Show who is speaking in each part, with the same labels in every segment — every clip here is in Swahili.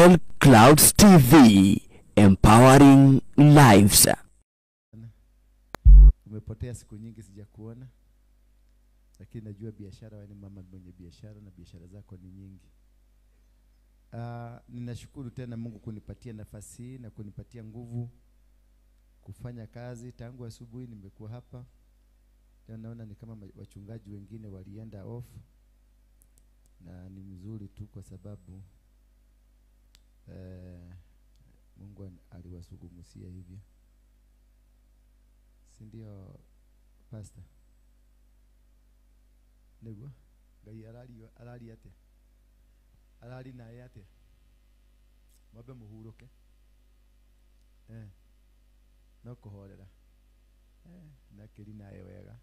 Speaker 1: Funnel Clouds TV, empowering lives.
Speaker 2: Umepotea siku nyingi sijakuona, lakini najua biashara, wewe ni mama mwenye biashara na biashara zako ni nyingi. Ninashukuru tena Mungu kunipatia nafasi na kunipatia nguvu kufanya kazi. Tangu asubuhi nimekuwa hapa. Leo naona ni kama wachungaji wengine walienda off, na ni mzuri tu kwa sababu Mungu aliwasugumusia hivyo, si ndio pastor? Niguo Ngai arari atia, arari naye atia, mwambe muhuruke no kuhorera na kiri naye wega,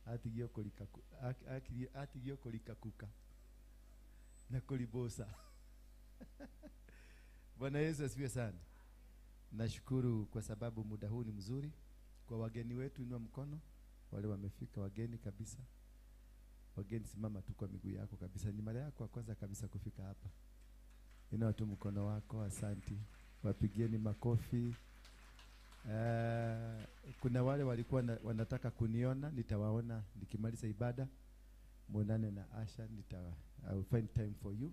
Speaker 2: atigio kulika, atigio kulika kuka na kulibosa. Bwana Yesu asifiwe sana. Nashukuru kwa sababu muda huu ni mzuri kwa wageni wetu. Inua mkono wale wamefika, wageni kabisa. Wageni, simama tu kwa miguu yako kabisa. Ni mara yako ya kwanza kabisa kufika hapa. Inua tu mkono wako, asanti. Wapigieni makofi. Kuna wale walikuwa wanataka kuniona, nitawaona nikimaliza ibada. Muonane na Asha, I will find time for you.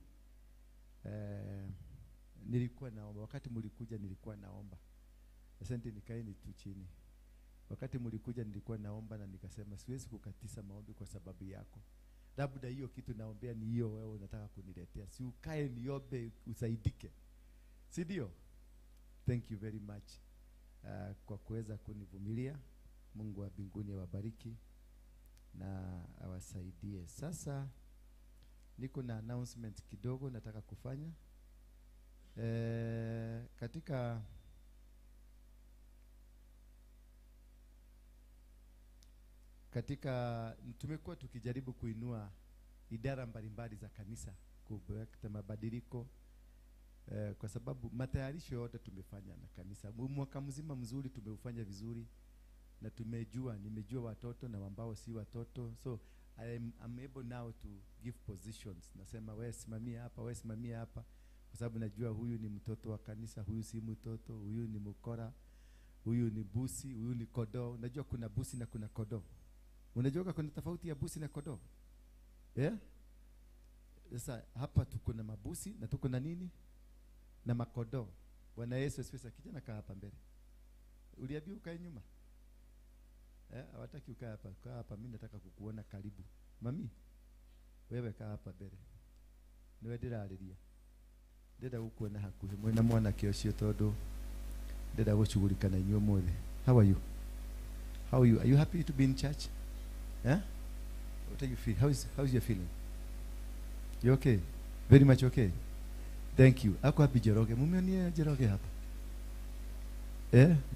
Speaker 2: Nilikuwa naomba wakati mlikuja, nilikuwa naomba. Asante, nikaeni tu chini. Wakati mlikuja nilikuwa naomba na nikasema siwezi kukatisa maombi kwa sababu yako. Labda hiyo kitu naombea ni hiyo wewe unataka kuniletea. Si ukae niombe usaidike. Si ndio? Thank you very much kwa kuweza kunivumilia. Mungu wa mbinguni awabariki na awasaidie. Sasa niko na announcement kidogo nataka kufanya. Katika tumekuwa tukijaribu kuinua idara mbalimbali za kanisa, kuleta mabadiliko, kwa sababu matayarisho yote tumefanya na kanisa. Mwaka mzima mzuri tumeufanya vizuri na tumejua, nimejua watoto na ambao si watoto. So I'm able now to give positions. Nasema wewe simamia hapa, wewe simamia hapa, kwa sababu najua huyu ni mtoto wa kanisa, huyu si mtoto, huyu ni mkora, huyu ni busi, huyu ni kodoo. Unajua kuna busi na kuna kodoo. Unajua kuna tofauti ya busi na kodoo? Yeah? Sasa hapa tuko na mabusi na tuko na nini? Na makodoo. Bwana Yesu asifiwe. Kijana kaa hapa mbele. Uliambiwa ukae nyuma? Hawataki ukae hapa. Kaa hapa, mimi nataka kukuona karibu. Mami, wewe kaa hapa mbele. Niwe ndĩrarĩria. Ndĩrenda gũkuona hakuhĩ mwĩna mwanake ũcio tondũ ndĩrenda gũcugurika na inyuĩ mũthĩ. How are you? How are you? Are you happy to be in church? Yeah? What are you feel? How's your feeling? You okay? Very much okay. Thank you. Ako hapi Jeroge. Mumeonie Jeroge hapa.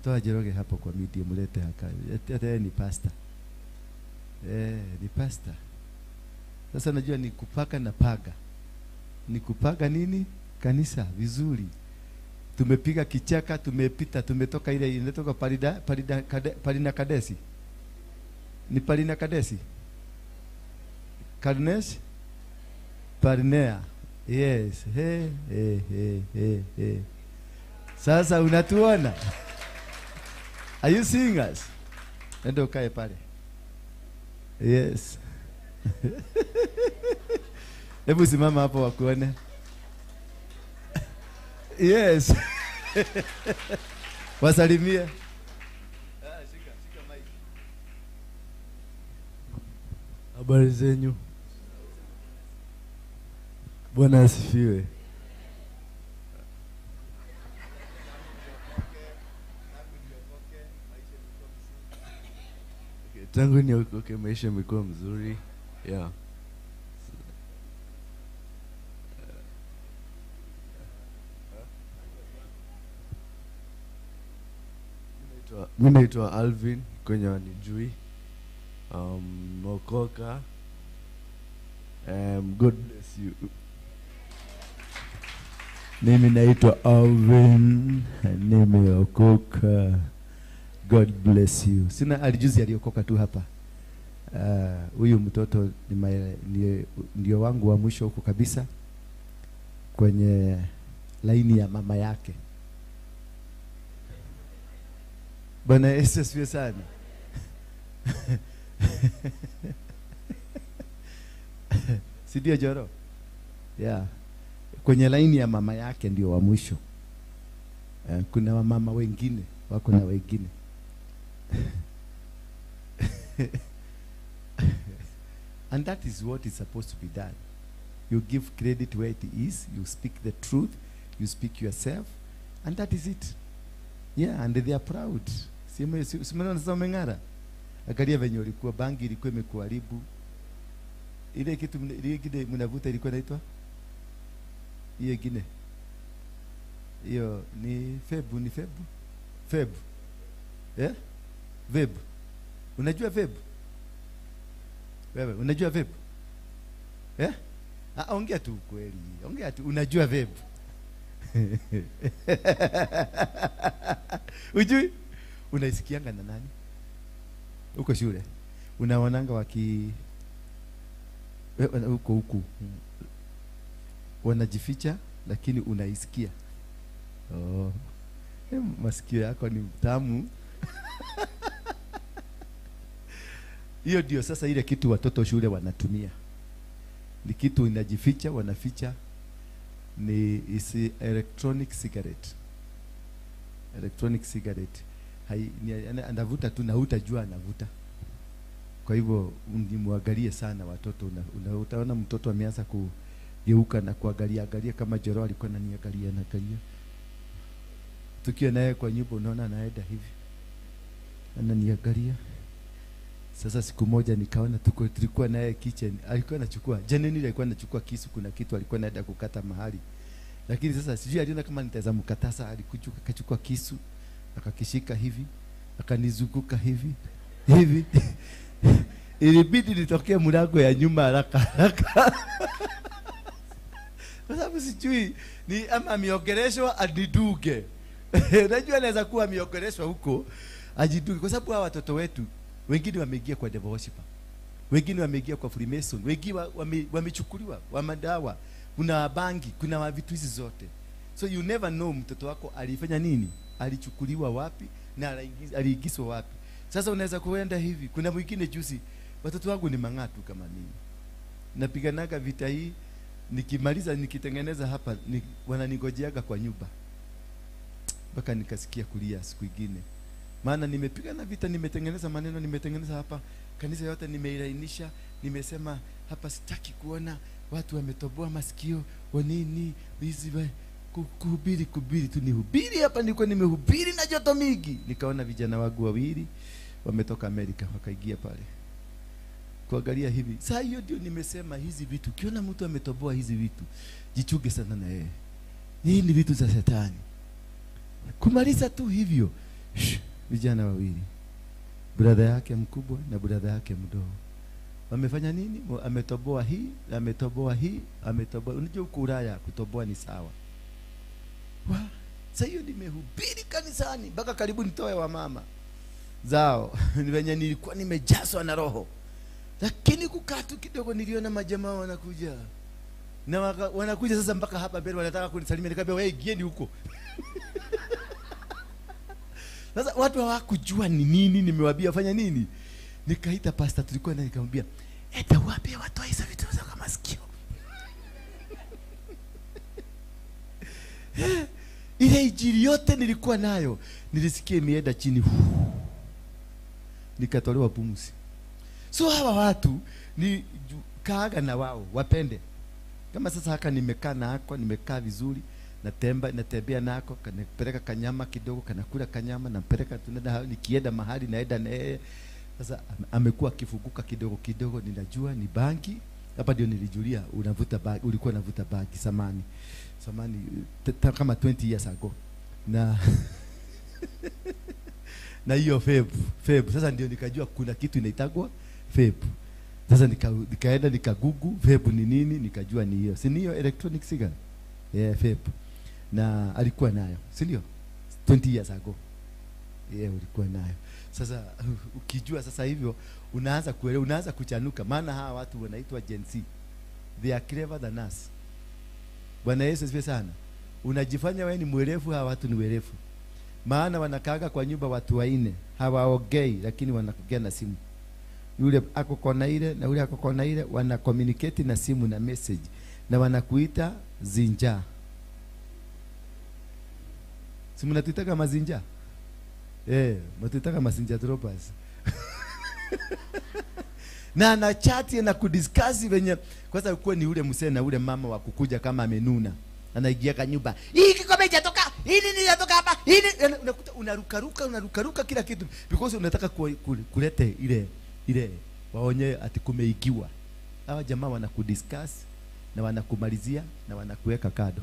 Speaker 2: Toa Jeroge hapo kwa media, mlete haka. Hata ni pastor. Ni pastor. Sasa najua ni kupaka na paga. Ni kupaga nini? Kanisa vizuri. Tumepiga kichaka, tumepita, tumetoka ile inatoka Parina Kadesi. Ni Parina Kadesi. Karnesh Parnea. Yes. Hey, hey, hey, hey, hey. Sasa unatuona? Are you seeing us? Nenda ukae pale. Yes. Hebu simama hapo wakuone. Yes. Wasalimie. Shika mic.
Speaker 3: Habari zenyu. Bwana asifiwe. Tangu niokoke maisha imekuwa mzuri. Yeah. Mimi naitwa Alvin kwenye wanijui. Mokoka. God bless you.
Speaker 2: Mimi naitwa Alvin, nimeokoka. God bless you. Sina alijuzi aliokoka tu hapa. Huyu mtoto ni ndio wangu wa mwisho huko kabisa. kwenye laini ya mama yake. Bwana Yesu asifiwe sana. Si ndio Joro? Yeah. Kwenye laini ya mama yake ndio wa mwisho. Kuna wamama wengine, wako na wengine. And that is what is supposed to be done. You give credit where it is, you speak the truth, you speak yourself, and that is it. Yeah, and they are proud. Simona sasa umeng'ara. Angalia venye ulikuwa, bangi ilikuwa imekuharibu. Ile kitu ile kile mnavuta ilikuwa inaitwa hiyo ingine. Hiyo ni febu, ni febu. Febu. Eh? Vebu. Unajua febu? Wewe unajua vebu? Eh? Ah, ongea tu kweli. Ongea tu, unajua vebu. Ujui? Unaisikianga na nani? Uko shule. Unaonanga waki huko huku. Wanajificha lakini unaisikia. Oh. Masikio yako ni mtamu. Hiyo ndio sasa ile kitu watoto shule wanatumia. Ni kitu inajificha, wanaficha. Ni isi electronic cigarette. Electronic cigarette. Hai, anavuta tu na hutajua anavuta. Kwa hivyo muangalie sana watoto. Utaona mtoto ameanza kugeuka na kuangalia angalia kama Joro alikuwa ananiangalia na angalia. Tukiwa naye kwa nyumba unaona anaenda hivi. Ananiangalia. Sasa siku moja nikaona tulikuwa naye kitchen, alikuwa anachukua, Jenny alikuwa anachukua kisu, kuna kitu alikuwa anaenda kukata mahali. Lakini sasa sijui aliona kama nitaweza mkatasa, alikuja akachukua kisu, akakishika hivi, akanizunguka hivi, hivi. Ilibidi nitokee mlango ya nyuma haraka haraka. Kwa sababu sijui ni ama ameongeleshwa adiduge. Unajua anaweza kuwa ameongeleshwa huko ajiduge, kwa sababu hawa watoto wetu wengine wameingia kwa devil worshiper, wengine wameingia kwa Freemason, wengine wamechukuliwa wa madawa, kuna bangi, kuna vitu hizi zote. So you never know mtoto wako alifanya nini, alichukuliwa wapi na aliingizwa wapi. Sasa unaweza kuenda hivi. Kuna mwingine juzi, watoto wangu ni mang'atu kama mimi. Napiganaga vita hii, nikimaliza nikitengeneza hapa wananigojeaga kwa nyumba. Mpaka nikasikia kulia siku nyingine. Maana nimepigana vita, nimetengeneza maneno, nimetengeneza hapa kanisa yote nimeilainisha, nimesema hapa sitaki kuona watu wametoboa masikio, wanini hizi kuhubiri kuhubiri tu nihubiri hapa, nilikuwa nimehubiri na joto mingi. Nikaona vijana wangu wawili wametoka Amerika wakaingia pale. Kuangalia hivi. Saa hiyo ndio nimesema hizi vitu, ukiona mtu ametoboa hizi vitu, jichunge sana na yeye. Hii ni vitu za shetani. Kumaliza tu hivyo. Vijana wawili, brother yake mkubwa na brother yake mdogo, wamefanya nini? Ametoboa hii, ametoboa hii, ametoboa. Unajua huko Ulaya kutoboa ni sawa. Sasa hiyo nimehubiri kanisani mpaka karibu nitoe wa mama zao. Ni wenye nilikuwa nimejazwa na roho. Lakini kukaa tu kidogo niliona majamaa wanakuja. Na wanakuja sasa mpaka hapa mbele wanataka kunisalimia, nikamwambia wewe ingieni huko. Sasa watu hawakujua ni nini nimewaambia fanya nini. Nikaita pastor tulikuwa naye nikamwambia, "Eta wapi watu hizo vitu za kama sikio." Ile injili yote nilikuwa nayo, nilisikia imeenda chini. Nikatolewa pumzi. So hawa watu ni kaaga na wao wapende. Kama sasa haka nimekaa na hako, nimekaa vizuri, natembea nako, kanapeleka kanyama kidogo, kanakula kanyama, nampeleka tunaenda, nikienda mahali naenda na yeye. Sasa amekuwa akifunguka kidogo kidogo, ninajua ni bangi. Hapa ndio nilijulia unavuta bangi, ulikuwa unavuta bangi samani. Samani kama 20 years ago. Na na hiyo feb. Sasa ndio nikajua kuna kitu inaitagwa feb. Sasa nikaenda nikagugu feb ni nini, nikajua ni hiyo. Si ni hiyo electronic cigarette? Yeah, feb. Na alikuwa nayo, si ndio? 20 years ago. Yeah, ulikuwa nayo. Sasa ukijua sasa hivyo unaanza kuelewa, unaanza kuchanuka, maana hawa watu wanaitwa Gen Z. They are clever than us. Bwana Yesu asifiwe sana. Unajifanya wewe ni mwerevu, hawa watu ni werevu. Maana wanakaaga kwa nyumba watu wanne, hawaongei lakini wanaongea na simu. Yule ako kona ile na yule ako kona ile, wana communicate na simu na message, na wanakuita zinja. Si mnatuita kama zinja? Mnatuita kama zinja droppers. Na ana chat na kudiscuss venye kwanza ukuwe ni ule msee na ule mama wa kukuja kama amenuna. Anaingia kwa nyumba. Hii kikombe haijatoka, hii nini inatoka hapa? Hii unakuta unarukaruka kila kitu because unataka kulete ile waonye ati kumeigiwa. Hawa jamaa wanakudiscuss na wanakumalizia na wanakuweka kado.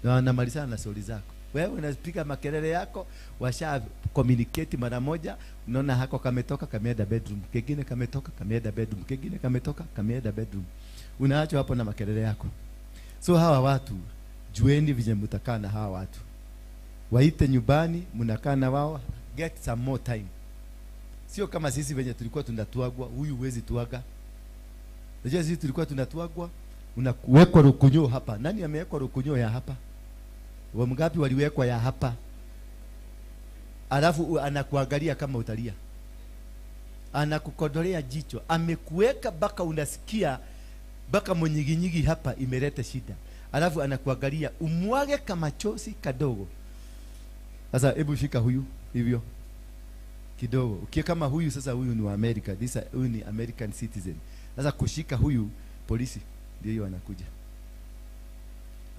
Speaker 2: Na wanamalizana na stori zako. Wewe unapiga makelele yako, washa communicate mara moja, unaona hako kametoka kameenda bedroom, kingine kametoka kameenda bedroom, kingine kametoka kameenda bedroom. Unaachwa hapo na makelele yako. So hawa watu jueni vile mtakaa na hawa watu. Waite nyumbani, mnakaa na wao, get some more time. Sio kama sisi venye tulikuwa tunatuagwa, huyu huwezi tuaga. Unajua sisi tulikuwa tunatuagwa, unakuwekwa rukunyo hapa. Nani amewekwa rukunyo ya hapa? Wangapi waliwekwa ya hapa? Alafu anakuangalia kama utalia. Anakukodolea jicho. Amekuweka baka unasikia baka mwenyiginyigi hapa imeleta shida. Alafu anakuangalia umwage kama chozi kadogo. Sasa hebu shika huyu hivyo kidogo. Ukiwa kama huyu sasa, huyu ni wa America. This huyu ni American citizen. Sasa kushika huyu polisi ndio hiyo anakuja.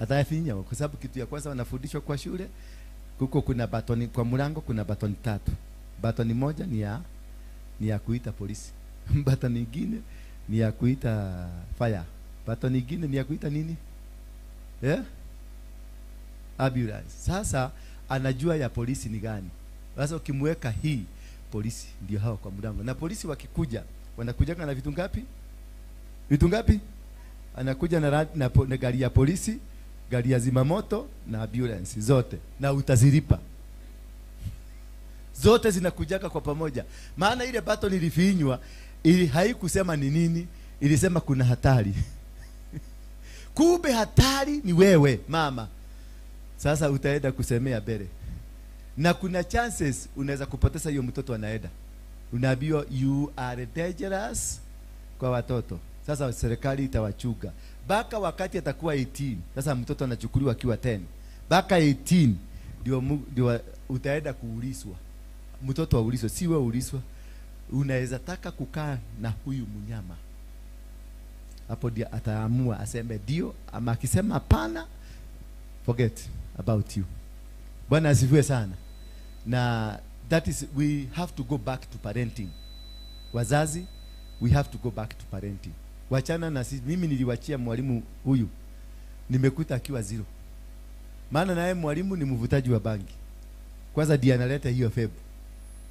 Speaker 2: Atayafinya kwa sababu kitu ya kwanza wanafundishwa kwa shule, huko kuna batoni kwa mlango, kuna batoni tatu. Batoni moja ni ya kuita polisi. Batoni nyingine ni ya kuita fire. Batoni nyingine ni ya kuita nini? Ambulance. Sasa anajua ya polisi ni gani. Sasa ukimweka hii polisi ndio hao kwa mlango. Na polisi wakikuja wanakuja na vitu ngapi? Vitu ngapi? Anakuja na gari ya polisi, gari ya zimamoto na ambulance zote, na utazilipa. Zote zinakujaka kwa pamoja. Maana ile battle ilifinywa, ili haikusema ni nini, ilisema kuna hatari. Kumbe hatari ni wewe mama. Sasa utaenda kusemea mbele. Na kuna chances unaweza kupoteza hiyo mtoto anaenda. Unaambiwa you are dangerous kwa watoto. Sasa serikali itawachuga. Baka wakati atakuwa 18. Sasa mtoto anachukuliwa akiwa 10. Baka 18 ndio utaenda kuuliswa. Mtoto auliswe, si wewe uliswa. Unaweza taka kukaa na huyu mnyama. Hapo ndio ataamua aseme ndio ama akisema hapana, forget about you. Bwana asifiwe sana. Na that is, we have to go back to parenting. Wazazi, we have to go back to parenting. Wachana na sisi. Mimi niliwachia mwalimu huyu, nimekuta akiwa zero. Maana naye mwalimu ni mvutaji wa bangi. Kwanza ndiye analeta hiyo febu.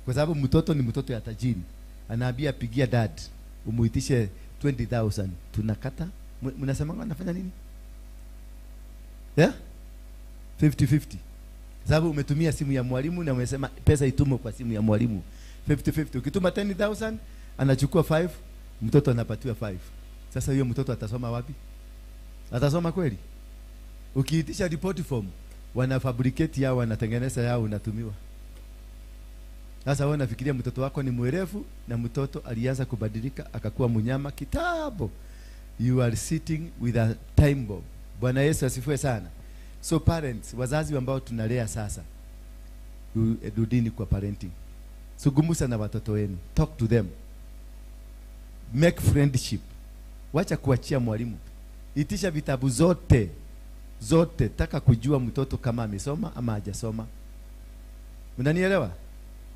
Speaker 2: Kwa sababu mtoto ni mtoto ya tajiri. Anaambia pigia dad, umuitishe 20,000. Tunakata. Mnasema anafanya nini? Yeah? 50-50. Sababu umetumia simu ya mwalimu na umesema pesa itumwe kwa simu ya mwalimu. 50-50. Ukituma 10,000 anachukua 5, mtoto anapatiwa 5. Sasa huyo mtoto atasoma wapi? Atasoma kweli? Ukiitisha report form, wanafabricate yao, wanatengeneza yao, unatumiwa. Sasa wewe unafikiria mtoto wako ni mwerevu, na mtoto alianza kubadilika akakuwa mnyama kitabo. You are sitting with a time bomb. Bwana Yesu asifiwe sana. So parents, wazazi ambao tunalea sasa, rudini kwa parenting. Sugumusa na watoto wenu. Talk to them. Make friendship. Wacha kuachia mwalimu. Itisha vitabu zote. Zote. Taka kujua mtoto kama amesoma ama hajasoma. Unanielewa?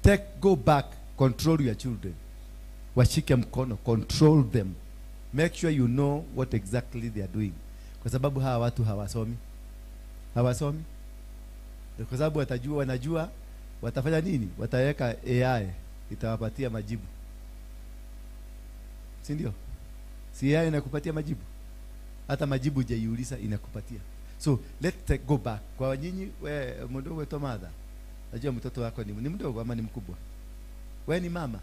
Speaker 2: Take, go back, control your children. Washike mkono, control them. Make sure you know what exactly they are doing. Kwa sababu hawa watu hawasomi. Hawasomi. Kwa sababu watajua, wanajua watafanya nini? Wataweka AI itawapatia majibu. Si ndio? Si AI inakupatia majibu? Hata majibu hujaiuliza inakupatia. So let's go back. Kwa nyinyi we mdogo wetu mother. Najua mtoto wako ni mdogo ama ni mkubwa? Wewe ni mama?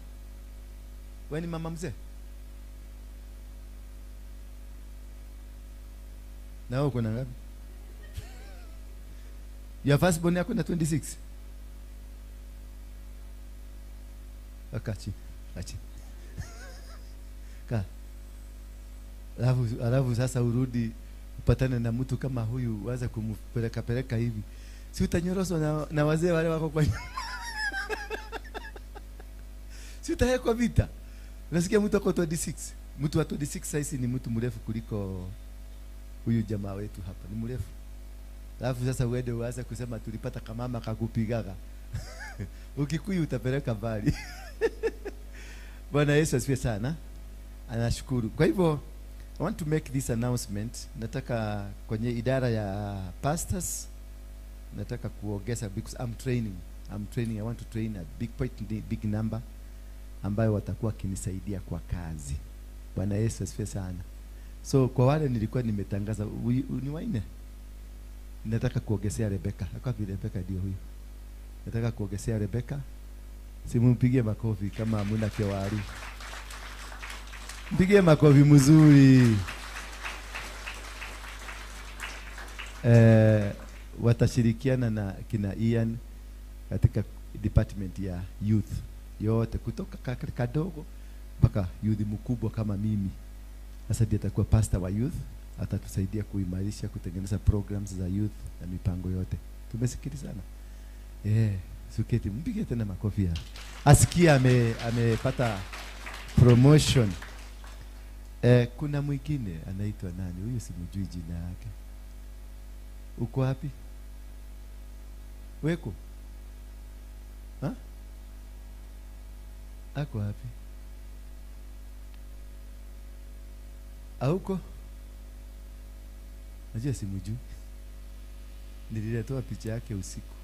Speaker 2: Wewe ni mama mzee? Na wewe uko na ngapi? Your first born yako na 26. Akachi. Achi. Ka. Alafu sasa urudi upatane na mtu kama huyu uanze kumpeleka peleka hivi. Si utanyoroswa na wazee wale wako kwa nyuma. Si utawekwa vita. Unasikia mtu ako 26. Mtu wa 26 saizi ni mtu mrefu kuliko huyu jamaa wetu hapa. Ni mrefu. Alafu sasa uende uanze kusema tulipata kamama kakupigaga. Ukikuyu utapeleka mbali. Bwana Yesu asifiwe sana. Anashukuru. Kwa hivyo I want to make this announcement. Nataka kwenye idara ya pastors nataka kuongeza because I'm training. I want to train a big point, big number ambayo watakuwa kinisaidia kwa kazi. Bwana Yesu asifiwe sana. So kwa wale nilikuwa nimetangaza ni wanne. Nataka kuongezea Rebecca. Akapi Rebecca ndio huyu. Nataka kuongezea Rebecca. Simumpigie makofi kama hamuna kewaru. Mpigie makofi mzuri. Watashirikiana na kina Ian katika department ya youth yote kutoka kadogo mpaka youth mkubwa kama mimi. Sasa ndiye atakuwa pastor wa youth, atatusaidia kuimarisha, kutengeneza programs za youth na mipango yote. Tumesikilizana. Suketi, mpige tena makofi ya. Asikia amepata promotion. Kuna mwingine anaitwa nani? Huyu simjui jina yake. Uko wapi? Weko? Ha? Ako wapi? Auko? Najua simjui. Nililetoa picha yake usiku.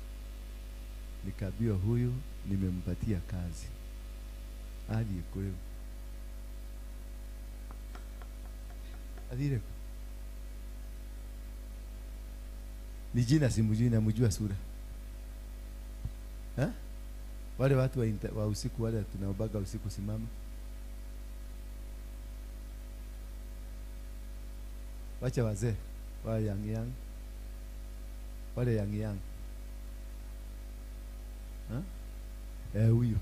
Speaker 2: Nikaambiwa huyu nimempatia kazi. Hadi kule. Adire. Ni jina simjui, namjua sura. Ha? Wale watu wa usiku wale tunaobaga usiku simama. Wacha wazee, wale yang yang. Wale yang yang. Ha? Huyu.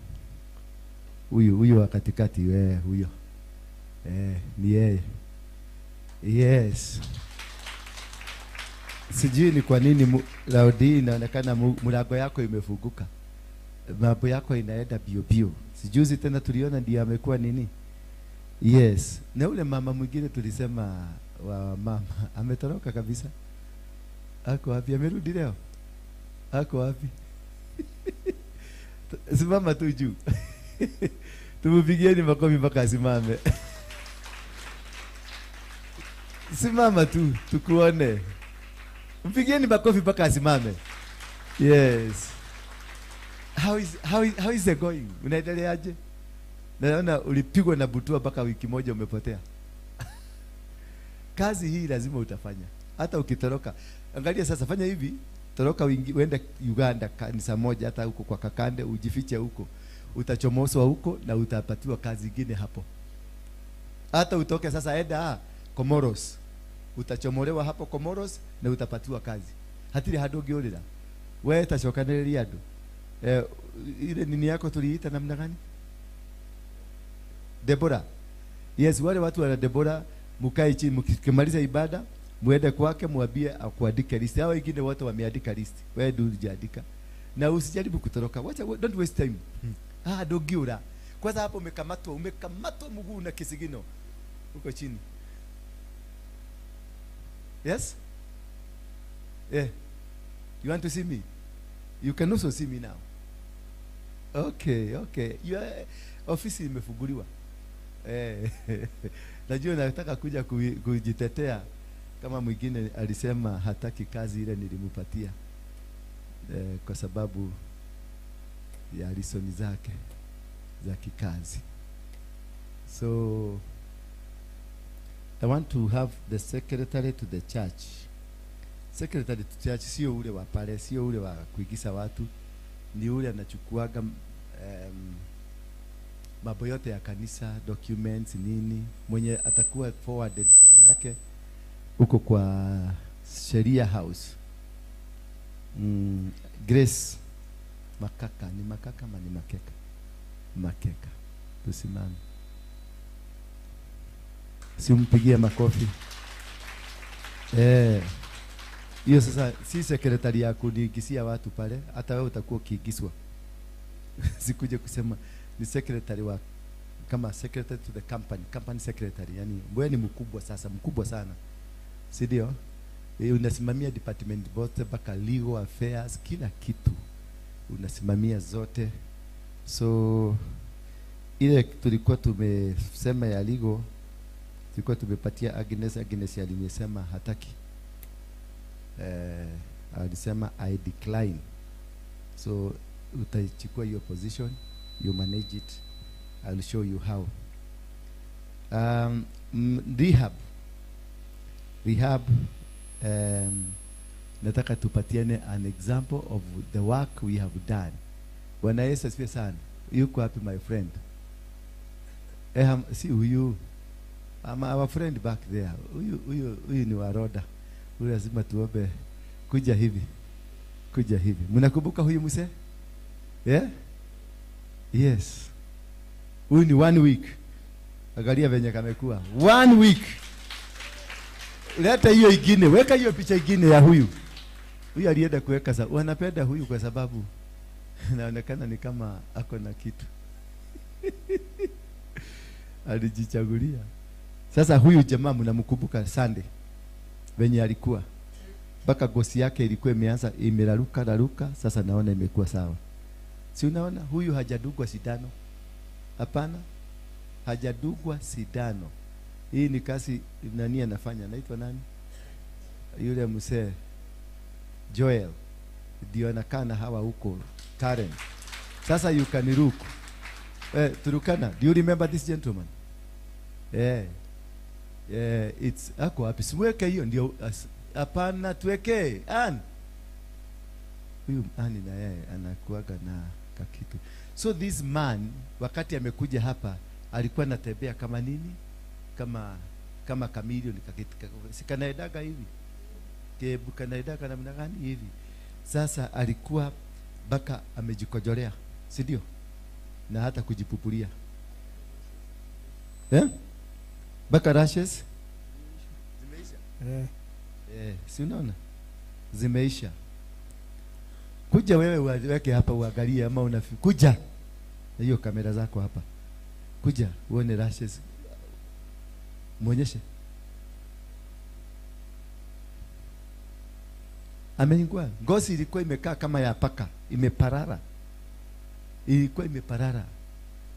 Speaker 2: Huyu wa katikati, huyo. Ni yeye. Yes. Sijui ni kwa nini Laudi inaonekana mlango yako imefunguka. Mambo yako inaenda bio bio. Sijuzi tena tuliona ndiye amekuwa nini? Yes. Na ule mama mwingine tulisema wa mama ametoroka kabisa. Ako wapi? Amerudi leo? Ako wapi? Simama tu juu. Tumupigieni makofi mpaka asimame. Simama tu tukuone. Mpigieni makofi mpaka asimame. Yes. How is it going? Unaendeleaje? Naona ulipigwa na butua mpaka wiki moja umepotea. Kazi hii lazima utafanya. Hata ukitoroka. Angalia sasa, fanya hivi, toroka uende Uganda kanisa moja hata huko kwa Kakande ujifiche huko. Utachomoswa huko na utapatiwa kazi nyingine hapo. Hata utoke sasa enda Comoros. Utachomolewa hapo Comoros na utapatiwa kazi. Hatiri hadogi olira. Wewe tashokanereria andu. Ile nini yako tuliita namna gani? Deborah. Yes, wale watu wana Deborah, mkae chini mkimaliza ibada, muende kwake mwambie akuandike list. Hao wengine wote wameandika list. Wewe ndio hujaandika. Na usijaribu kutoroka. Wacha, don't waste time. Dogiura. Kwanza hapo umekamatwa mguu na kisigino. Uko chini. Yes? Yeah. You want to see me? You can also see me now. Okay, okay. Your ofisi imefunguliwa. Najua nataka kuja kujitetea kama mwingine alisema hataki kazi ile nilimpatia. Kwa sababu ya risoni zake za kikazi. So I want to have the secretary to the church. Secretary to church sio ule wa pale, sio ule wa kuigiza watu, ni ule anachukuaga mambo yote ya kanisa, documents nini, mwenye atakuwa forwarded jina yake huko kwa Sheria House. Grace Makaka, ni Makaka ama ni Makeka? Makeka. Tusimame. Simpigie makofi. Hiyo sasa si sekretari ya kuniigisia watu pale, hata wewe utakuwa ukiigiswa. Sikuje kusema ni secretary wa kama secretary to the company, company secretary, yani wewe ni mkubwa sasa, mkubwa sana. Si ndio? Unasimamia department bote mpaka legal affairs, kila kitu unasimamia zote. So ile tulikuwa tumesema ya legal, tulikuwa tumepatia Agnes. Agnes alinisema hataki. Alisema I decline. So utaichukua your position, you manage it, I'll show you how. Rehab, nataka tupatiane an example of the work we have done. Bwana Yesu asifiwe sana. Yuko wapi my friend? Si huyu. Ama our friend back there. Huyu ni waroda. Huyu lazima tuombe. Kuja hivi. Kuja hivi. Mnakumbuka huyu mzee? Yeah? Yes. Huyu ni 1 week. Angalia venye kamekuwa. 1 week. Leta hiyo ingine, weka hiyo picha ingine ya huyu. Huyu alienda kuweka sababu. Wanapenda huyu kwa sababu inaonekana ni kama ako na kitu. Alijichagulia. Sasa huyu jamaa mnamkumbuka Sunday venye alikuwa. Mpaka gosi yake ilikuwa imeanza imeraruka raruka, sasa naona imekuwa sawa. Si unaona huyu hajadugwa sindano? Hapana. Hajadugwa sindano. Hii ni kazi nani anafanya? Anaitwa nani? Yule mzee Joel. Ndio anakaa na hawa huko Karen. Sasa you can look. Turukana, do you remember this gentleman? It's ako wapi? Siweke hiyo ndio. Hapana, tuweke. An. Huyu ani na yeye anakuaga na kakitu. So this man wakati amekuja hapa alikuwa anatembea kama nini? Kama chameleon kakitu. Sikanaedaga hivi. Kebu kanaedaga namna gani hivi? Sasa alikuwa baka amejikojolea, si ndio? Na hata kujipupulia. Baka rashes zimeisha. Si unaona? Zimeisha. Kuja wewe uweke hapa uangalie ama kuja na hiyo kamera zako hapa. Kuja uone rashes. Muonyeshe. Ameingua. Ngozi ilikuwa imekaa kama ya paka, imeparara. Ilikuwa imeparara.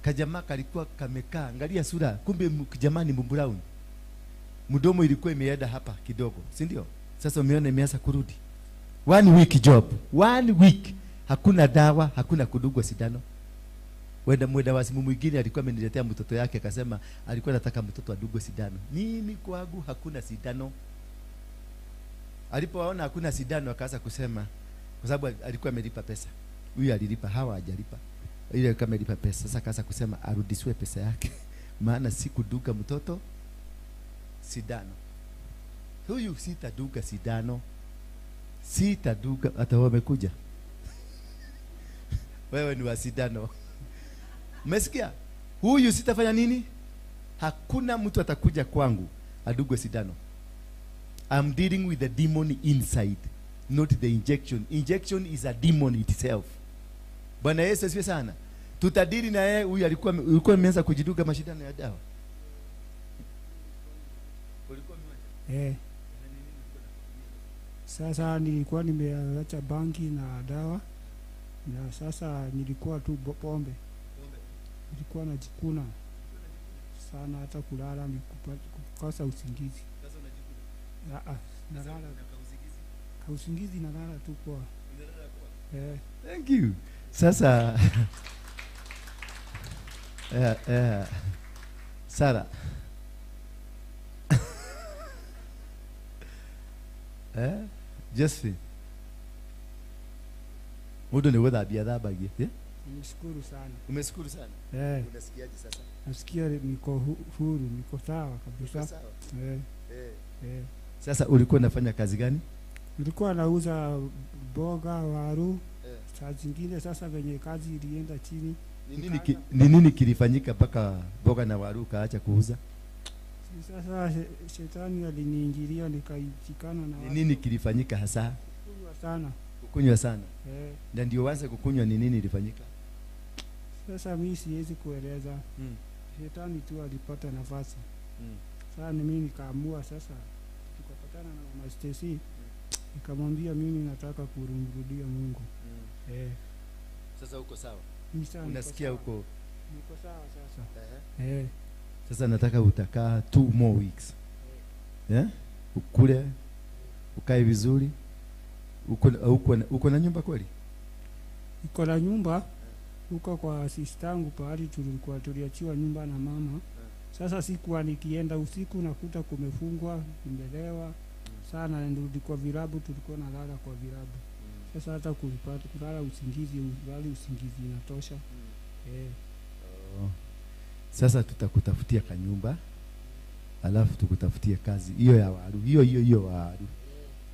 Speaker 2: Kajamaa kalikuwa kamekaa, angalia sura, kumbe jamaa ni brown. Mdomo ilikuwa imeenda hapa kidogo, si ndio? Sasa umeona imeanza kurudi. 1 week job. 1 week. Hakuna dawa, hakuna kudugwa sindano. Wenda mwenda wazimu mwingine alikuwa ameniletea mtoto yake akasema alikuwa anataka mtoto adugwe sindano. Mimi kwangu hakuna sindano. Alipoona hakuna sindano akaanza kusema, kwa sababu alikuwa amelipa pesa. Huyu alilipa, hawa hajalipa. Ile kama amelipa pesa. Sasa akaanza kusema arudishiwe pesa yake. Maana sikuduga mtoto sindano. Huyu sitaduga sindano. Sitaduga. Hata wewe umekuja. Wewe ni wa sindano. Umesikia? Huyu sitafanya nini? Hakuna mtu atakuja kwangu adugwe sindano. I'm dealing with the demon inside, not the injection. Injection is a demon itself. Bwana Yesu asifiwe sana. Tutadili na yeye. Huyu alikuwa ameanza kujiduga mashindano ya dawa. Ulikuwa umeacha?
Speaker 4: Sasa nilikuwa nimeacha banki na dawa. Na sasa nilikuwa tu pombe. Nilikuwa najikuna sana, hata kulala ni kukosa usingizi.
Speaker 2: Sasa unajikuna?
Speaker 4: Nalala. Usingizi nalala tu kwa.
Speaker 2: Unalala kwa? Thank you. Sasa Sara. Josephine. Mudu ni wetha bia thambagie. Yeah?
Speaker 4: Nimeshukuru sana.
Speaker 2: Umeshukuru sana? Unasikiaje sasa?
Speaker 4: Nasikia niko huru, niko sawa kabisa.
Speaker 2: Sawa. Sasa ulikuwa unafanya kazi gani?
Speaker 4: Nilikuwa nauza Boga, waru. Saa zingine sasa venye kazi ilienda chini.
Speaker 2: Ni nini kilifanyika mpaka boga na waru kaacha kuuza?
Speaker 4: Sasa shetani aliniingilia nikaitikana na watu.
Speaker 2: Ni nini kilifanyika hasa?
Speaker 4: Kukunywa sana.
Speaker 2: Kukunywa sana. Na ndio uanze kukunywa, ni nini ilifanyika?
Speaker 4: Sasa mimi siwezi kueleza. Shetani tu alipata nafasi. Sasa mimi nikaamua sasa, tukapatana na Mama Stacy. Nikamwambia mimi nataka kurumrudia Mungu.
Speaker 2: Sasa uko sawa? Unasikia uko?
Speaker 4: Niko sawa sasa.
Speaker 2: Sasa nataka utakaa 2 more weeks. Yeah? Ukule, ukae vizuri. Uko na nyumba kweli?
Speaker 4: Niko na nyumba. Huko kwa sistangu pahali tulikuwa tuliachiwa nyumba na mama. Sasa sikuwa nikienda usiku nakuta kumefungwa, nimelewa. Sana nirudi kwa vilabu, tulikuwa nalala kwa vilabu. Sasa hata kulala usingizi, ulali usingizi inatosha.
Speaker 2: Sasa tutakutafutia kanyumba, alafu tukutafutie kazi hiyo ya waru, hiyo hiyo hiyo waru.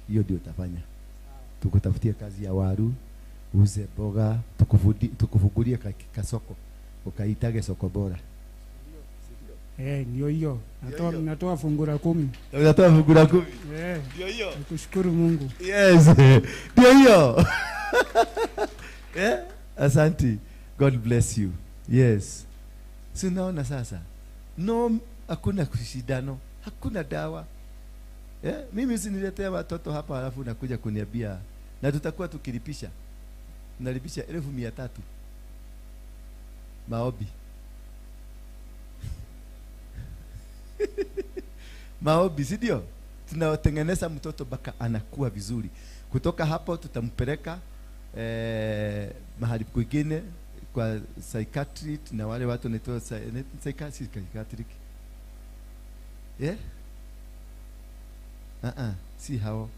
Speaker 2: Hiyo ndio utafanya. Tukutafutie kazi ya waru, uze boga, tukufungulie kasoko, ukaitage soko bora.
Speaker 4: Ndio hiyo. Natoa fungu la 10.
Speaker 2: Unatoa fungu la 10. Ndio hiyo.
Speaker 4: Nakushukuru Mungu.
Speaker 2: Yes. Ndio hiyo. Asante. God bless you. Yes. Si unaona sasa? No, hakuna kushindano, hakuna dawa. Mimi usiniletee watoto hapa alafu unakuja kuniambia, na tutakuwa tukilipisha. Tunalipisha 300,000. Maombi. Maombi, si ndio? Tunatengeneza mtoto baka anakuwa vizuri. Kutoka hapo tutampeleka mahali kwingine kwa psychiatric, na wale watu wanaitwa psychiatric. Si hao.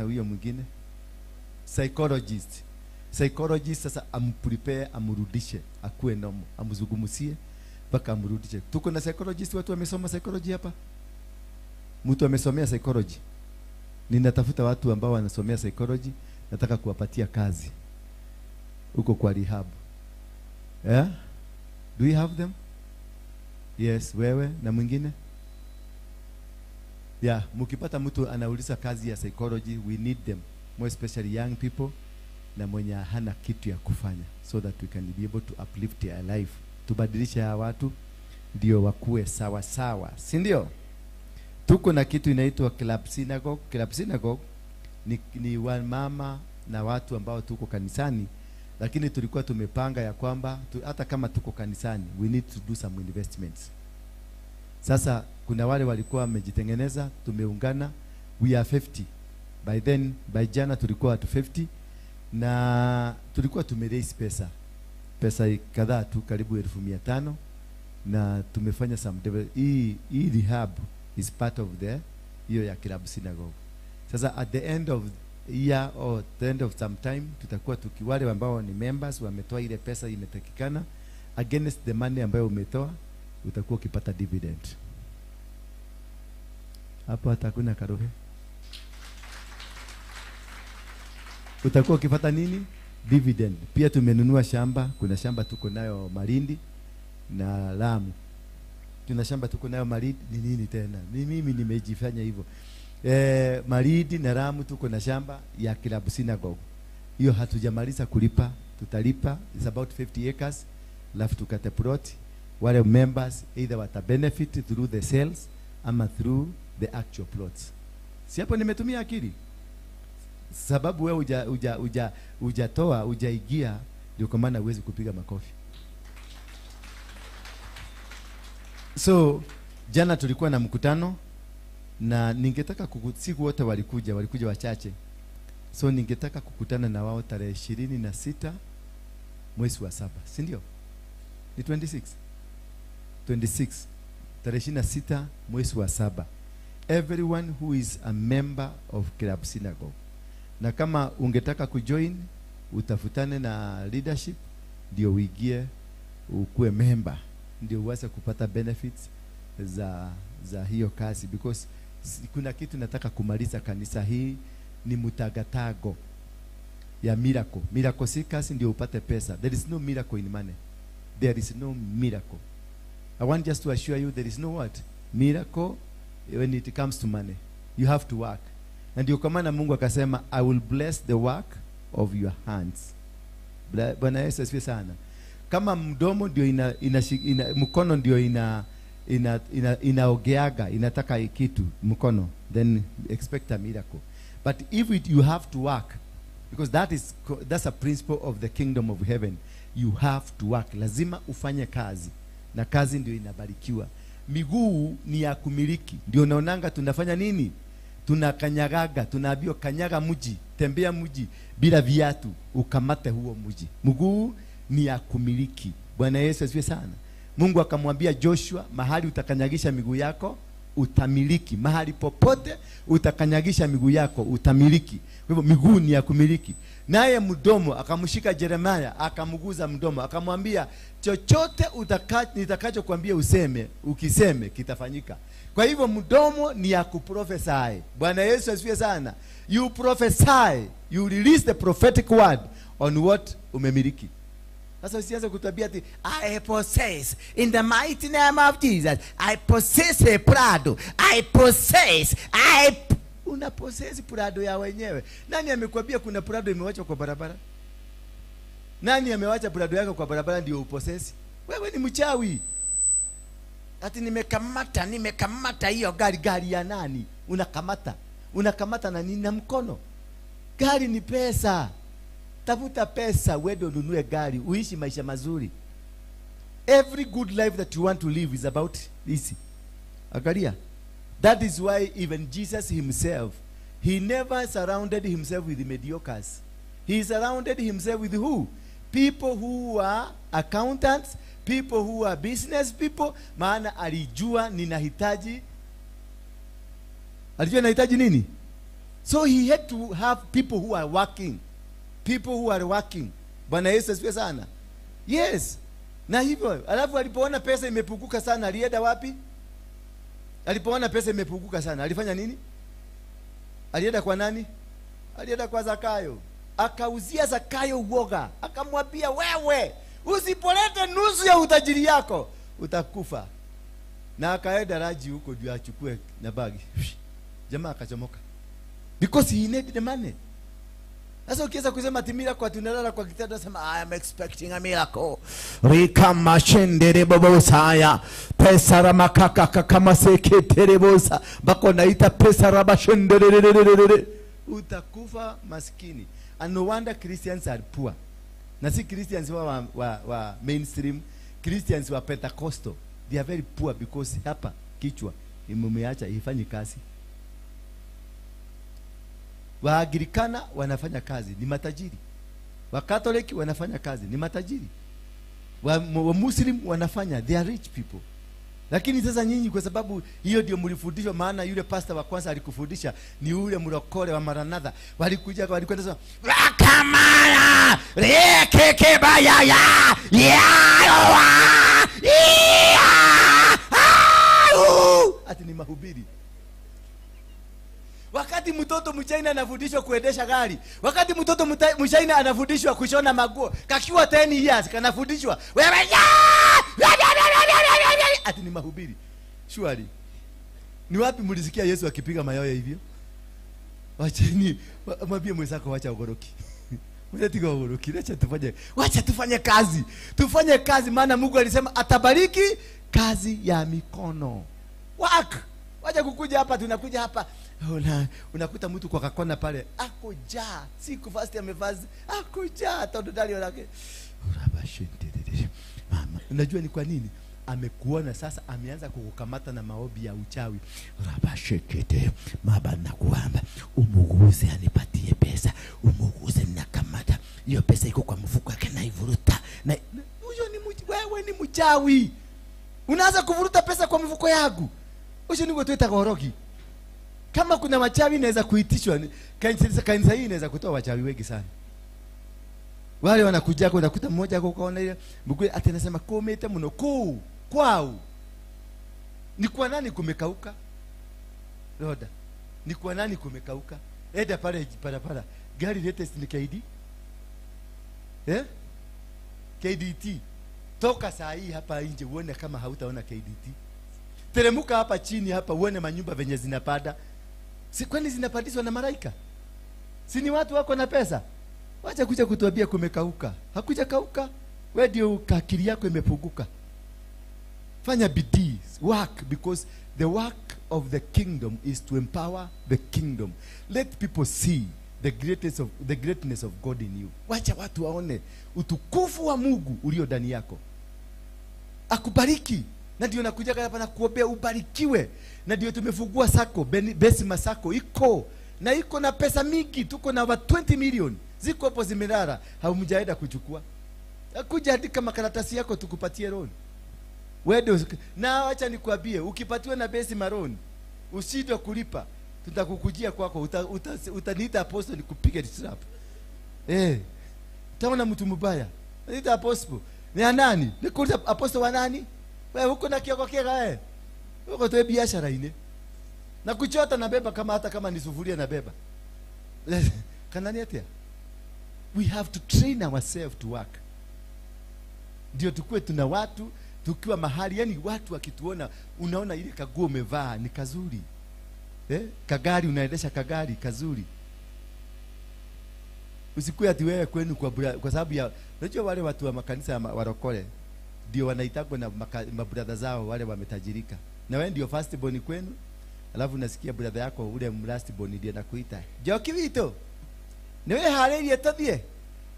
Speaker 2: Huyo mwingine psychologist. Psychologist sasa amprepare, amrudishe, akuwe normal, amzungumzie mpaka amrudishe. Tuko na psychologist, watu wamesoma psychology hapa? Mtu amesomea psychology. Ninatafuta watu ambao wanasomea psychology, nataka kuwapatia kazi huko kwa rehab. Yeah? Do you have them? Yes, wewe na mwingine? Yeah, mkipata mtu anauliza kazi ya psychology, we need them, more especially young people na mwenye hana kitu ya kufanya, so that we can be able to uplift their life. Tubadilishe hawa watu ndio wakue sawa sawa, si ndio? Tuko na kitu inaitwa Club Synagogue. Club Synagogue ni wamama na watu ambao tuko kanisani, lakini tulikuwa tumepanga ya kwamba hata kama tuko kanisani we need to do some investments. Sasa kuna wale walikuwa wamejitengeneza, tumeungana, we are 50. By then, by jana tulikuwa watu 50 na tulikuwa tumeraise pesa. Pesa kadhaa tu, karibu 500,000, na tumefanya some hii rehab is part of the hiyo ya Club Synagogue. Sasa at the end of year or the end of some time tutakuwa tukiwale ambao ni members wametoa ile pesa imetakikana, against the money ambayo umetoa utakuwa ukipata dividend. Hapo hata hakuna karohe. Utakuwa ukipata nini? Dividend. Pia tumenunua shamba, kuna shamba tuko nayo Malindi na Lamu. Tuna shamba tuko nayo Malindi, ni nini tena? Ni mimi nimejifanya hivyo. Malindi na Lamu tuko na shamba ya Club Synagogue. Hiyo hatujamaliza kulipa, tutalipa. It's about 50 acres. Alafu tukate plot. Wale members either wata benefit through the sales ama through the actual plots. Si hapo nimetumia akili? Sababu wewe hujatoa, hujaigia, ndio kwa maana huwezi kupiga makofi. So jana tulikuwa na mkutano na ningetaka siku wote walikuja wachache. So ningetaka kukutana na wao tarehe 26 mwezi wa 7, si ndio? Ni 26. 26 tarehe 26 mwezi wa 7. Everyone who is a member of Club Synagogue. Na kama ungetaka kujoin, utafutane na leadership ndio uingie ukuwe member, ndio uweze kupata benefits za hiyo kazi, because kuna kitu nataka kumaliza kanisa hii ni mutagatago ya miracle. Miracle si kazi ndio upate pesa. There is no miracle in money. There is no miracle. I want just to assure you there is no what? Miracle when it comes to money. You have to work. Na ndio kwa maana Mungu akasema I will bless the work of your hands. Bwana Yesu asifiwe sana. Kama mdomo ndio ina mkono ndio inaogeaga, inataka kitu mkono, then expect a miracle. But if you have to work, because that's a principle of the kingdom of heaven. You have to work. Lazima ufanye kazi. Na kazi ndio inabarikiwa. Miguu ni ya kumiliki. Ndio naonanga tunafanya nini? Tunakanyagaga, tunaambiwa kanyaga mji, tembea mji bila viatu, ukamate huo mji. Mguu ni ya kumiliki. Bwana Yesu asifiwe sana. Mungu akamwambia Joshua, mahali utakanyagisha miguu yako utamiliki. Mahali popote utakanyagisha miguu yako utamiliki. Kwa hivyo miguu ni ya kumiliki. Naye mdomo akamshika Jeremia, akamguza mdomo, akamwambia chochote nitakachokuambia useme, ukiseme kitafanyika. Kwa hivyo mdomo ni ya kuprophesy. Bwana Yesu asifiwe sana. You prophesy, you release the prophetic word on what umemiliki. Sasa usianze kutuambia ati I possess in the mighty name of Jesus. I possess a Prado. I possess. Una possess Prado ya wenyewe. Nani amekwambia kuna Prado imewachwa kwa barabara? Nani amewacha Prado yako kwa barabara ndio upossess? Wewe ni mchawi. Ati nimekamata hiyo gari. Gari ya nani? Unakamata. Unakamata na nini? Na mkono. Gari ni pesa. Tafuta pesa, wewe ununue gari, uishi maisha mazuri. Every good life that you want to live is about this. Angalia. That is why even Jesus himself, he never surrounded himself with the mediocres. He surrounded himself with who? People who are accountants, people who are business people. Maana alijua ninahitaji. Alijua ninahitaji nini? So he had to have people who are working. People who are working. Bwana Yesu asifiwe sana. Yes. Na hivyo, alafu alipoona pesa imepunguka sana, alienda wapi? Alipoona pesa imepunguka sana, alifanya nini? Alienda kwa nani? Alienda kwa Zakayo. Akauzia Zakayo uoga. Akamwambia wewe, usipolete nusu ya utajiri yako, utakufa. Na akaenda raji huko juu achukue na bagi. Jamaa akachomoka. Because he needed the money. Sasa ukiweza kusema ati miracle, tunalala kwa kitanda sema I am expecting a miracle.
Speaker 5: Rikama shendere bobosaya pesa ramakaka kama seketere bosa bako naita pesa rabashendere.
Speaker 2: Utakufa maskini. And no wonder Christians are poor. Na si Christians wa mainstream, Christians wa Pentecostal, they are very poor because hapa kichwa imeacha ifanye kazi. Waanglikana wanafanya kazi, ni matajiri. Wakatoliki wanafanya kazi, ni matajiri. Wa Muslim wanafanya, they are rich people. Lakini sasa nyinyi kwa sababu hiyo ndio mlifundishwa, maana yule pastor wa kwanza alikufundisha ni yule mlokole wa Maranatha. Walikuja walikwenda sasa
Speaker 5: Rakamala rekeke bayaya ya
Speaker 2: ati ni mahubiri. Wakati mtoto mchaina anafundishwa kuendesha gari, wakati mtoto mchaina anafundishwa kushona maguo, kakiwa 10 years kanafundishwa wewe ati ni mahubiri. Surely. Ni wapi mlisikia Yesu akipiga mayowe hivyo? Wacheni, mwambie mwenzako wacha ugoroki. Mletiga ugoroki, acha tufanye. Wacha tufanye kazi. Tufanye kazi maana Mungu alisema atabariki kazi ya mikono. Work. Wacha kukuja hapa, tunakuja hapa. Unakuta mtu kwa kakona pale, akojaa, siku fast amevaa, akojaa todo dalio lake. Mama, unajua ni kwa nini? Amekuona sasa, ameanza kukukamata na maobi ya uchawi.
Speaker 5: Rabashekete, maba nakuamba, umuguze anipatie pesa, umuguze nakamata. Hiyo pesa iko kwa mfuko yake naivuruta.
Speaker 2: Na huyo ni wewe ni mchawi. Unaanza kuvuruta pesa kwa mfuko yangu. Huyo ni tuita goroki. Kama kuna wachawi inaweza kuitishwa, kanisa hii inaweza kutoa wachawi wengi sana. Wale wanakuja kwa unakuta mmoja kwa ukaona ile mguu ati anasema komete mno kuu kwao. Ni kwa nani kumekauka? Roda. Ni kwa nani kumekauka? Enda pale barabara. Gari latest ni KD. Eh? KDT. Toka saa hii hapa nje uone kama hautaona KDT. Teremuka hapa chini hapa uone manyumba venye zinapanda. Si kwani zinapandishwa na malaika? Si ni watu wako na pesa? Wacha kuja kutuambia kumekauka. Hakuja kauka. Wewe ndio akili yako imepunguka. Fanya bidii, work, because the work of the kingdom is to empower the kingdom. Let people see the greatness of God in you. Wacha watu waone utukufu wa Mungu ulio ndani yako. Akubariki. Na ndio nakuja hapa na kuombea ubarikiwe. Na ndio tumefungua sako, Besima Sacco iko na iko na pesa mingi, tuko na over 20 million. Ziko hapo zimelala, haumjaenda kuchukua. Kuja andika makaratasi yako tukupatie loan. Wewe na acha nikuambie, ukipatiwa na Besima loan ushindwe kulipa, tutakukujia kwako, utaniita apostle nikupige trap. Utaona mtu mbaya. Niita apostle. Ni nani? Nikuuliza apostle wa nani? Wewe uko na kioko kiega wewe. Uko tu biashara ine. Na kuchota na beba kama hata kama ni sufuria na beba. Kanani atia? We have to train ourselves to work. Ndio tukue tuna watu tukiwa mahali, yani watu wakituona, unaona ile kaguo umevaa ni kazuri. Kagari unaendesha kagari kazuri. Usikue ati wewe kwenu kwa sababu ya unajua wale watu wa makanisa ya warokole ndio wanaitagwa na mabrother zao wale wametajirika. Na wewe ndio first born kwenu, alafu unasikia brother yako ule last born ndiye anakuita. Njoki wito. Ni wewe harĩirie tũthiĩ.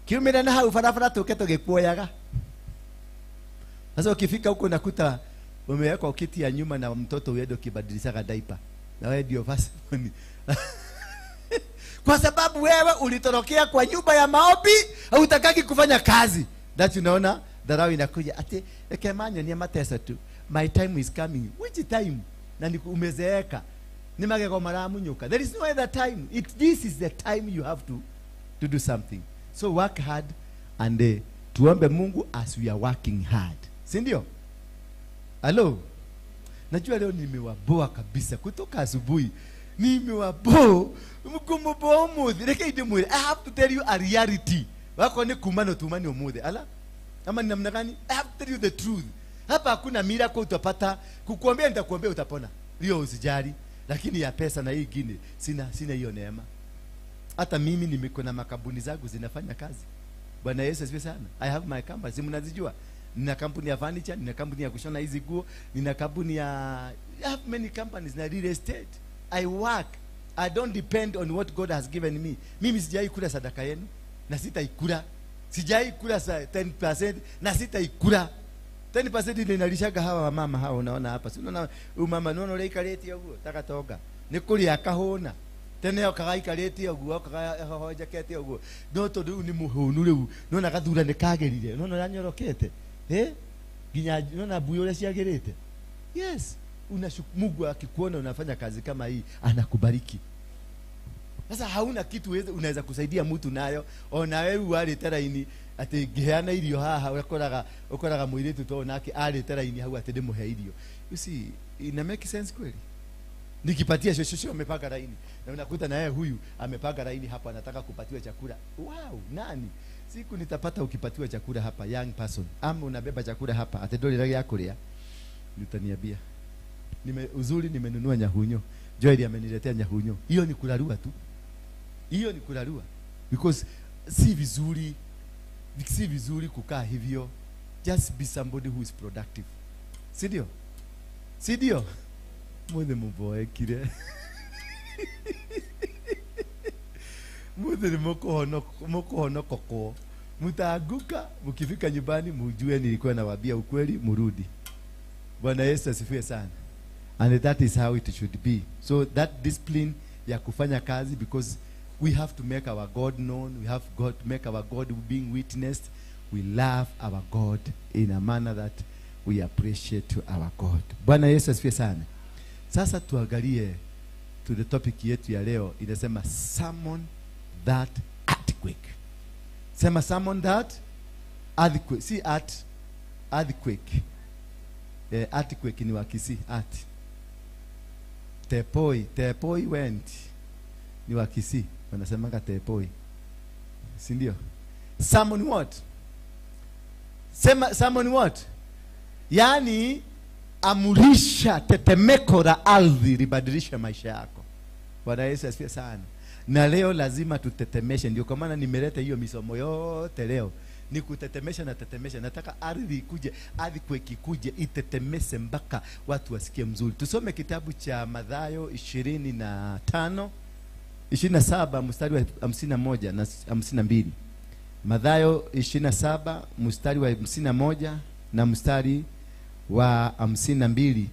Speaker 2: Kiumĩra na hau barabara tũke tũgĩkuoyaga. Sasa ukifika huko unakuta umewekwa kiti ya nyuma na mtoto uende ukibadilisha diaper. Na wewe ndio first born. Kwa sababu wewe ulitorokea kwa nyumba ya maombi, hautakaki kufanya kazi. That unaona dharau inakuja ati ekemanyo ni mateso tu. My time is coming. Which time? Na ni umezeeka. Ni magego maramunyuka. There is no other time. This is the time you have to do something. So work hard and tuombe Mungu as we are working hard. Si ndio? Hello. Najua leo nimewaboa kabisa kutoka asubuhi. Nimewaboa. Mkumboa umuthi. Reke ndimwire. I have to tell you a reality. Wako ni kumano tumani umuthi. Ala? Ama ni namna gani? I have to tell you the truth. Hapa hakuna miracle utapata. Kukuambia nitakuambia utapona. Leo usijali. Lakini ya pesa na hii ingine sina hiyo neema. Hata mimi nimeko na makampuni zangu zinafanya kazi. Bwana Yesu asifiwe sana. I have my company. Si mnazijua? Nina kampuni ya furniture, nina kampuni ya kushona hizi nguo, nina kampuni ya I have many companies na real estate. I work. I don't depend on what God has given me. Mimi sijai kula sadaka yenu na sitaikula. Sijai kula 10% na sitaikula. 10% ile inalishaga hawa wamama hawa unaona hapa. Si unaona huyu mama unaona ile ikaleti uguo takatoga. Ni kulia kahona. Tene okagaikarĩtie ũguo okagahojakete ũguo no tondũ rĩu nĩ mũhũnu rĩu nona gathura nĩ kagĩrire nona ũrĩa nginya nona mbui ũrĩa ciagĩrĩte. Yes, Mungu akikuona unafanya kazi kama hii anakubariki. Sasa hauna kitu unaweza kusaidia mtu nayo ona wewe warĩte raini atĩ ngĩheana irio haha ũkoraga mũirĩtu to nake arĩte raini hau atĩ ndĩmũhe irio. You see, ina make sense kweli? Nikipatia shosho amepanga laini na unakuta na yeye huyu amepanga laini hapa anataka kupatiwa chakula. Wow, nani? Siku nitapata ukipatiwa chakula hapa young person. Ama unabeba chakula hapa atedoli ragi yako lia. Nitaniambia. Uzuri nimenunua nyahunyo. Joel ameniletea nyahunyo. Hiyo ni kularua tu. Hiyo ni kularua. Because si vizuri kukaa hivyo. Just be somebody who is productive. Si ndio? Si ndio? Mwethe muboekire. Mwethe ni mukuhonokoko. Mutaanguka, mkifika nyumbani mjue nilikuwa nawaambia ukweli, murudi. Bwana Yesu asifiwe sana. And that is how it should be. So that discipline ya kufanya kazi, because we have to make our God known, we have got to make our God being witnessed. We love our God in a manner that we appreciate our God. Bwana Yesu asifiwe sana. Sasa tuangalie to the topic yetu ya leo inasema summon that earthquake. Sema summon that earthquake. Si at earthquake. Earthquake ni wakisi at. Tepoi went. Ni wa Kisii, wanasemanga tepoi. Si ndio? Summon what? Sema summon what? Yaani amurisha tetemeko la ardhi libadilishe maisha yako. Bwana Yesu asifiwe sana. Na leo lazima tutetemeshe, ndio kwa maana nimeleta hiyo misomo yote leo. Ni kutetemesha na tetemesha. Nataka ardhi ikuje, earthquake ikuje itetemese mpaka watu wasikie mzuri. Tusome kitabu cha Mathayo 25 27 mstari wa 51 na 52. Mathayo 27 mstari wa 51 na mstari wa 52.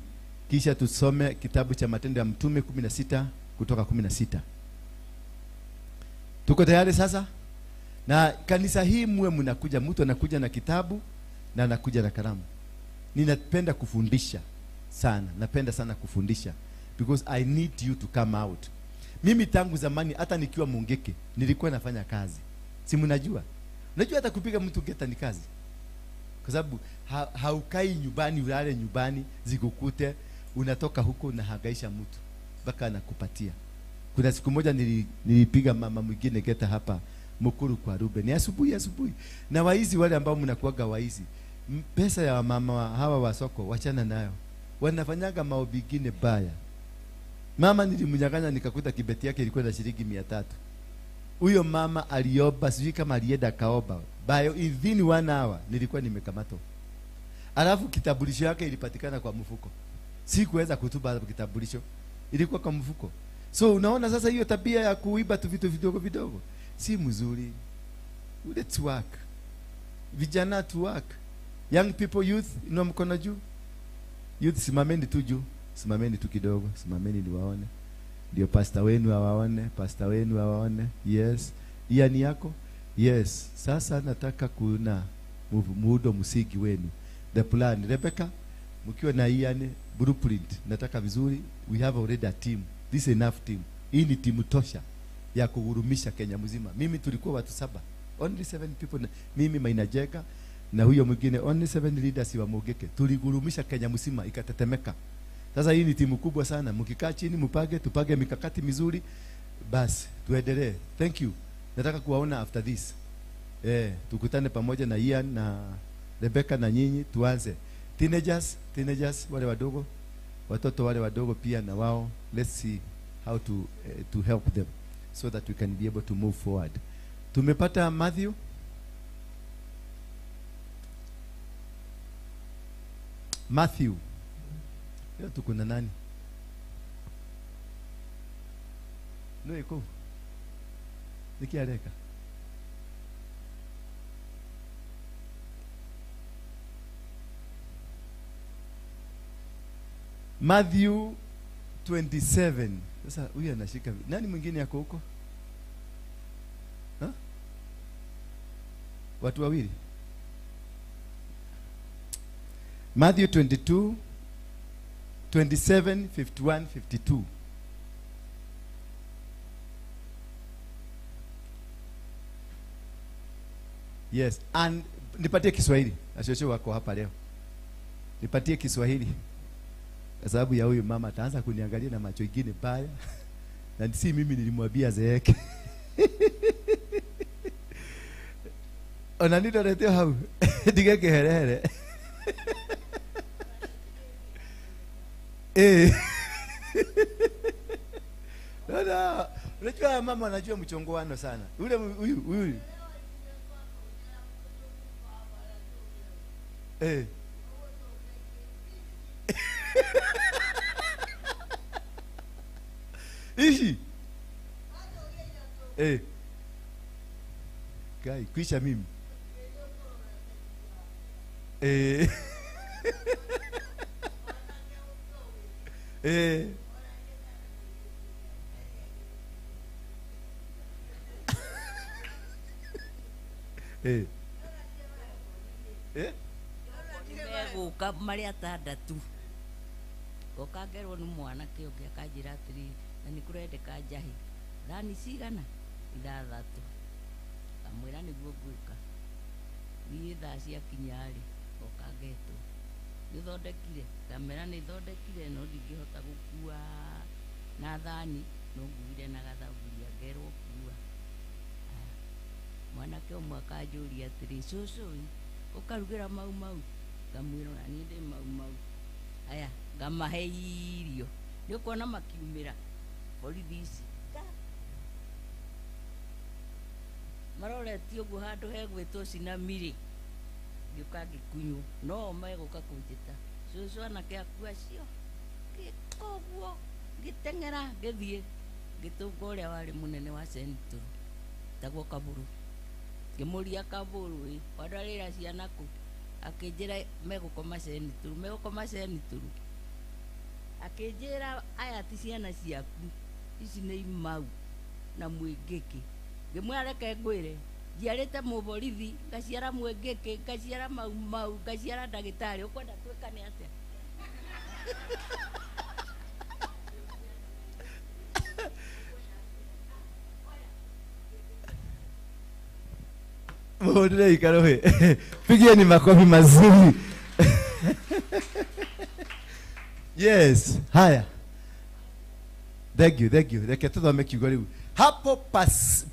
Speaker 2: Kisha tusome kitabu cha Matendo ya Mtume 16 kutoka 16. Tuko tayari sasa? Na kanisa hii muwe mnakuja, mtu anakuja na kitabu na anakuja na kalamu. Ninapenda kufundisha sana, napenda sana kufundisha because I need you to come out. Mimi tangu zamani hata nikiwa Mungeke nilikuwa nafanya kazi. Si mnajua? Unajua hata kupiga mtu geta ni kazi. Kwa sababu haukai nyumbani, ulale nyumbani, zikukute, unatoka huko na hangaisha mtu mpaka anakupatia. Kuna siku moja nilipiga mama mwingine geta hapa Mukuru kwa Ruben. Ni asubuhi asubuhi. Na waizi wale ambao mnakuaga waizi, pesa ya mama hawa wa soko wachana nayo. Wanafanyaga maobigine baya. Mama nilimnyang'anya nikakuta kibeti yake ilikuwa na shilingi 300. Huyo mama alioba, sijui kama alienda kaoba. By within 1 hour nilikuwa nimekamatwa. Alafu kitambulisho yake ilipatikana kwa mfuko. Sikuweza kutuba kitambulisho. Ilikuwa kwa mfuko. So unaona sasa hiyo tabia ya kuiba tu vitu vidogo vidogo si mzuri. Let's work. Vijana to work. Young people, youth, inua mkono juu. Youth, simameni tu juu. Simameni tu kidogo, simameni niwaone. Ndio pastor wenu awaone, pastor wenu awaone. Yes. Iya ni yako? Yes. Sasa nataka kuna muundo msingi wenu. The plan. Rebecca, mkiwa na Ian blueprint, nataka vizuri. We have already a team. This is enough team. Hii ni timu tosha ya kuhurumisha Kenya mzima. Mimi tulikuwa watu 7. Only 7 people. Mimi Maina Jega na huyo mwingine, only 7 leaders wa Mungeke. Tuligurumisha Kenya mzima ikatetemeka. Sasa hii ni timu kubwa sana. Mkikaa chini mpage, tupage mikakati mizuri, basi tuendelee. Thank you. Nataka kuwaona after this. Tukutane pamoja na Ian na Rebecca na nyinyi tuanze. Teenagers, teenagers wale wadogo, watoto wale wadogo pia na wao. Let's see how to help them so that we can be able to move forward. Tumepata Matthew. Matthew. Leo tuko na nani? No iko. Nikiareka. Matthew 27. Sasa huyu anashika. Nani mwingine yako huko? Ha? Watu wawili. Matthew 22 27 51 52. Yes, and nipatie Kiswahili. Ashosho wako hapa leo. Nipatie Kiswahili. Kwa sababu ya huyu mama ataanza kuniangalia na macho ingine baya. Na si mimi nilimwambia zeeke. Ona nito reteo hau. Digeke here. No, no. Unajua mama anajua mchongoano sana. Yule huyu huyu. Ishi. Kai kwisha mimi.
Speaker 6: Guka mari atandatu goka ngerwo ni mwanake ũngĩ akanjĩra atĩrĩrĩ na nĩ kũrendeka njahi thani cigana ithathatũ kamwĩra nĩguo ngwĩka niĩ thaa ciakinya rĩ goka ngetwo nĩ ũthondekire ngamera nĩ thondekire no ndingĩhota gũkua na thani no nguire na gathaburia Ngerwo kua. Mwanake ũmwe akanjũria atĩrĩ, cũcũ ũkarugĩra mau mau? Ngamwĩra ona niĩ ndĩ mau mau. Aya, ngamahe irio. Nĩ ũkuona makiumĩra borithi ici. Maroretie ũguo handũ hegwĩtwo Cinamiri. Ngĩũka ngĩkunywo. No o megũka kũnjĩta, cũcũ anake aku acio. Ngĩka ũguo, ngĩteng'era ngĩthiĩ ngĩtũnga ũrĩa warĩ mũnene wa Central, etagwo Kabũrũ. Ngĩmũria Kabũrũ ĩ, wandwarĩra ciana kũ? Akĩnjĩra megũkoma Central, megũkoma Central. Akĩnjĩra aya ti ciana ciaku, ici nĩ imau na mwĩngĩkĩ. Ngĩmwĩra reke ngwĩre, njiarĩte mũborithi, ngaciara mwĩngĩkĩ, ngaciara mau mau, ngaciara ndagĩtarĩ, ũkwenda twĩkane atĩa?
Speaker 2: Muhurire ikarohe. Pigieni makofi mazuri. Yes, haya. Thank you, thank you. Reke tuthome kiugo riu. Hapo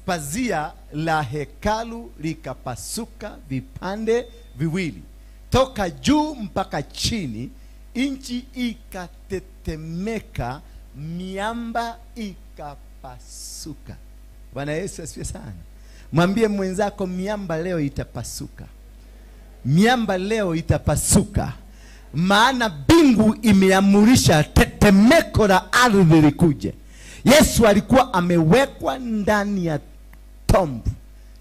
Speaker 2: pazia la hekalu likapasuka vipande viwili, toka juu mpaka chini, nchi ikatetemeka, miamba ikapasuka. Bwana Yesu asifiwe sana. Mwambie mwenzako, miamba leo itapasuka. Miamba leo itapasuka. Maana mbingu imeamurisha tetemeko la ardhi likuje. Yesu alikuwa amewekwa ndani ya tombu,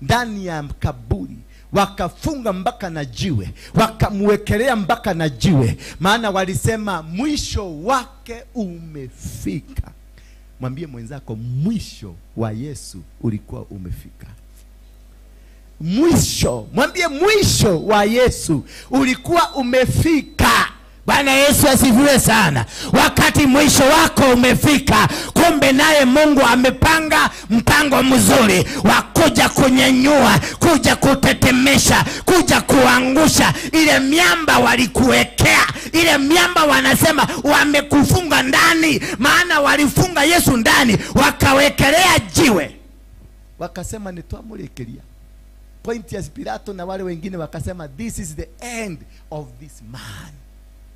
Speaker 2: ndani ya kaburi. Wakafunga mpaka na jiwe, wakamwekelea mpaka na jiwe, maana walisema mwisho wake umefika. Mwambie mwenzako, mwisho wa Yesu ulikuwa umefika. Mwisho, mwambie mwisho wa Yesu ulikuwa umefika.
Speaker 5: Bwana Yesu asifiwe sana. Wakati mwisho wako umefika, kumbe naye Mungu amepanga mpango mzuri wa kuja kunyenyua, kuja kutetemesha, kuja kuangusha ile miamba walikuwekea, ile miamba wanasema wamekufunga ndani, maana walifunga Yesu ndani, wakawekelea jiwe.
Speaker 2: Wakasema nitwamurekeria. Pontius Pilato na wale wengine wakasema this is the end of this man.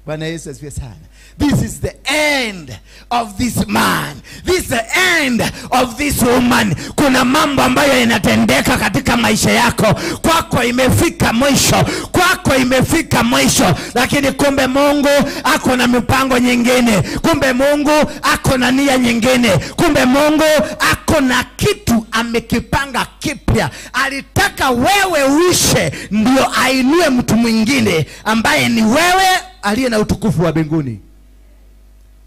Speaker 2: Bwana Yesu asifiwe sana.
Speaker 5: This is the end of this man. This is the end of this woman. Kuna mambo ambayo yanatendeka katika maisha yako. Kwako imefika mwisho. Kwako imefika mwisho. Lakini kumbe Mungu ako na mipango nyingine. Kumbe Mungu ako na nia nyingine. Kumbe Mungu ako na kitu amekipanga kipya. Alitaka wewe uishe ndio ainue mtu mwingine ambaye ni wewe
Speaker 2: aliye na utukufu wa mbinguni.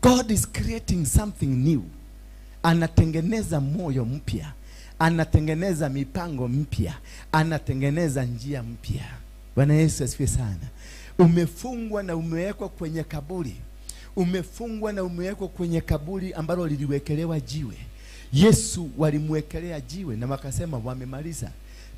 Speaker 2: God is creating something new. Anatengeneza moyo mpya, anatengeneza mipango mpya, anatengeneza njia mpya. Bwana Yesu asifiwe sana. Umefungwa na umewekwa kwenye kaburi. Umefungwa na umewekwa kwenye kaburi ambalo liliwekelewa jiwe. Yesu walimwekelea jiwe na wakasema wamemaliza.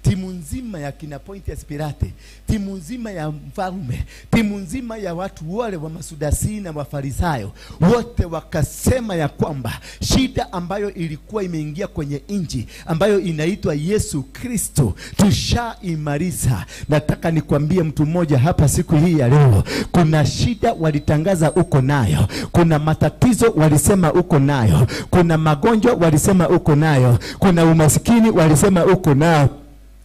Speaker 2: Timu nzima ya kina Pontius Pilate, timu nzima ya mfalme, timu nzima ya watu wale wa Masudasi na Mafarisayo, wote wakasema ya kwamba shida ambayo ilikuwa imeingia kwenye nchi ambayo inaitwa Yesu Kristo tushaimaliza. Nataka nikwambie mtu mmoja hapa siku hii ya leo, kuna shida walitangaza uko nayo, kuna matatizo walisema uko nayo, kuna magonjwa walisema uko nayo, kuna umasikini walisema uko nayo,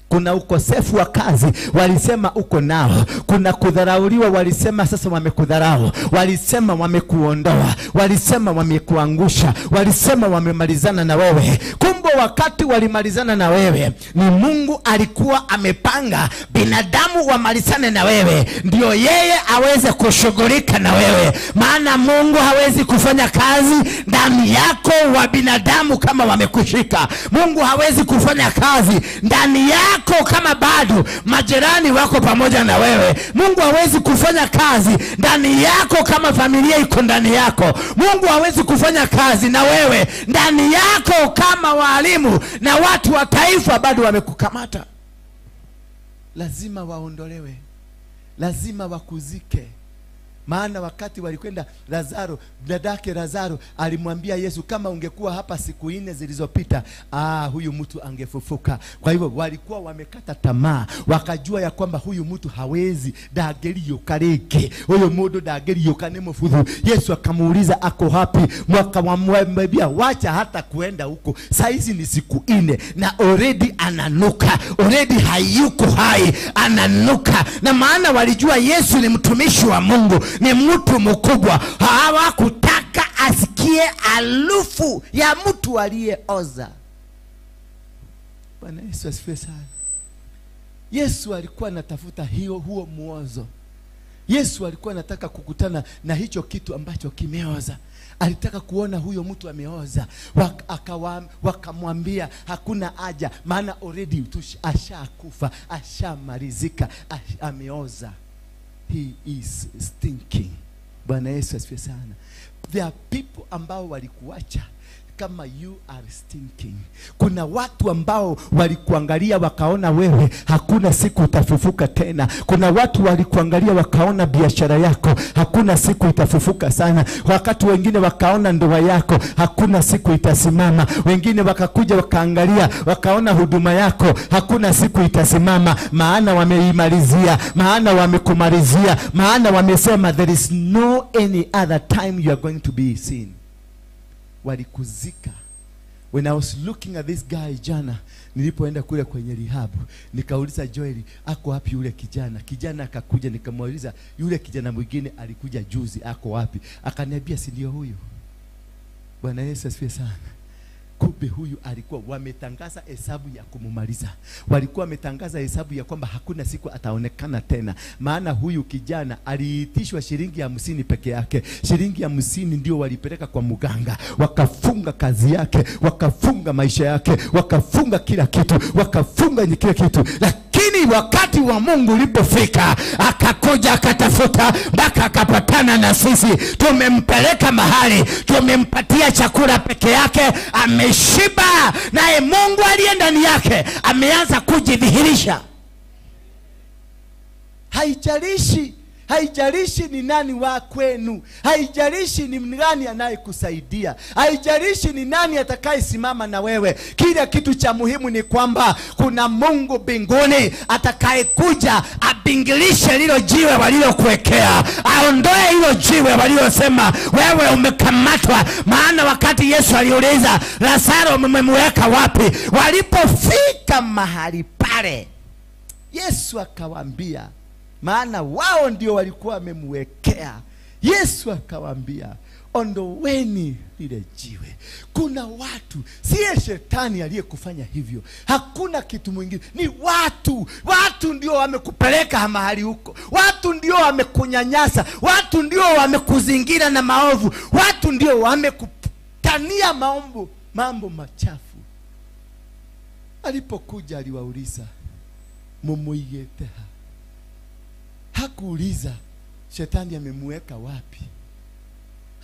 Speaker 2: kuna ukosefu wa kazi walisema uko nao, kuna kudharauliwa walisema sasa wamekudharau, walisema wamekuondoa, walisema wamekuangusha, walisema wamemalizana na wewe. Kumbe wakati walimalizana na wewe ni Mungu alikuwa amepanga binadamu wamalizane na wewe ndio yeye aweze kushughulika na wewe. Maana Mungu hawezi kufanya kazi ndani yako wa binadamu kama wamekushika. Mungu hawezi kufanya kazi ndani yako kama bado majirani wako pamoja na wewe. Mungu hawezi kufanya kazi ndani yako kama familia iko ndani yako. Mungu hawezi kufanya kazi na wewe ndani yako kama walimu na watu wa taifa bado wamekukamata. Lazima waondolewe, lazima wakuzike. Maana wakati walikwenda Lazaro, dadake Lazaro alimwambia Yesu, kama ungekuwa hapa siku 4 zilizopita, huyu mtu angefufuka. Kwa hivyo walikuwa wamekata tamaa, wakajua ya kwamba huyu mtu hawezi, ndangĩriũka rĩngĩ, huyu mũndũ ndangĩriũka nĩ mũbuthu. Yesu akamuuliza ako wapi? Wakamwambia wacha hata kuenda huko, saizi ni siku 4 na already ananuka, already hayuko hai, ananuka.
Speaker 5: Na maana walijua Yesu ni mtumishi wa Mungu, ni mtu mkubwa. Hawakutaka asikie harufu ya mtu aliyeoza.
Speaker 2: Bwana Yesu asifiwe sana. Yesu alikuwa anatafuta huo muozo. Yesu alikuwa anataka kukutana na hicho kitu ambacho kimeoza. Alitaka kuona huyo mtu ameoza. Wakamwambia hakuna haja, maana already ashakufa, ashamalizika, ameoza. He is stinking. Bwana Yesu asifiwe sana. There are people ambao walikuacha kama you are stinking. Kuna watu ambao walikuangalia wakaona wewe hakuna siku utafufuka tena. Kuna watu walikuangalia wakaona biashara yako hakuna siku itafufuka sana. Wakati wengine wakaona ndoa yako hakuna siku itasimama. Wengine wakakuja wakaangalia wakaona huduma yako hakuna siku itasimama, maana wameimalizia, maana wamekumalizia, maana wamesema there is no any other time you are going to be seen. Walikuzika. When I was looking at this guy jana, nilipoenda kule kwenye rehab, nikauliza Joel, ako wapi yule kijana? Kijana akakuja, nikamuuliza yule kijana mwingine alikuja juzi, ako wapi? Akaniambia si ndio huyu. Bwana Yesu asifiwe sana. Kumbe huyu alikuwa wametangaza hesabu ya kumumaliza. Walikuwa wametangaza hesabu ya kwamba hakuna siku ataonekana tena. Maana huyu kijana aliitishwa shilingi 50 peke yake. Shilingi 50 ndio walipeleka kwa muganga. Wakafunga kazi yake, wakafunga maisha yake, wakafunga kila kitu, wakafunga kila kitu.
Speaker 5: Lakini wakati wa Mungu ulipofika, akakuja akatafuta mpaka akapatana na sisi. Tumempeleka mahali, tumempatia chakula peke yake, ameshiba, naye Mungu aliye ndani yake ameanza kujidhihirisha.
Speaker 2: Haijalishi ni nani wa kwenu, haijalishi ni nani anayekusaidia, haijalishi ni nani atakayesimama na wewe. Kila kitu cha muhimu ni kwamba kuna Mungu mbinguni
Speaker 5: atakayekuja abingilishe lilo jiwe walilokuwekea, aondoe hilo jiwe walilosema wewe umekamatwa. Maana wakati Yesu aliuliza Lazaro mmemweka wapi, walipofika mahali pale
Speaker 2: Yesu akawaambia, maana wao ndio walikuwa wamemwekea. Yesu akawaambia ondoweni lile jiwe. Kuna watu, si shetani aliyekufanya hivyo, hakuna kitu mwingine, ni watu. Watu ndio wamekupeleka mahali huko, watu ndio wamekunyanyasa, watu ndio wamekuzingira na maovu, watu ndio wamekutania mambo machafu. Alipokuja aliwauliza mumuigeteha. Hakuuliza shetani amemweka wapi.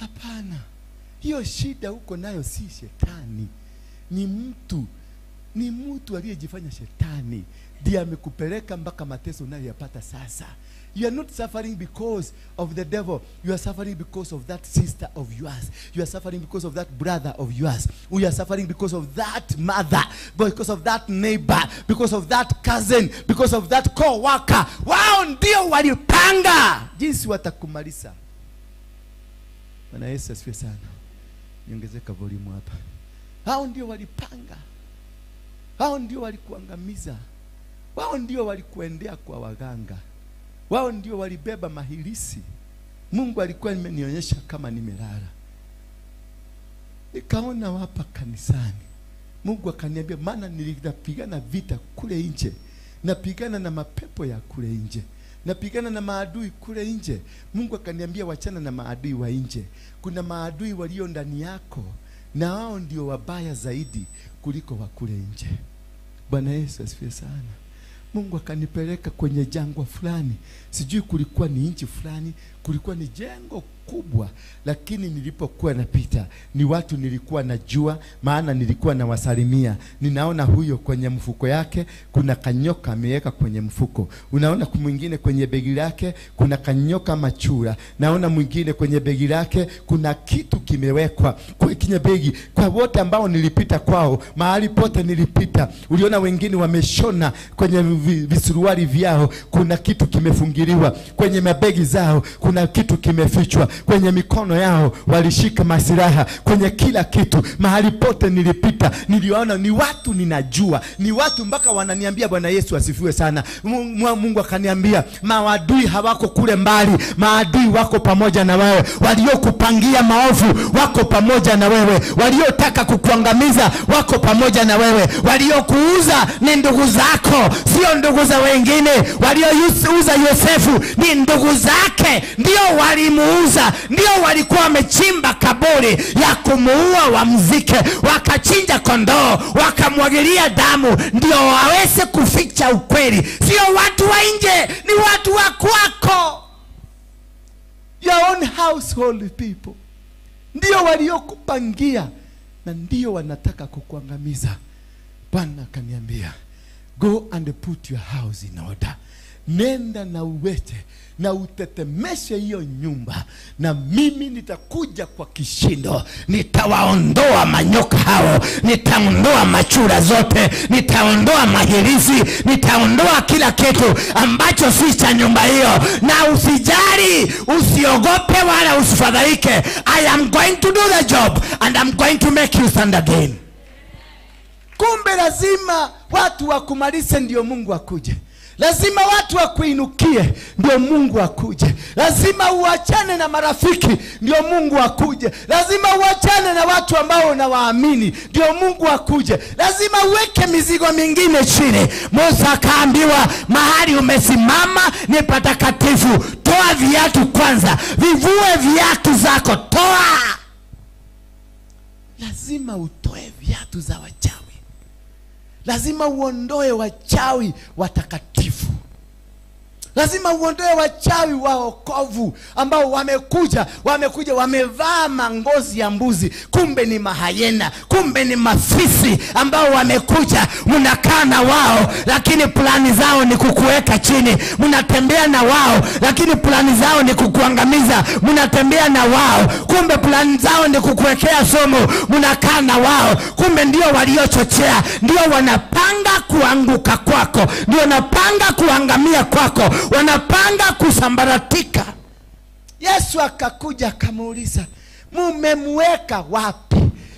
Speaker 2: Hapana. Hiyo shida huko nayo si shetani, ni mtu. Ni mtu aliyejifanya shetani ndiye amekupeleka mpaka mateso unayoyapata sasa. You are not suffering because of the devil. You are suffering because of that sister of yours. You are suffering because of that brother of yours. You are suffering because of that mother, because of that neighbor, because of that cousin, because of that co-worker.
Speaker 5: Wao ndio walipanga
Speaker 2: jinsi watakumaliza. Bwana Yesu asifiwe sana. Niongezeka volume hapa. Hao ndio walipanga. Hao ndio walikuangamiza. Wao ndio walikuendea kwa waganga. Wao ndio walibeba mahilisi. Mungu alikuwa amenionyesha kama nimelala. Nikaona hapa kanisani. Mungu akaniambia, maana nilipigana vita kule nje. Napigana na mapepo ya kule nje. Napigana na maadui kule nje. Mungu akaniambia wachana na maadui wa nje. Kuna maadui walio ndani yako, na wao ndio wabaya zaidi kuliko wa kule nje. Bwana Yesu asifiwe sana. Mungu akanipeleka kwenye jangwa fulani. Sijui kulikuwa ni nchi fulani, kulikuwa ni jengo kubwa, lakini nilipokuwa napita ni watu nilikuwa najua, maana nilikuwa nawasalimia. Ninaona huyo kwenye mfuko yake kuna kanyoka ameweka kwenye mfuko, unaona mwingine kwenye begi lake kuna kanyoka machura, naona mwingine kwenye begi lake kuna kitu kimewekwa kwenye begi. Kwa wote ambao nilipita kwao, mahali pote nilipita, uliona wengine wameshona kwenye visuruali vyao kuna kitu kimefungiliwa, kwenye mabegi zao kuna kitu kimefichwa, kwenye mikono yao walishika masilaha, kwenye kila kitu. Mahali pote nilipita niliona ni watu ninajua, ni watu mpaka wananiambia Bwana Yesu asifiwe sana. Mungu akaniambia maadui hawako kule mbali, maadui wako pamoja na wewe, waliokupangia maovu wako pamoja na wewe, waliotaka kukuangamiza wako pamoja na wewe, waliokuuza ni ndugu zako, sio ndugu za wengine. Waliouza Yosefu ni ndugu zake, ndio walimuuza, ndio walikuwa wamechimba kaburi ya kumuua wamzike, wakachinja kondoo, wakamwagilia damu, ndio waweze kuficha ukweli. Sio watu wa nje, ni watu wa kwako. Your own household people ndio waliokupangia na ndio wanataka kukuangamiza. Bwana akaniambia, go and put your house in order. Nenda na uwete na utetemeshe hiyo nyumba, na mimi nitakuja kwa kishindo,
Speaker 5: nitawaondoa manyoka hao, nitaondoa machura zote, nitaondoa mahirizi, nitaondoa kila kitu ambacho si cha nyumba hiyo. Na usijali, usiogope wala usifadhaike. I am going to do the job and I'm going to make you stand again.
Speaker 2: Kumbe lazima watu wakumalize ndio Mungu akuje. Lazima watu wakuinukie ndio Mungu akuje. Lazima uachane na marafiki ndio Mungu akuje. Lazima uachane na watu ambao unawaamini ndio Mungu akuje. Lazima uweke mizigo mingine chini.
Speaker 5: Musa akaambiwa, mahali umesimama ni patakatifu, toa viatu kwanza, vivue viatu zako, toa.
Speaker 2: Lazima utoe viatu za wachawi. Lazima uondoe wachawi watakatifu. Lazima uondoe wachawi wa wokovu ambao wamekuja wamevaa mangozi ya mbuzi, kumbe ni mahayena,
Speaker 5: kumbe ni mafisi ambao wamekuja. Mnakaa na wao lakini plani zao ni kukuweka chini. Mnatembea na wao lakini plani zao ni kukuangamiza. Mnatembea na wao, kumbe plani zao ni kukuwekea somo. Mnakaa na wao, kumbe ndio waliochochea, ndio wanapanga kuanguka kwako, ndio wanapanga kuangamia kwako, wanapanga kusambaratika.
Speaker 2: Yesu akakuja akamuuliza, mumemweka wapi?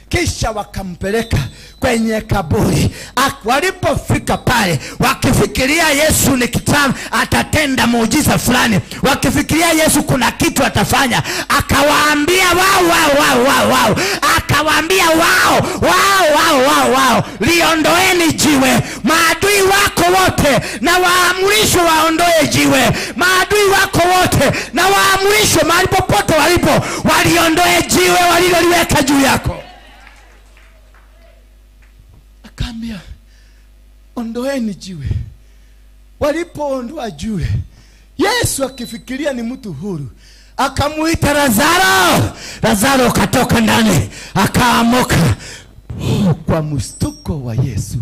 Speaker 2: Kisha wakampeleka kwenye kaburi.
Speaker 5: Walipofika pale wakifikiria Yesu ni kitamu atatenda muujiza fulani, wakifikiria Yesu kuna kitu atafanya, akawaambia wao wao wao wao, akawaambia wao wao wao wao wao, liondoeni jiwe. Maadui wako wote na waamrishwe waondoe jiwe. Maadui wako wote na waamrishwe mahali popote walipo waliondoe jiwe waliloliweka juu yako.
Speaker 2: Akaambia, ondoeni jiwe. Walipoondoa jiwe, Yesu akifikiria ni mtu huru,
Speaker 5: akamuita Lazaro. Lazaro katoka ndani, akaamuka.
Speaker 2: Kwa mstuko wa Yesu,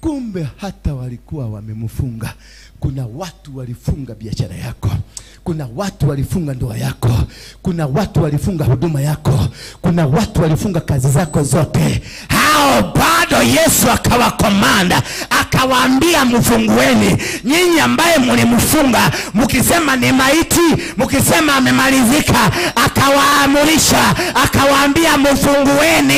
Speaker 2: kumbe hata walikuwa wamemfunga. Kuna watu walifunga biashara yako, kuna watu walifunga ndoa yako, kuna watu walifunga huduma yako, kuna watu walifunga kazi zako zote.
Speaker 5: Hao bado Yesu akawakomanda, akawaambia mfungueni. Nyinyi ambaye mlimfunga, mkisema ni maiti, mkisema amemalizika, akawaamurisha, akawaambia mfungueni.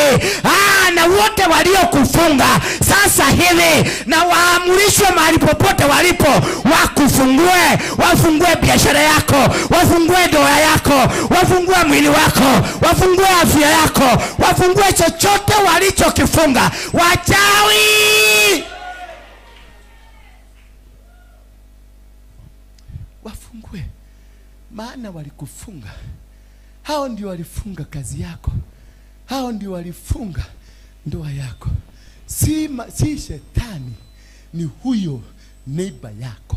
Speaker 5: Na wote waliokufunga sasa hivi na waamrishwe mahali popote walipo wakufungue, wafungue biashara yako, wafungue ndoa yako, wafungue mwili wako, wafungue afya yako, wafungue chochote walichokifunga. Wachawi
Speaker 2: wafungue, maana walikufunga. Hao ndio walifunga kazi yako, hao ndio walifunga ndoa yako. Si shetani, ni huyo neighbor yako,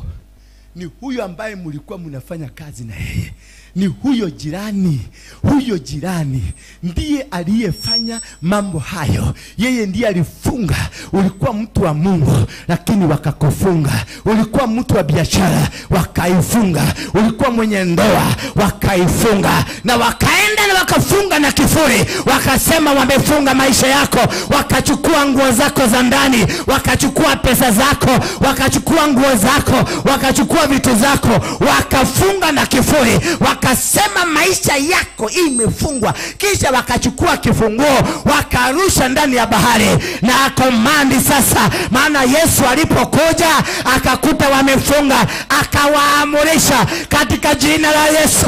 Speaker 2: Ni huyo ambaye mlikuwa mnafanya kazi na yeye. Ni huyo jirani, huyo jirani ndiye aliyefanya mambo hayo. Yeye ndiye alifunga. Ulikuwa mtu wa Mungu lakini wakakufunga. Ulikuwa mtu wa biashara wakaifunga. Ulikuwa mwenye ndoa wakaifunga.
Speaker 5: Na wakaenda na wakafunga na kifuri. Wakasema wamefunga maisha yako. Wakachukua nguo zako za ndani, wakachukua pesa zako, wakachukua nguo zako, wakachukua vitu zako, wakafunga na kifuri. Wakasema maisha yako imefungwa. Kisha wakachukua kifunguo wakarusha ndani ya bahari. Na komandi sasa, maana Yesu alipokuja akakuta wamefunga, akawaamurisha katika jina la Yesu,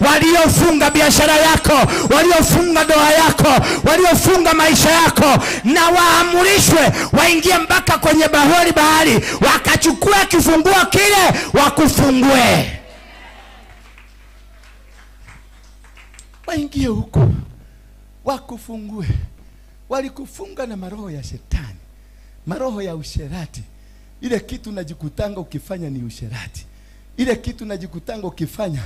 Speaker 5: waliofunga biashara yako, waliofunga ndoa yako, waliofunga maisha yako, na waamurishwe waingie mpaka kwenye bahari, wakachukua kifunguo kile wakufungue.
Speaker 2: Waingie huko wakufungue. Walikufunga na maroho ya shetani, maroho ya usherati. Ile kitu unajikutanga ukifanya ni usherati. Ile kitu unajikutanga ukifanya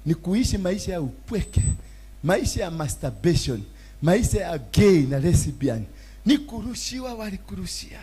Speaker 2: ni kuishi maisha ya upweke, maisha ya masturbation, maisha ya gay na lesbian. Ni kurushiwa, walikurushia.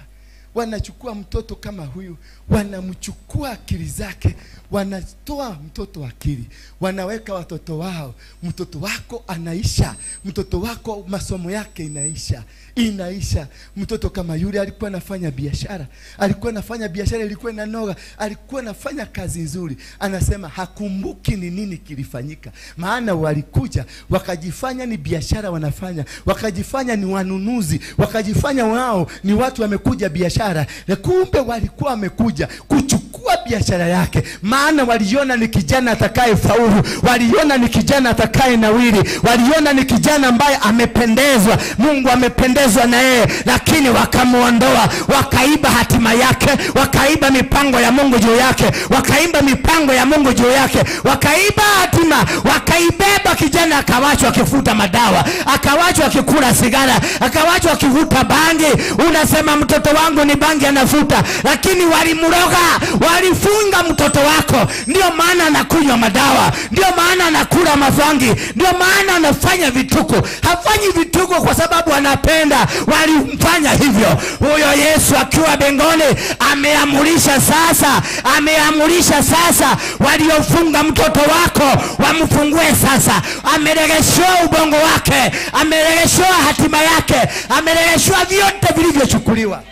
Speaker 2: Wanachukua mtoto kama huyu, wanamchukua akili zake, wanatoa mtoto akili, wanaweka watoto wao. Mtoto wako anaisha, mtoto wako masomo yake inaisha, inaisha. Mtoto kama yule alikuwa anafanya biashara, alikuwa anafanya biashara ilikuwa inanoga, alikuwa anafanya kazi nzuri. Anasema hakumbuki ni nini kilifanyika, maana walikuja wakajifanya ni biashara wanafanya, wakajifanya ni wanunuzi, wakajifanya wao ni watu wamekuja biashara, na kumbe walikuwa wamekuja kuchukua biashara yake. Maana waliona ni kijana atakaye faulu, waliona ni kijana atakaye nawiri, waliona ni kijana ambaye amependezwa, Mungu amependezwa na yeye,
Speaker 5: lakini wakamuondoa, wakaiba hatima yake, wakaiba mipango ya Mungu juu yake, wakaiba mipango ya Mungu juu yake, wakaiba hatima, wakaibeba. Kijana akawachwa akifuta madawa, akawachwa akikula sigara, akawachwa akivuta bangi. Unasema mtoto wangu ni bangi anafuta, lakini walimroga, walifunga mtoto wako. Ndio maana anakunywa madawa, ndio maana anakula mafangi, ndio maana anafanya vituko. Hafanyi vituko kwa sababu anapenda, walimfanya hivyo. Huyo Yesu akiwa mbinguni ameamurisha sasa, ameamurisha sasa, waliofunga mtoto wako wamfungue sasa. Ameregeshewa ubongo wake, ameregeshewa hatima yake, ameregeshewa vyote vilivyochukuliwa.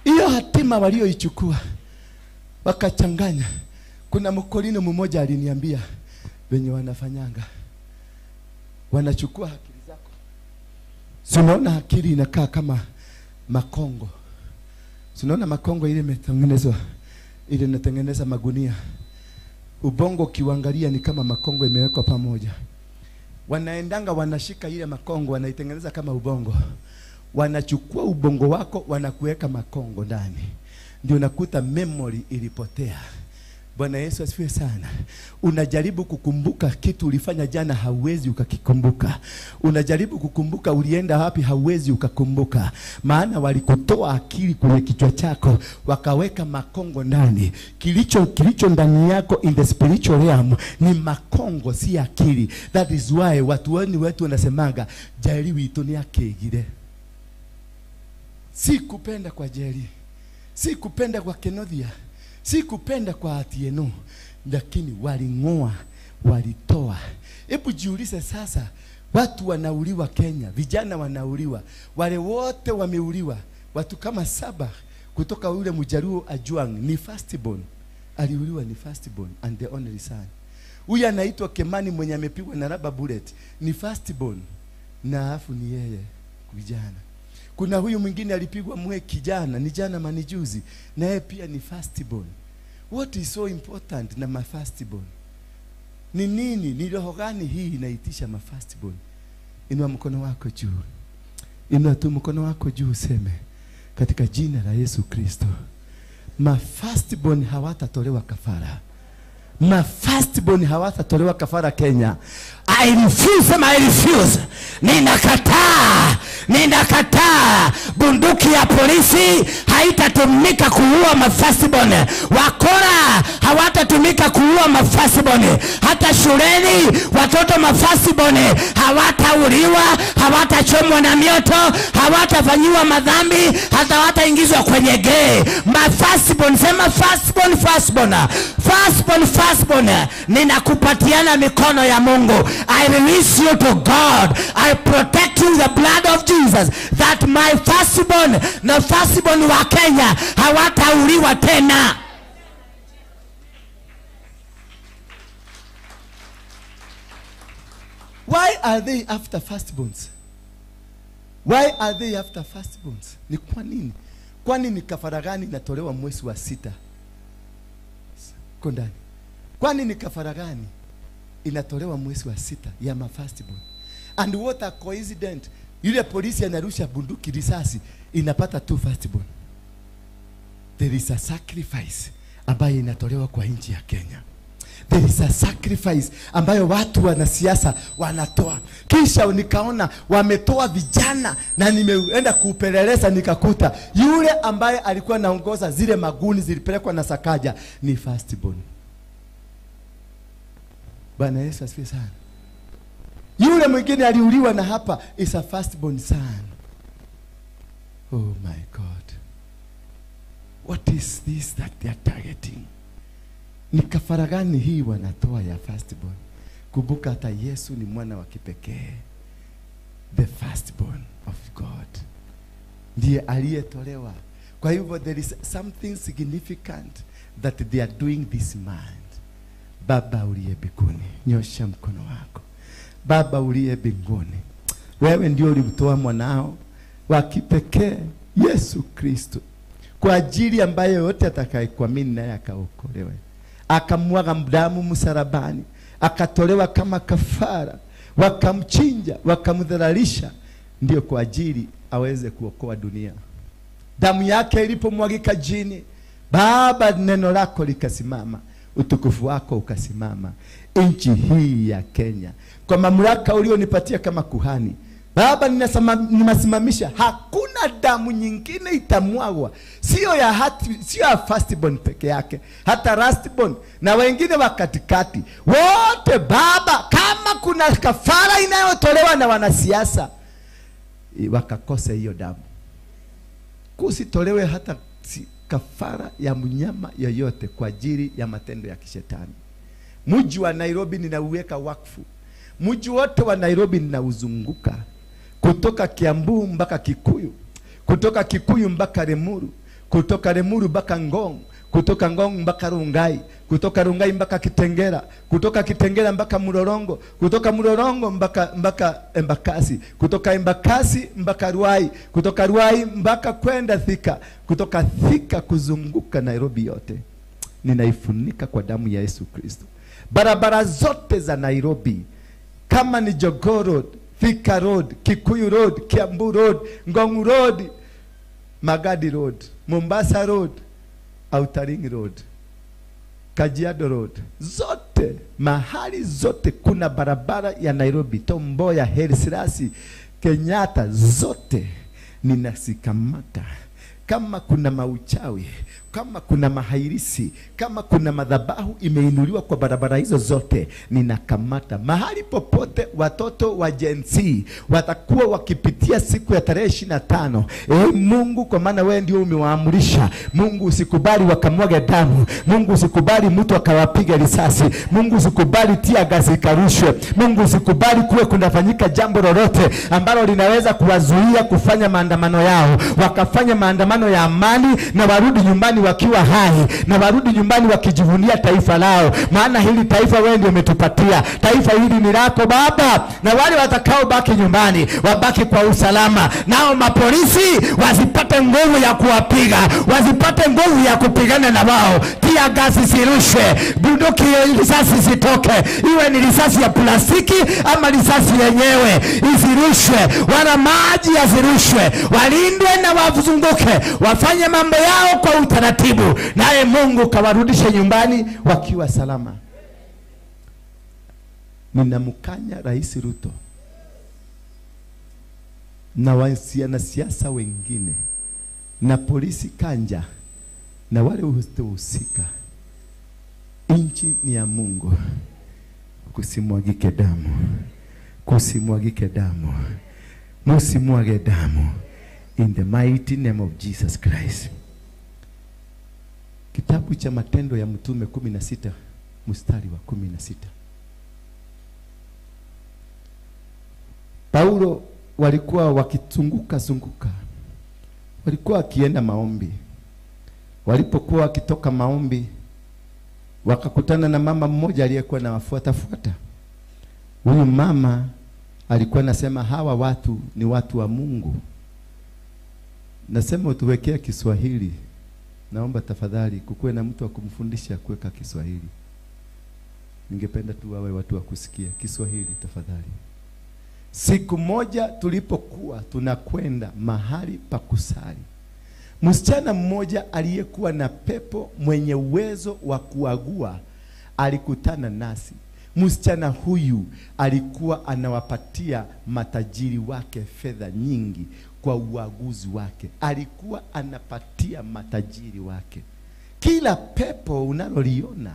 Speaker 2: Hiyo hatima walioichukua wakachanganya. Kuna mkolino mmoja aliniambia wenye wanafanyanga, wanachukua akili zako. Si unaona akili inakaa kama makongo. Si unaona makongo ile imetengenezwa, ile inatengeneza magunia. Ubongo kiuangalia ni kama makongo imewekwa pamoja. Wanaendanga wanashika ile makongo wanaitengeneza kama ubongo. Wanachukua ubongo wako wanakuweka makongo ndani. Ndio nakuta memory ilipotea. Bwana Yesu asifiwe sana. Unajaribu kukumbuka kitu ulifanya jana, hauwezi ukakikumbuka. Unajaribu kukumbuka ulienda wapi, hauwezi ukakumbuka. Maana walikutoa akili kwenye kichwa chako, wakaweka makongo ndani. Kilicho ndani yako in the spiritual realm ni makongo, si akili. That is why watu wetu wanasemanga Jerry witu ni akigire. Si kupenda kwa Jerry, si kupenda kwa Kenothia, si kupenda kwa Atieno, lakini walingoa, walitoa. Hebu jiulize sasa, watu wanauliwa Kenya, vijana wanauliwa, wale wote wameuliwa, watu kama 7 kutoka yule Mjaluo Ajuang ni firstborn, aliuliwa ni firstborn and the only son. Huyu anaitwa Kemani mwenye amepigwa na rubber bullet ni firstborn, na afu ni yeye vijana. Kuna huyu mwingine alipigwa mwe kijana, ni jana manijuzi, na yeye pia ni firstborn. What is so important na ma firstborn? Ni nini? Ni roho gani hii inaitisha ma firstborn? Inua mkono wako juu. Inua tu mkono wako juu useme katika jina la Yesu Kristo, ma firstborn hawatatolewa kafara. Ma firstborn hawatatolewa kafara Kenya.
Speaker 5: I refuse, I refuse. Ninakataa. Ninakataa bunduki ya polisi haitatumika kuua mafirstborn. Wakora hawatatumika kuua mafirstborn. Hata shuleni watoto mafirstborn hawatauliwa, hawatachomwa na mioto, hawatafanyiwa madhambi, hata hawataingizwa kwenye gay. Mafirstborn, sema firstborn, firstborn, firstborn, firstborn. Ninakupatiana mikono ya Mungu. I release you to God. I protect you the blood of Jesus, that my firstborn na firstborn wa Kenya hawatauliwa tena.
Speaker 2: Why are they after firstborns? Why are they after firstborns? Ni kwa nini? Kwa nini kafara gani inatolewa mwezi wa 6? Kondani. Kwa nini kafara gani inatolewa mwezi wa 6 ya ma firstborn? And what a coincidence. Yule polisi anarusha bunduki risasi inapata 2 firstborn. There is a sacrifice ambayo inatolewa kwa nchi ya Kenya. There is a sacrifice ambayo watu wanasiasa wanatoa. Kisha nikaona wametoa vijana, na nimeenda kupeleleza nikakuta yule ambaye alikuwa anaongoza zile maguni zilipelekwa na Sakaja ni firstborn. Bwana Yesu asifiwe sana. Yule mwingine aliuliwa na hapa is a firstborn son. Oh my God. What is this that they are targeting? Ni kafara gani hii wanatoa ya firstborn? Kumbuka hata Yesu ni mwana wa kipekee. The firstborn of God. Ndiye aliyetolewa. Kwa hivyo there is something significant that they are doing this man. Baba uliye mbinguni, nyosha mkono wako. Baba uliye mbinguni, wewe ndio ulimtoa mwanao wa kipekee Yesu Kristo kwa ajili ambaye yote atakayekuamini naye akaokolewe. Akamwaga damu msalabani, akatolewa kama kafara, wakamchinja, wakamdhalalisha, ndio kwa ajili aweze kuokoa dunia. Damu yake ilipomwagika jini, Baba, neno lako likasimama, utukufu wako ukasimama nchi hii ya Kenya. Kwa mamlaka ulionipatia kama kuhani, Baba, ninasimamisha, hakuna damu nyingine itamwagwa. Sio ya hati, sio ya firstborn peke yake, hata lastborn na wengine wa katikati wote. Baba, kama kuna kafara inayotolewa na wanasiasa wakakose hiyo damu, kusitolewe hata kafara ya mnyama yoyote kwa ajili ya matendo ya kishetani. Mji wa Nairobi ninauweka wakfu. Mji wote wa Nairobi ninauzunguka, kutoka Kiambu mpaka Kikuyu, kutoka Kikuyu mpaka Lemuru, kutoka Lemuru mpaka Ngong, kutoka Ngong mpaka Rungai, kutoka Rungai mpaka Kitengera, kutoka Kitengera mpaka Mlolongo, kutoka Mlolongo mpaka Embakasi, kutoka Embakasi mpaka Ruai, kutoka Ruai mpaka kwenda Thika, kutoka Thika kuzunguka Nairobi yote. Ninaifunika kwa damu ya Yesu Kristo. Barabara zote za Nairobi, kama ni Jogoo Road, Thika Road, Kikuyu Road, Kiambu Road, Ngong Road, Magadi Road, Mombasa Road, Outer Ring Road, Kajiado Road, zote, mahali zote kuna barabara ya Nairobi, Tom Mboya, Haile Selassie, Kenyatta, zote ninasikamata. Kama kuna mauchawi, kama kuna mahairisi, kama kuna madhabahu imeinuliwa kwa barabara hizo zote, ninakamata. Mahali popote watoto wa Gen Z watakuwa wakipitia siku ya tarehe 25, Mungu, kwa maana wewe ndio umewaamurisha. Mungu, usikubali wakamwaga damu. Mungu, usikubali mtu akawapiga risasi. Mungu, usikubali tia gasi ikarushwe. Mungu, usikubali kuwe kunafanyika jambo lolote ambalo linaweza kuwazuia kufanya maandamano yao. Wakafanya maandamano ya amani na warudi nyumbani wakiwa hai, na warudi nyumbani wakijivunia taifa lao. Maana hili taifa wewe ndio umetupatia. Taifa hili ni lako Baba, na wale watakao baki nyumbani wabaki kwa usalama, nao mapolisi wasipate nguvu ya kuwapiga, wasipate nguvu ya kupigana na wao. Tia gasi sirushwe, bunduki risasi sitoke, iwe ni risasi ya plastiki ama risasi yenyewe isirushwe, wala maji yasirushwe. Walindwe na wazunguke, wafanye mambo yao kwa utaratibu, naye Mungu kawarudishe nyumbani wakiwa salama. Ninamkanya Rais Ruto na wanasiasa wengine na polisi kanja na wale husika, nchi ni ya Mungu. Kusimwagike damu, kusimwagike damu, musimwage damu, in the mighty name of Jesus Christ. Kitabu cha Matendo ya Mtume 16 mstari wa 16. Paulo walikuwa wakizunguka zunguka, walikuwa wakienda maombi. Walipokuwa wakitoka maombi, wakakutana na mama mmoja aliyekuwa na wafuata fuata. Huyu mama alikuwa anasema hawa watu ni watu wa Mungu. Nasema utuwekee Kiswahili. Naomba tafadhali kukuwe na mtu wa kumfundisha kuweka Kiswahili. Ningependa tu wawe watu wa kusikia Kiswahili tafadhali. Siku moja tulipokuwa tunakwenda mahali pa kusali, msichana mmoja aliyekuwa na pepo mwenye uwezo wa kuagua alikutana nasi. Msichana huyu alikuwa anawapatia matajiri wake fedha nyingi kwa uaguzi wake. Alikuwa anapatia matajiri wake. Kila pepo unaloliona,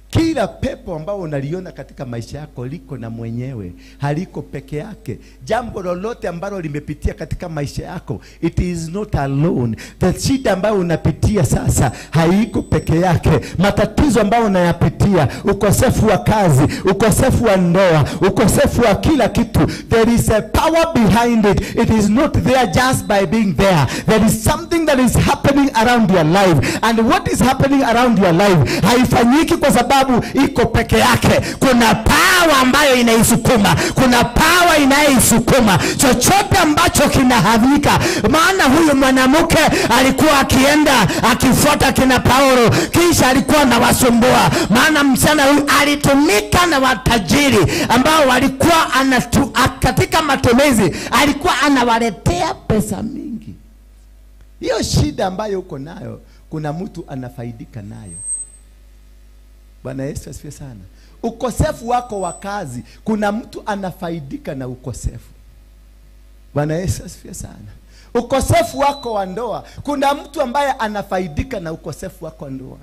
Speaker 2: kila pepo ambao unaliona katika maisha yako liko na mwenyewe, haliko peke yake. Jambo lolote ambalo limepitia katika maisha yako, it is not alone. The shida ambayo unapitia sasa haiko peke yake. Matatizo ambayo unayapitia, ukosefu wa kazi, ukosefu wa ndoa, ukosefu wa kila kitu, there is a power behind it. It is not there just by being there. There is something that is happening around your life. And what is happening around your life haifanyiki kwa sababu iko peke yake.
Speaker 5: Kuna power ambayo inaisukuma, kuna power inaisukuma chochote ambacho kinahavika. Maana huyu mwanamke alikuwa akienda akifuata kina Paulo, kisha alikuwa anawasumbua. Maana msichana huyu alitumika na watajiri ambao walikuwa katika matumizi, alikuwa anawaletea pesa mingi.
Speaker 2: Hiyo shida ambayo uko nayo, kuna mtu anafaidika nayo. Bwana Yesu asifiwe sana. Ukosefu wako wa kazi, kuna mtu anafaidika na ukosefu. Bwana Yesu asifiwe sana. Ukosefu wako wa ndoa, kuna mtu ambaye anafaidika na ukosefu wako wa ndoa.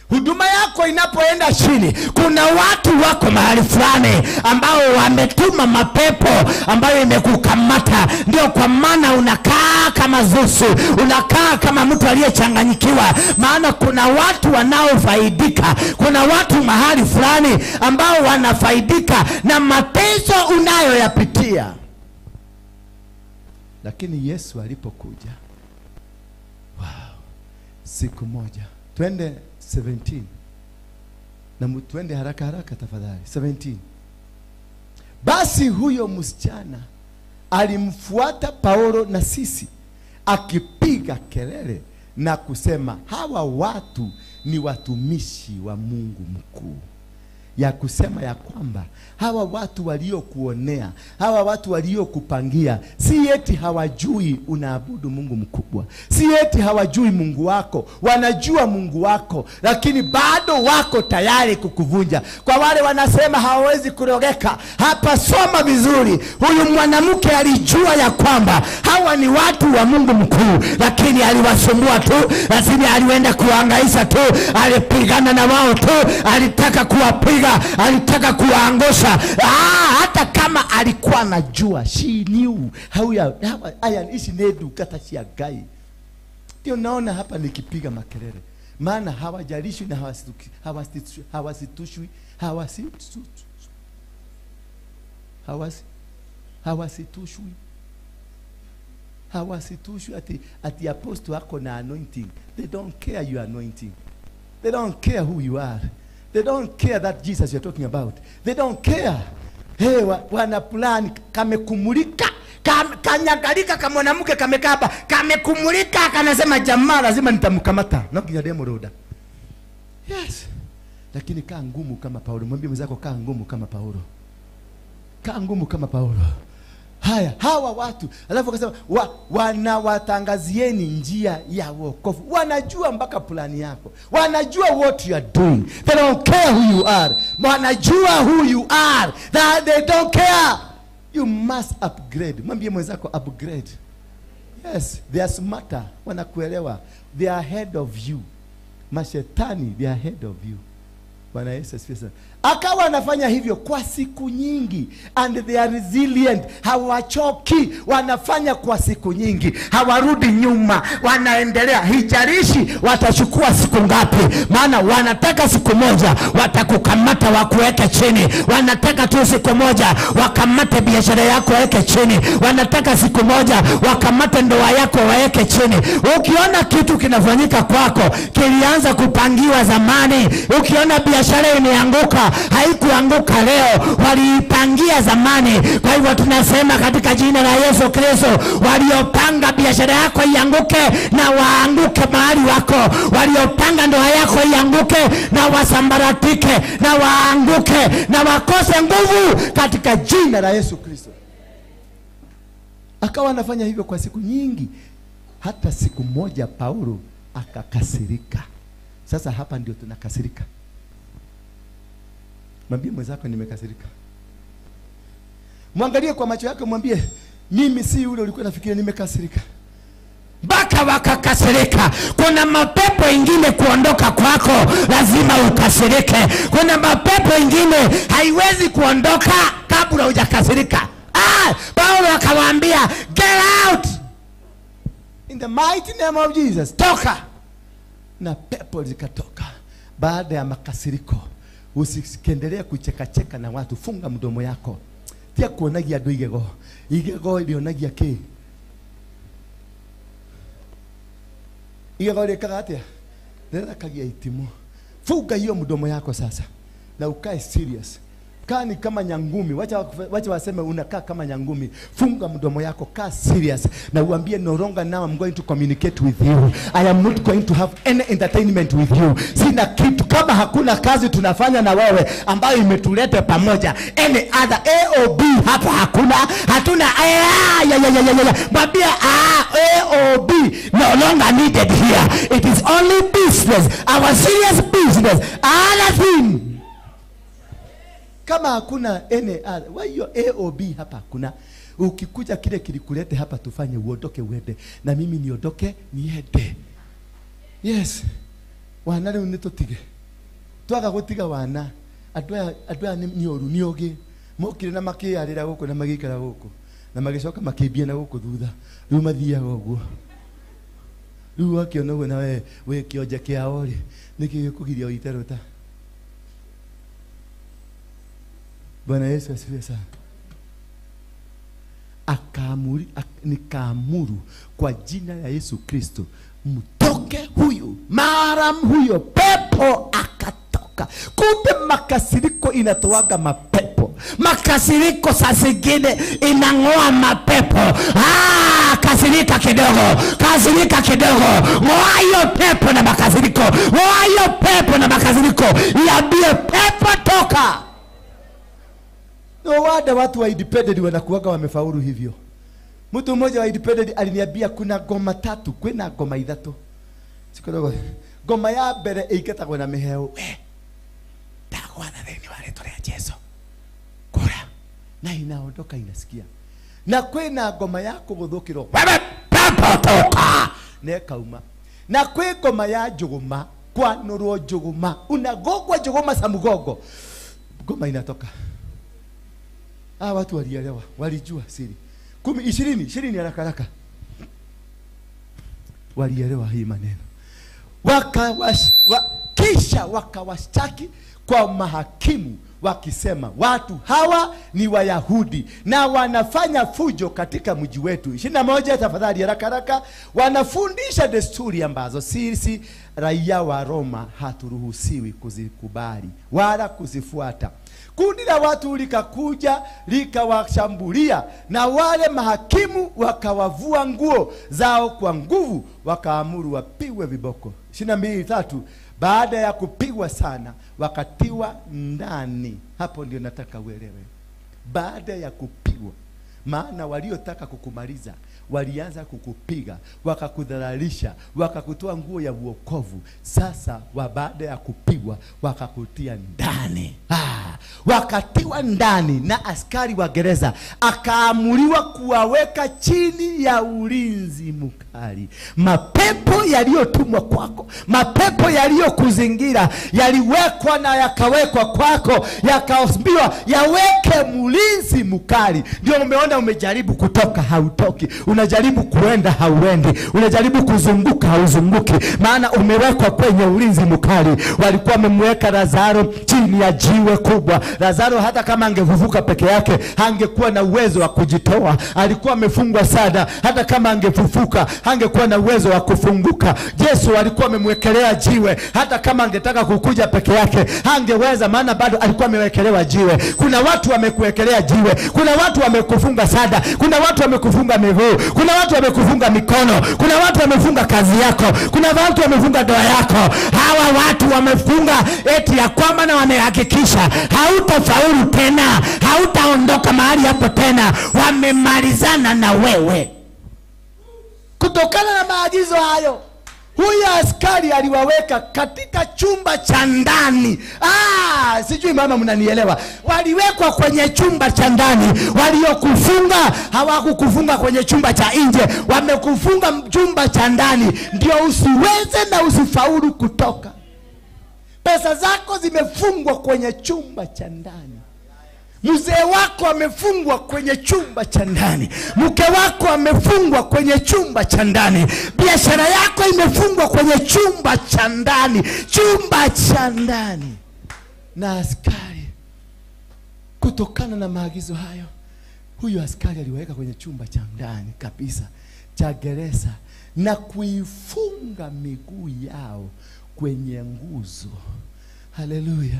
Speaker 5: Huduma yako inapoenda chini, kuna watu wako mahali fulani ambao wametuma mapepo ambayo imekukamata. Ndio kwa maana unakaa kama zusu, unakaa kama mtu aliyechanganyikiwa. Maana kuna watu wanaofaidika, kuna watu mahali fulani ambao wanafaidika na mateso unayoyapitia.
Speaker 2: Lakini Yesu alipokuja, wow, siku moja, twende 17. Na twende haraka haraka tafadhali. 17. Basi huyo msichana alimfuata Paulo na sisi akipiga kelele na kusema, hawa watu ni watumishi wa Mungu mkuu. Ya kusema ya kwamba hawa watu waliokuonea, hawa watu waliokupangia, si eti hawajui unaabudu Mungu mkubwa, si eti hawajui Mungu wako, wanajua Mungu wako, lakini bado wako tayari kukuvunja.
Speaker 5: Kwa wale wanasema hawawezi kurogeka, hapa soma vizuri. Huyu mwanamke alijua ya kwamba hawa ni watu wa Mungu mkuu, lakini aliwasumbua tu, lakini alienda kuhangaisha tu, alipigana na wao tu, alitaka kuwapiga, alitaka kuwaangusha. Hata kama alikuwa anajua,
Speaker 2: she knew how aya ishi nedu kata cia Ngai. Ndio naona hapa nikipiga makelele, maana hawajalishwi na hawasitushwi, hawasitushwi ati apostle wako na anointing. They don't care your anointing. They don't care who you are. They don't care that Jesus you're talking about. They don't care. Hey, wana plan kamekumulika,
Speaker 5: kanyagalika kama mwanamke kamekaba, kamekumulika, kanasema jamaa lazima nitamkamata.
Speaker 2: No kinya demo roda. Yes. Lakini kaa ngumu kama Paulo. Mwambie mwenzako kaa ngumu kama Paulo. Kaa ngumu kama Paulo. Haya, hawa watu alafu akasema wanawatangazieni njia ya wokovu. Wanajua mpaka plani yako. Wanajua what you are doing. They don't care who you are.
Speaker 5: Wanajua who you are. That they don't care.
Speaker 2: You must upgrade. Mwambie mwenzako upgrade. Yes, they are smarter. Wanakuelewa. They are ahead of you. Mashetani, they are ahead of you. Bwana Yesu asifiwe sana. Akawa anafanya hivyo kwa siku nyingi, and they are resilient. Hawachoki, wanafanya kwa siku nyingi,
Speaker 5: hawarudi nyuma, wanaendelea. Hijalishi watachukua siku ngapi, maana wanataka siku moja watakukamata wakuweke chini. Wanataka tu siku moja wakamate biashara yako waweke chini. Wanataka siku moja wakamate ndoa yako waweke chini. Ukiona kitu kinafanyika kwako kilianza kupangiwa zamani. Ukiona biashara imeanguka, haikuanguka leo, waliipangia zamani. Kwa hivyo tunasema katika jina la Yesu Kristo, waliopanga biashara yako ianguke na waanguke mahali wako. Waliopanga ndoa yako ianguke na wasambaratike na waanguke na wakose nguvu katika jina
Speaker 2: la Yesu Kristo. Akawa anafanya hivyo kwa siku nyingi. Hata siku moja Paulo akakasirika. Sasa hapa ndio tunakasirika. Mwambie mwenzako nimekasirika. Mwangalie kwa macho yako, mwambie mimi si yule ulikuwa unafikiria, nimekasirika.
Speaker 5: Mpaka wakakasirika. Kuna mapepo ingine kuondoka kwako lazima ukasirike. Kuna mapepo ingine haiwezi kuondoka kabla hujakasirika. Paulo akawaambia get out
Speaker 2: in the mighty name of Jesus.
Speaker 5: Toka.
Speaker 2: Na pepo zikatoka. Baada ya makasiriko, usiendelee kucheka-cheka na watu. Funga mdomo yako. Tia kuonagia andu igego. Igego ilionagia ki? Igego likaga atia? Rĩrakagia itimu. Funga hiyo mdomo yako sasa. Na ukae serious. Kaa ni kama nyangumi. Wacha waseme unakaa kama nyangumi. Funga mdomo yako, kaa serious. Na uambie no longer now I'm going to communicate with you. I am not going to have any entertainment with you. Sina kitu. Kama hakuna kazi tunafanya na wewe ambayo imetuleta pamoja.
Speaker 5: Any other A or B hapa hakuna. Hatuna A, ya ya ya ya ya. Mwambie A or B no longer needed here. It is only business. Our serious business. Other thing.
Speaker 2: Kama hakuna any other, why your A or B hapa hakuna. Ukikuja kile kilikulete hapa tufanye, uondoke uende. Na mimi niondoke niende. Yes. Wana rĩu nĩtũtige. Twaga gũtiga wana. Andũ aya nĩ ũru nĩ ũgĩ. Mokire na makĩyarĩra gũkũ na magĩikara gũkũ. Na magĩcoka makĩmbia na gũkũ thutha. Rĩu mathiaga ũguo. Rĩu wakĩona ũguo na we wĩ kĩonje kĩao rĩ, nĩkĩ gĩkũgiria ũite rũta? Bwana Yesu asifiwe sana. Nikaamuru kwa jina la Yesu Kristo, mtoke huyu. Mara huyo pepo akatoka. Kumbe makasiriko inatoaga mapepo.
Speaker 5: Makasiriko saa zingine inang'oa mapepo. Kasirika kidogo, kasirika kidogo. Ng'oa hiyo pepo na makasiriko. Ng'oa hiyo pepo na makasiriko. Iambie pepo toka.
Speaker 2: No wonder watu wa independent wanakuwaga wamefaulu hivyo. Mtu mmoja wa independent aliniambia kuna ngoma tatu, kwina ngoma ithatũ. Sikodogo. Ngoma ya mbere ĩingatagwo na mĩheo. We. Ndagwatha thĩinĩ wa rĩĩtwa rĩa Jesu. Kura. Na inaondoka inasikia. Na kwina ngoma ya kũgũthũkĩrwo.
Speaker 5: Wewe pepo toka.
Speaker 2: Na ĩkauma. Na kwĩ ngoma ya njũgũma, kwanũrwo njũgũma. Unagogwa njũgũma sa mgongo. Ngoma inatoka. Watu walielewa, walijua siri. 10, 20, 20 haraka haraka. Walielewa hii maneno. Kisha wakawashtaki kwa mahakimu wakisema watu hawa ni Wayahudi na wanafanya fujo katika mji wetu. 21 tafadhali haraka haraka. Wanafundisha desturi ambazo sisi raia wa Roma haturuhusiwi kuzikubali wala kuzifuata. Kundi la watu likakuja likawashambulia, na wale mahakimu wakawavua nguo zao kwa nguvu, wakaamuru wapigwe viboko. 22 3. Baada ya kupigwa sana wakatiwa ndani. Hapo ndio nataka uelewe. Baada ya kupigwa, maana waliotaka kukumaliza walianza kukupiga, wakakudhalalisha, wakakutoa nguo ya wokovu. Sasa baada ya kupigwa wakakutia ndani.
Speaker 5: wakatiwa ndani na askari wa gereza, akaamuliwa kuwaweka chini ya ulinzi mkali. Mapepo yaliyotumwa kwako, mapepo yaliyokuzingira yaliwekwa na yakawekwa kwako, yakaambiwa yaweke mlinzi mkali. Ndio umeona umejaribu kutoka hautoki, unajaribu kuenda hauendi, unajaribu kuzunguka hauzunguki, maana umewekwa kwenye ulinzi mkali. Walikuwa wamemweka Lazaro chini ya jiwe kubwa. Lazaro hata kama angefufuka peke yake hangekuwa na uwezo wa kujitoa, alikuwa amefungwa sana. Hata kama angefufuka hangekuwa na uwezo wa kufunguka. Yesu alikuwa amemwekelea jiwe, hata kama angetaka kukuja peke yake hangeweza, maana bado alikuwa amewekelewa jiwe. Kuna watu wamekuwekelea jiwe, kuna watu wamekufunga sada, kuna watu wamekufunga miguu, kuna watu wamekufunga mikono, kuna watu wamefunga kazi yako, kuna watu wamefunga ndoa yako. Hawa watu wamefunga eti ya kwamba na wamehakikisha hautafaulu tena, hautaondoka mahali hapo tena, wamemalizana na wewe. Kutokana na maagizo hayo, huyu askari aliwaweka katika chumba cha ndani. Sijui mama mnanielewa. Waliwekwa kwenye chumba cha ndani. Waliokufunga hawakukufunga kwenye chumba cha nje, wamekufunga chumba cha ndani, ndio usiweze na usifaulu kutoka. Pesa zako zimefungwa kwenye chumba cha ndani. Mzee wako amefungwa kwenye chumba cha ndani. Mke wako amefungwa kwenye chumba cha ndani. Biashara yako imefungwa kwenye chumba cha ndani. Chumba cha ndani. Na askari, kutokana na maagizo hayo, huyu askari aliweka kwenye chumba cha ndani kabisa cha gereza na kuifunga miguu yao kwenye nguzo. Haleluya.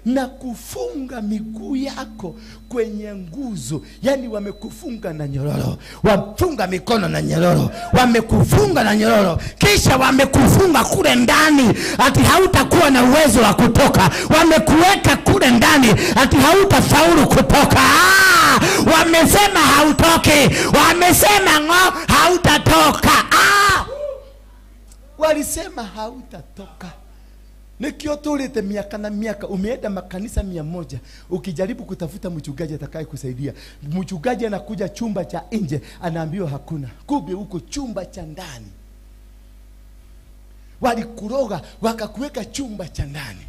Speaker 5: Na kufunga miguu yako kwenye nguzo. Yani wamekufunga na nyororo, wamefunga mikono na nyororo, wamekufunga na nyororo, kisha wamekufunga kule ndani ati hautakuwa na uwezo wa kutoka. Wamekuweka kule ndani ati hautafaulu kutoka. Wamesema hautoki, wamesema ngo hautatoka. Walisema hautatoka. Nikio tulete miaka na miaka, umeenda makanisa 100, ukijaribu kutafuta mchungaji atakaye kusaidia. Mchungaji anakuja chumba cha nje, anaambiwa hakuna. Kumbe huko chumba cha ndani. Walikuroga wakakuweka chumba cha ndani.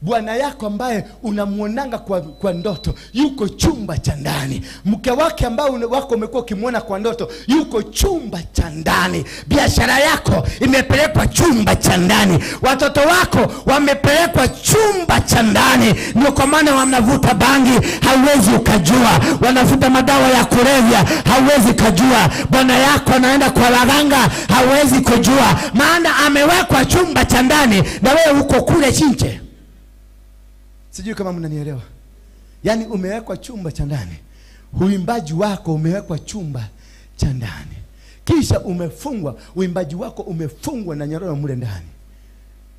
Speaker 5: Bwana yako ambaye unamuonanga kwa ndoto yuko chumba cha ndani. Mke wake ambaye wako umekuwa ukimuona kwa ndoto yuko chumba cha ndani. Biashara yako imepelekwa chumba cha ndani. Watoto wako wamepelekwa chumba cha ndani. Ndio kwa maana wanavuta bangi hauwezi ukajua, wanavuta madawa ya kulevya hauwezi kujua. Bwana yako anaenda kwa waganga hauwezi kujua, maana amewekwa chumba cha ndani na wewe uko kule chinche. Sijui kama mnanielewa. Yaani umewekwa chumba cha ndani. Uimbaji wako umewekwa chumba cha ndani. Kisha umefungwa, uimbaji wako umefungwa na nyororo mule ndani.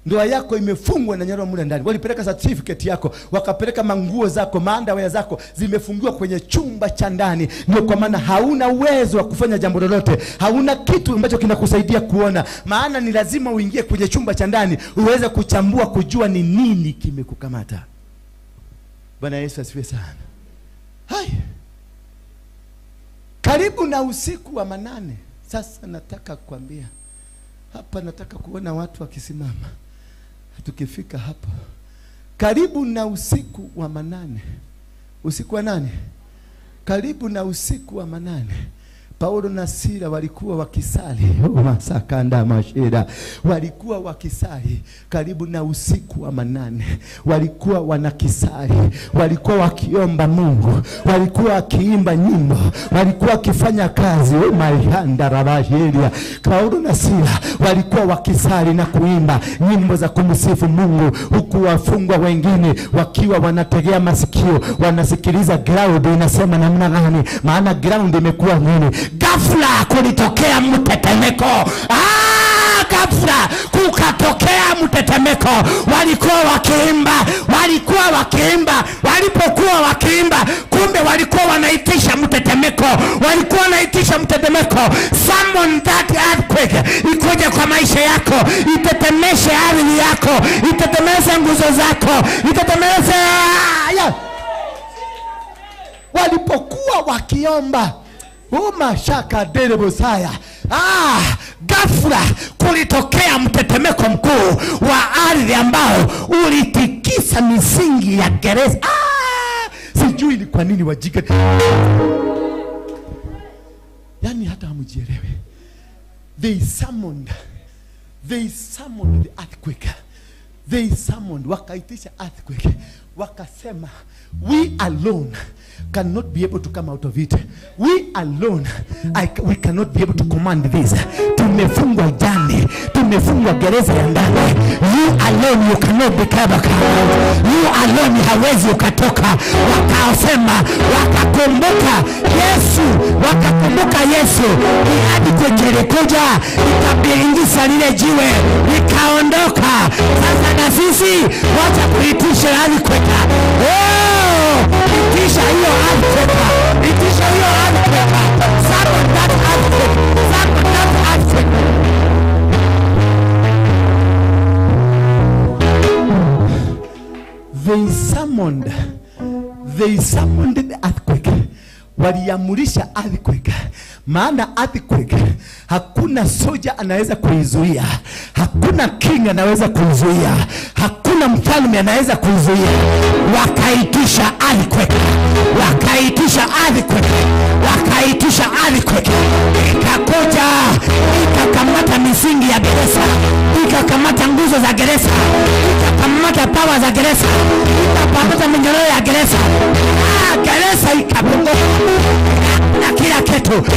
Speaker 5: Ndoa yako imefungwa na nyororo mule ndani. Walipeleka certificate yako, wakapeleka manguo zako, maandawaya zako zimefungiwa kwenye chumba cha ndani. Ndio kwa maana hauna uwezo wa kufanya jambo lolote. Hauna kitu ambacho kinakusaidia kuona. Maana ni lazima uingie kwenye chumba cha ndani uweze kuchambua, kujua ni nini kimekukamata. Bwana Yesu asifiwe sana. Hai. Karibu na usiku wa manane. Sasa nataka kuambia hapa, nataka kuona watu wakisimama. Tukifika hapa karibu na usiku wa manane. Usiku wa nani? Karibu na usiku wa manane, Paulo na Sila walikuwa wakisali. Masakanda mashira. Walikuwa wakisali karibu na usiku wa manane. Walikuwa wanakisali, walikuwa wakiomba Mungu, walikuwa wakiimba nyimbo, walikuwa wakifanya kazi. Maihanda rabashiria. Paulo na Sila walikuwa wakisali na kuimba nyimbo za kumsifu Mungu, huku wafungwa wengine wakiwa wanategea masikio, wanasikiliza ground inasema namna gani, maana ground imekuwa nini. Ghafla kulitokea mtetemeko. Ghafla kukatokea mtetemeko. Walikuwa wakiimba, walikuwa wakiimba, walipokuwa wakiimba, kumbe Kumbe walikuwa wanaitisha mtetemeko, walikuwa wanaitisha mtetemeko. Summon that earthquake ikuje kwa maisha yako, itetemeshe ardhi yako, itetemeshe nguzo zako, itetemeshe.
Speaker 2: Walipokuwa wakiomba umashaka derebosaya,
Speaker 5: ghafla kulitokea mtetemeko mkuu wa ardhi ambao ulitikisa misingi ya gereza.
Speaker 2: Sijui ni kwa nini wajika, yani hata hamujielewe. They summoned the earthquake. They summoned, wakaitisha earthquake. Wakasema, we alone cannot be able to come out of it. We alone, we cannot be able to command this.
Speaker 5: Tumefungwa jani, tumefungwa gereza ya ndani. You alone, you cannot be covered. You alone, hawezi ukatoka. Wakasema, wakakumbuka Yesu, wakakumbuka Yesu. Earthquake ilikuja, ikabiringisa lile jiwe, likaondoka. Sasa na sisi wacha kuitisha earthquake. Oh, itisha hiyo earthquake, itisha hiyo earthquake. Summon that earthquake, summon that earthquake.
Speaker 2: They summoned the earthquake. Waliamurisha earthquake. Maana earthquake hakuna soja anaweza kuizuia, hakuna king anaweza kuizuia, hakuna mfalme anaweza kuizuia.
Speaker 5: Wakaitisha earthquake, wakaitisha earthquake, wakaitisha earthquake. Ikakuja, ikakamata misingi ya gereza, ikakamata nguzo za gereza, ikakamata pawa za gereza, ikakamata minyororo ya gereza. Gereza ikapunguka na kila kitu. Kuta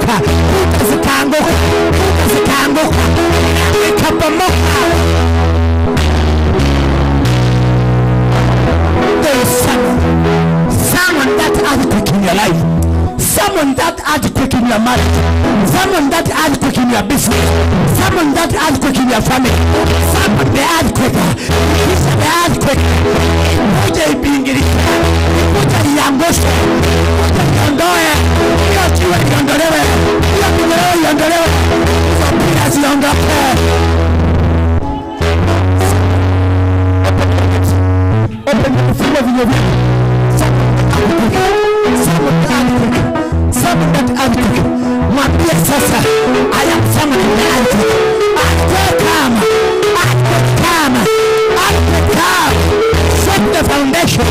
Speaker 5: zikaanguka, kuta zikaanguka, kuta zikaanguka, ikabomoka. There is someone that earthquake in your life, someone that earthquake in your marriage, someone that earthquake in your business, someone that earthquake in your family, someone the earthquake, the earthquake. Ikuja ibingirishe, ikuja iangushe, ikuja iondoe, hiyo jiwe iondolewe, hiyo minyororo iondolewe, hizo pila ziondoke.
Speaker 2: Open fungua vinywa vyenu. Summon that earthquake.
Speaker 5: Mwambie sasa, I am summoning the earthquake. Earthquake come, earthquake come, earthquake come. Shake the foundation,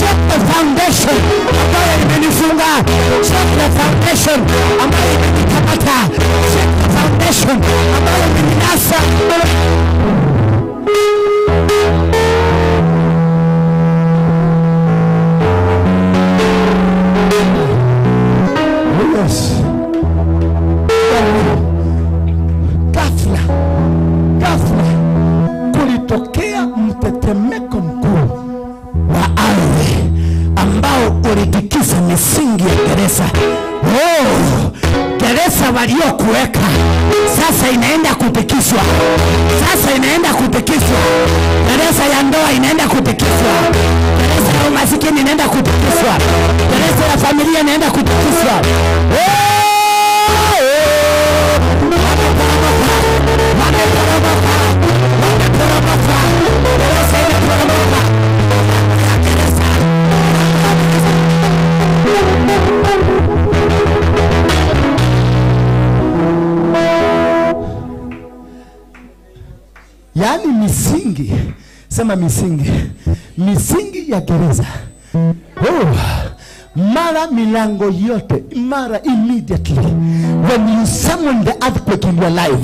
Speaker 5: shake the foundation ambayo imenifunga, shake the foundation ambayo imenikamata, shake the foundation ambayo imeninasa.
Speaker 2: Yes. Ghafla, ghafla kulitokea mtetemeko mkuu
Speaker 5: wa ardhi ambao ulitikisa misingi ya gereza. Oh, gereza waliokuweka sasa inaenda kutikiswa, sasa inaenda kutikiswa. Gereza ya ndoa inaenda kutikiswa, gereza ya umasikini inaenda kutikiswa, gereza ya familia inaenda kutikiswa. Wameporomoka, wameporomoka, gereza imeporomoka. Gereza.
Speaker 2: Yaani misingi, sema misingi, misingi ya gereza. Oh, mara milango yote, mara immediately. When you summon the earthquake in your life,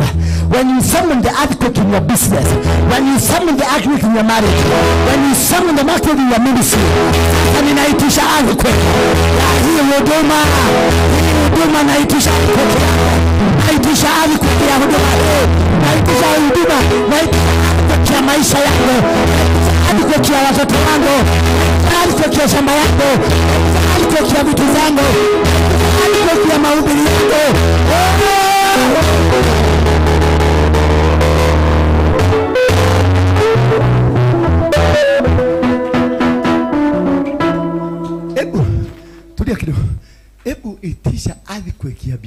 Speaker 2: when you summon the earthquake in your business, when you summon the earthquake in your marriage, when you summon the earthquake in your ministry,
Speaker 5: sasa ninaitisha earthquake ya hii huduma, hii huduma naitisha earthquake, naitisha earthquake ya huduma hii, naitisha huduma, naitisha earthquake ya maisha yangu, earthquake ya watoto wangu, earthquake ya shamba yangu, earthquake ya vitu zangu, earthquake ya mahubiri yangu.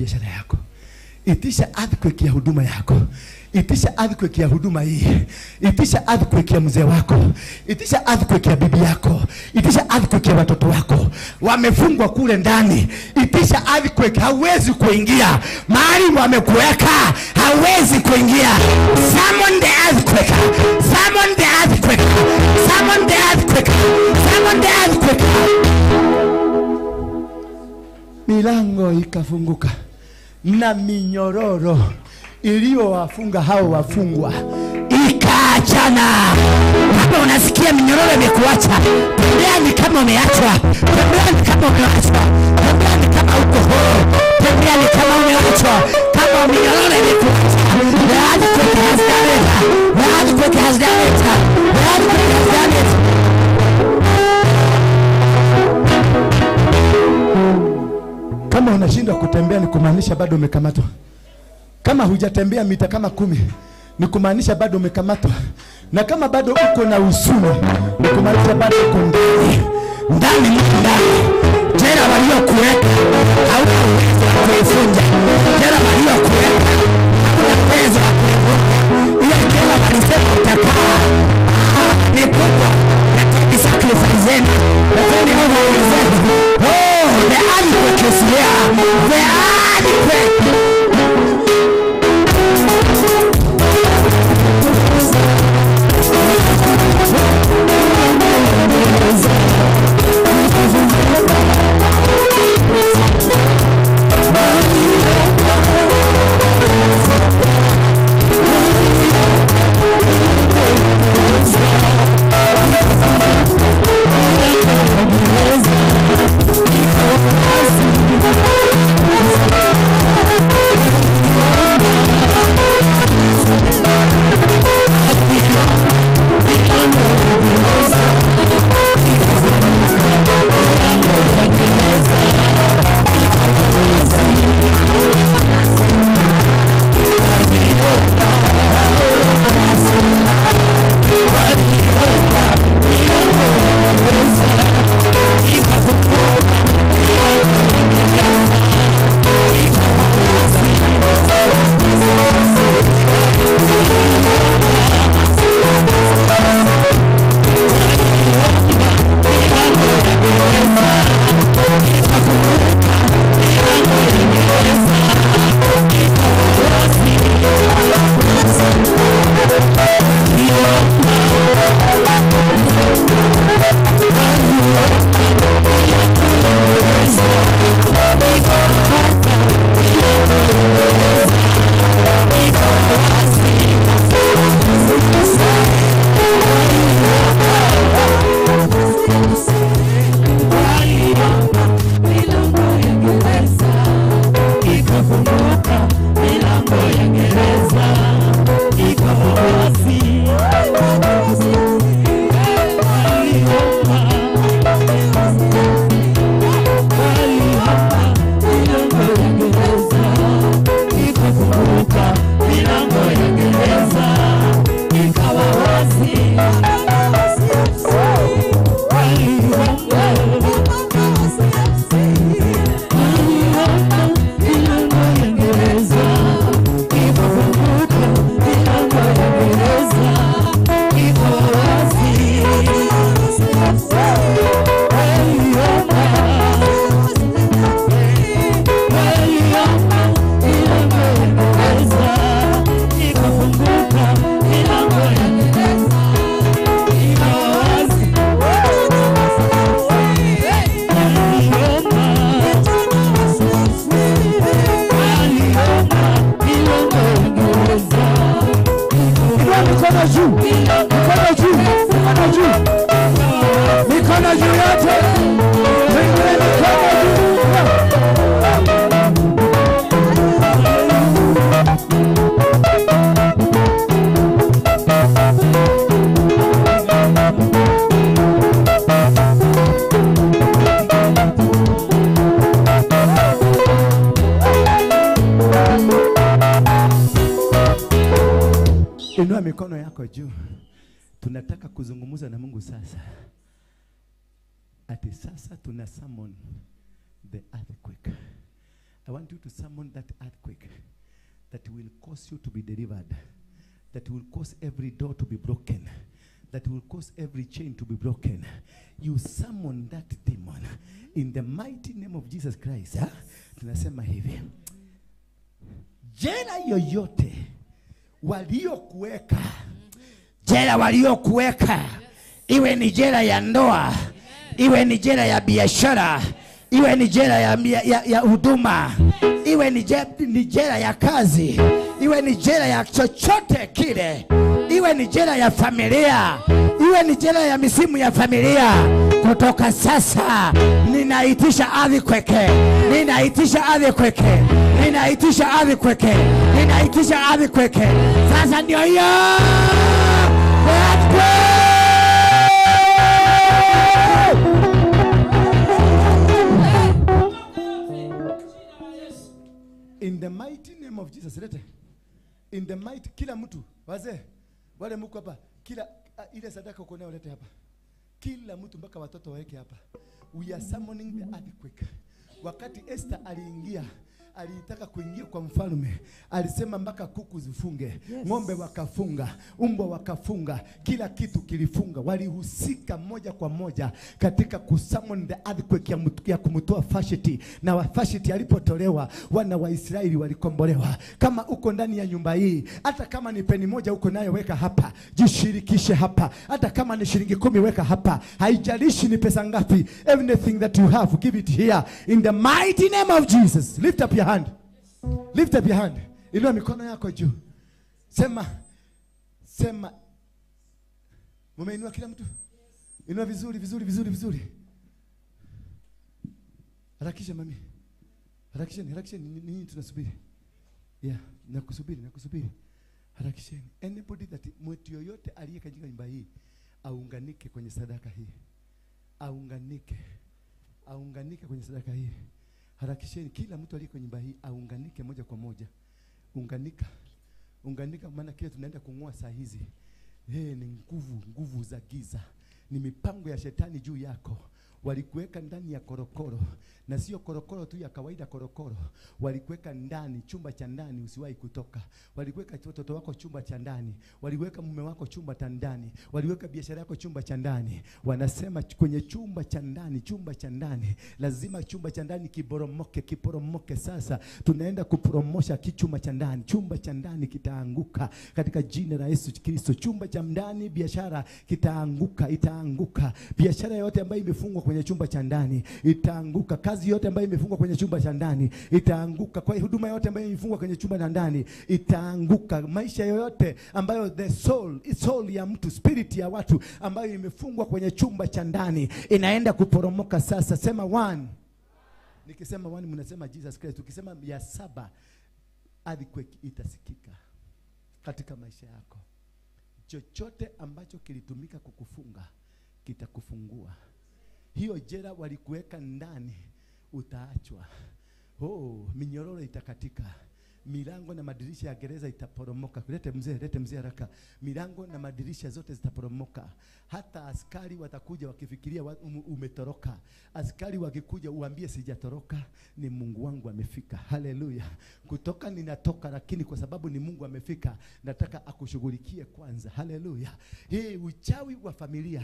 Speaker 2: biashara yako. Itisha earthquake ya huduma yako. Itisha earthquake ya huduma hii. Itisha earthquake ya mzee wako. Itisha earthquake ya bibi yako. Itisha earthquake ya watoto wako. Wamefungwa kule ndani. Itisha earthquake, hauwezi kuingia. Mahali wamekuweka, hauwezi kuingia.
Speaker 5: Summon the earthquake. Summon the earthquake. Summon the earthquake. Summon the earthquake.
Speaker 2: Milango ikafunguka na minyororo iliyowafunga hao wafungwa
Speaker 5: ikaachana. Kama unasikia minyororo imekuacha, tembea ni kama umeachwa, tembea ni kama umeachwa, tembea ni kama uko huru, tembea ni kama umeachwa, kama minyororo imekuacha. The earthquake has done it. The earthquake has done it. The earthquake has done it.
Speaker 2: Kama unashindwa kutembea ni kumaanisha bado umekamatwa. Kama hujatembea mita kama 10 ni kumaanisha bado umekamatwa. Na kama bado uko na huzuni ni kumaanisha bado uko ndani.
Speaker 5: Ndani ndani. Jela waliokuweka hauna uwezo wa kuifunja. Jela waliokuweka hauna uwezo wa kuifunja. Ile jela walisema utakaa ni kubwa. Lakini sacrifice zenu. Lakini Mungu zenu. Oh, the earthquake is here. The earthquake.
Speaker 2: Mikono juu yote. Mikono juu. Inua mikono yako juu. Tunataka kuzungumza na Mungu sasa. Ati sasa tuna summon the earthquake. I I want you to summon that earthquake that will cause you to be delivered, that will cause every door to be broken, that will cause every chain to be broken. You summon that demon in the mighty name of Jesus Christ. Ha? Tunasema hivi, jela yoyote waliokuweka,
Speaker 5: Jela waliokuweka, iwe ni jela ya ndoa, iwe ni jela ya biashara, iwe ni jela ya huduma, iwe ni jela ya kazi, iwe ni jela ya chochote kile, iwe ni jela ya familia, iwe ni jela ya misimu ya familia, kutoka sasa ninaitisha earthquake, ninaitisha earthquake, ninaitisha earthquake, ninaitisha earthquake. Sasa ndio hiyo earthquake.
Speaker 2: In the mighty name of Jesus, lete. In the mighty, kila mtu, wazee, wale mko hapa, kila ile sadaka uko nayo lete hapa. Kila mtu mpaka watoto waweke hapa. We are summoning the earthquake. Wakati Esther aliingia, alitaka kuingia kwa mfalme, alisema mpaka kuku zifunge, ng'ombe wakafunga, umbwa wakafunga, kila kitu kilifunga. Walihusika moja kwa moja katika kusummon the earthquake ya kumtoa Vashti. Na Vashti alipotolewa, wana wa Israeli walikombolewa. Kama uko ndani ya nyumba hii, hata kama ni peni moja uko nayo weka hapa, jishirikishe hapa. Hata kama ni shilingi 10 weka hapa, haijalishi ni pesa ngapi. Everything that you have, give it here in the mighty name of Jesus. Lift up your hand. Lift up your hand. Inua mikono yako juu. Sema, sema. Mumeinua kila mtu? Inua vizuri, vizuri, vizuri, vizuri. Harakisha mami. Harakisheni, harakisheni. Nini tunasubiri? Yeah, nakusubiri, nakusubiri. Harakisheni. Anybody that, mtu yoyote aliye katika nyumba hii aunganike kwenye sadaka hii. Aunganike. Aunganike kwenye sadaka hii. Harakisheni, kila mtu aliye kwenye nyumba hii aunganike moja kwa moja. Unganika. Unganika, maana kile tunaenda kungoa saa hizi. Hey, ni nguvu, nguvu za giza. Ni mipango ya shetani juu yako. Walikuweka ndani ya korokoro, na sio korokoro tu ya kawaida korokoro. Walikuweka ndani, chumba cha ndani usiwahi kutoka. Walikuweka watoto wako chumba cha ndani, waliweka mume wako chumba cha ndani, waliweka biashara yako chumba cha ndani. Wanasema kwenye chumba cha ndani, chumba cha ndani, lazima chumba cha ndani kiboromoke, kiporomoke. Sasa tunaenda kupromosha kichumba cha ndani. Chumba cha ndani kitaanguka katika jina la Yesu Kristo. Chumba cha ndani, biashara kitaanguka, itaanguka. Biashara yote ambayo imefungwa kwenye chumba cha ndani itaanguka. Kazi yote ambayo imefungwa kwenye chumba cha ndani itaanguka. Kwa huduma yote ambayo imefungwa kwenye chumba cha ndani itaanguka. Maisha yoyote ambayo the soul, soul ya mtu, spirit ya watu ambayo imefungwa kwenye chumba cha ndani inaenda kuporomoka sasa. Sema one. Nikisema one mnasema Jesus Christ. Ukisema ya 7, earthquake itasikika katika maisha yako. Chochote ambacho kilitumika kukufunga kitakufungua. Hiyo jela walikuweka ndani utaachwa. Oh, minyororo itakatika. Milango na madirisha ya gereza itaporomoka. Lete mzee, lete mzee haraka. Milango na madirisha zote zitaporomoka. Hata askari watakuja wakifikiria umetoroka. Askari wakikuja uambie sijatoroka, ni Mungu wangu amefika. Haleluya. Kutoka ninatoka, lakini kwa sababu ni Mungu amefika, nataka akushughulikie kwanza. Haleluya. Hii uchawi wa familia,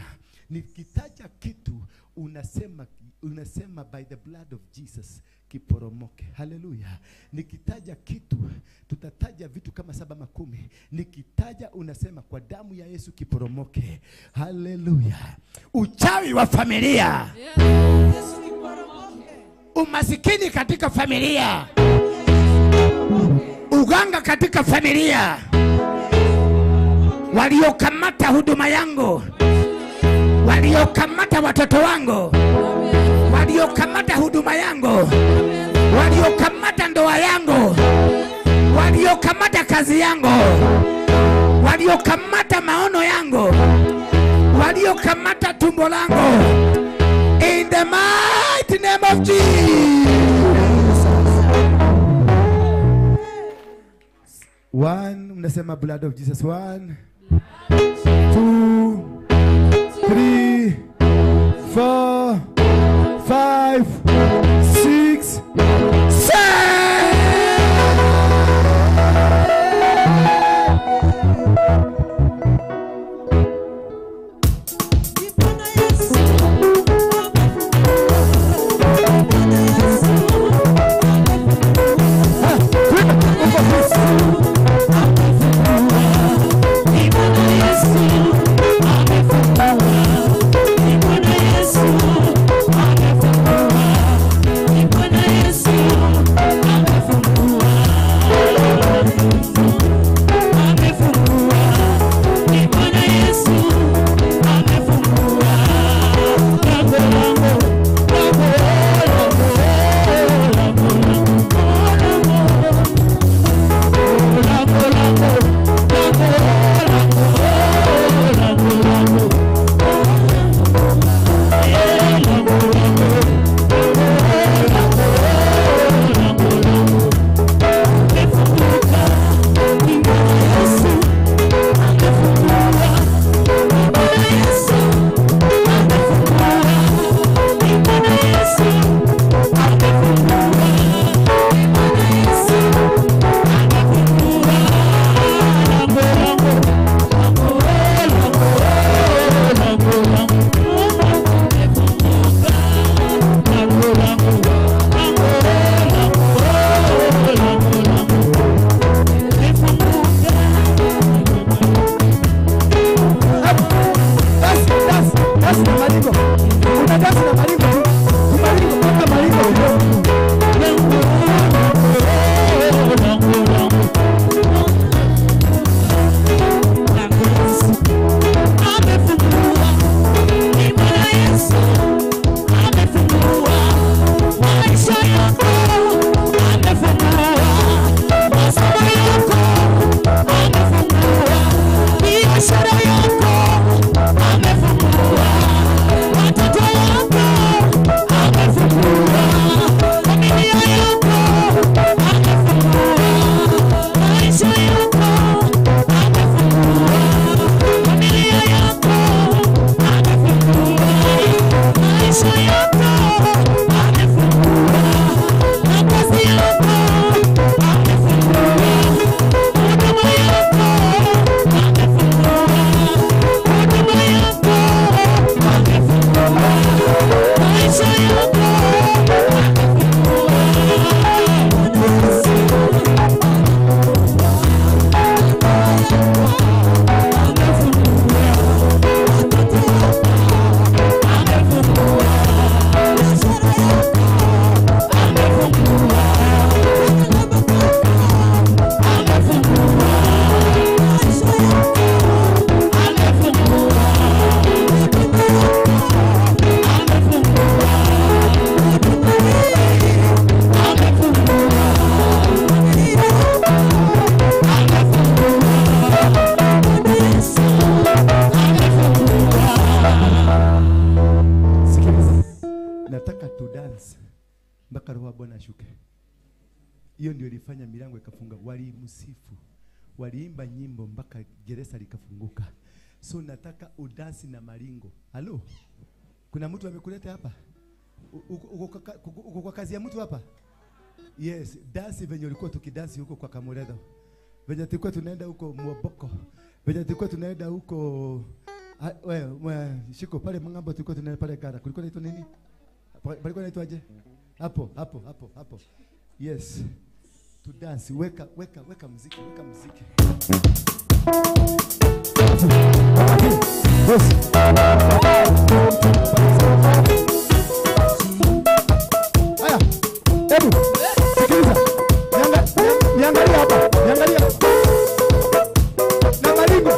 Speaker 2: nikitaja kitu unasema, unasema by the blood of Jesus kiporomoke. Haleluya. Nikitaja kitu, tutataja vitu kama 7 ama 10. Nikitaja unasema kwa damu ya Yesu kiporomoke. Haleluya.
Speaker 5: Uchawi wa familia, umasikini katika familia, uganga katika familia, waliokamata huduma yangu, waliokamata watoto wangu, waliokamata huduma yangu, waliokamata ndoa yangu, waliokamata kazi yangu, waliokamata maono yangu, waliokamata tumbo langu, in the mighty name of Jesus.
Speaker 2: One, mnasema blood of Jesus. 1, 2, 3, 4, 5, 6, 7.
Speaker 7: Biashara yako amefungua, watoto wako amefungua, familia yako amefungua, maisha yako amefungua, familia yako amefungua, maisha yako amefungua, na kazi yako amefungua, huduma yako amefungua, huduma yako amefungua, maisha yako
Speaker 2: Sikiliza, nataka tu dance mpaka roho wa Bwana ashuke. Hiyo ndio ilifanya milango ikafunga. Walimsifu, waliimba nyimbo mpaka gereza likafunguka. So nataka udansi na maringo. Halo, kuna mtu amekuleta hapa? Uko kwa kazi ya mtu hapa? Yes, dansi venye ulikuwa tukidansi huko kwa Kamuretho, venye tulikuwa tunaenda huko Mwoboko, venye tulikuwa tunaenda huko shiko pale Mang'ambo, tulikuwa tunaenda pale Kara, kulikuwa naitwa nini? Palikuwa naitwaje? Hapo hapo hapo hapo. Yes, to dance. Weka weka weka muziki, weka muziki. Yes. Haya, hebu sikiliza. Niangalia hapa, niangalia. Na maringo.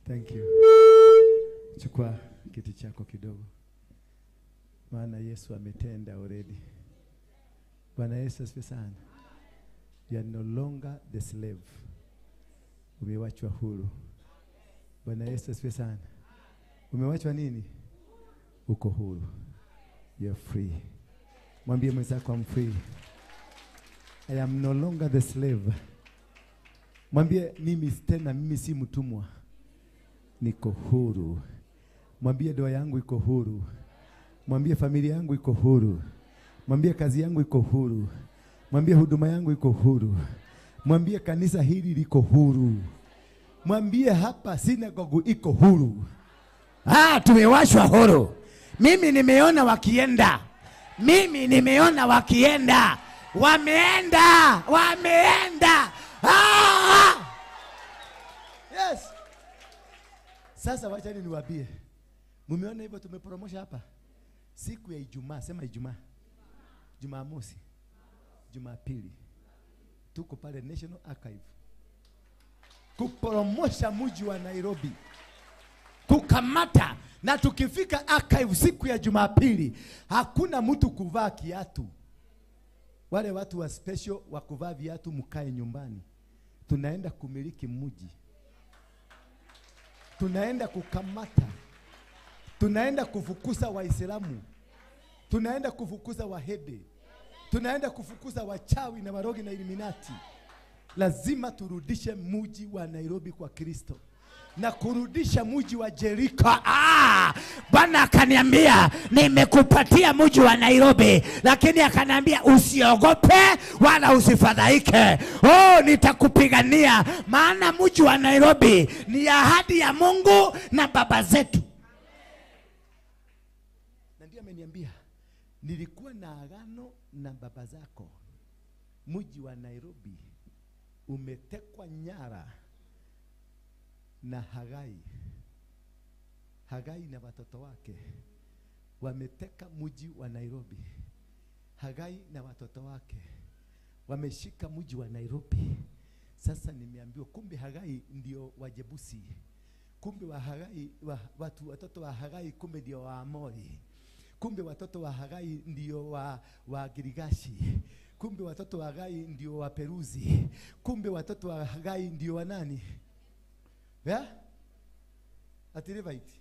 Speaker 2: Thank you. Chukua kiti chako kidogo, maana Yesu ametenda already. Bwana Yesu asifiwe sana. You are no longer the slave. Umewachwa huru. Bwana Yesu asifiwe sana. Umewachwa nini? Uko huru. You are free. Mwambie mwenzako, I'm free. I am no longer the slave. Mwambie mimi tena, mimi si mtumwa. Niko huru. Mwambie ndoa yangu iko huru. Mwambie familia yangu iko huru. Mwambie kazi yangu iko huru. Mwambie huduma yangu iko huru. Mwambie kanisa hili liko huru. Mwambie hapa sinagogu iko huru.
Speaker 5: Ah, tumewashwa huru. Mimi nimeona wakienda. Mimi nimeona wakienda. Wameenda, wameenda. Ah!
Speaker 2: Yes. Sasa wachani niwaambie. Mumeona hivyo tumepromosha hapa. Siku ya Ijumaa, sema Ijumaa. Jumamosi, Jumapili. Tuko pale National Archive kupromosha mji wa Nairobi, kukamata. Na tukifika archive siku ya Jumapili, hakuna mtu kuvaa kiatu. Wale watu wa special wa kuvaa viatu mkae nyumbani. Tunaenda kumiliki mji. Tunaenda kukamata. Tunaenda kufukuza Waislamu. Tunaenda kufukuza Wahede. Tunaenda kufukuza wachawi na warogi na Illuminati. Lazima turudishe mji wa Nairobi kwa Kristo na kurudisha mji wa Jericho.
Speaker 5: Ah, Bwana akaniambia nimekupatia mji wa Nairobi, lakini akaniambia usiogope wala usifadhaike. Oh, nitakupigania, maana mji wa Nairobi ni ahadi ya Mungu na baba zetu.
Speaker 2: Na ndiye ameniambia nilikuwa na agano na baba zako. Mji wa Nairobi umetekwa nyara na Hagai. Hagai na watoto wake wameteka mji wa Nairobi. Hagai na watoto wake wameshika mji wa Nairobi. Sasa nimeambiwa kumbe Hagai ndio Wajebusi. Kumbe wa Hagai, watoto wa Hagai kumbe ndio Waamori. Kumbe watoto wa Hagai ndio wa Girigashi. Kumbe watoto wa Hagai ndio wa Peruzi. Kumbe watoto wa Hagai ndio wa nani? Yeah? Atirevite,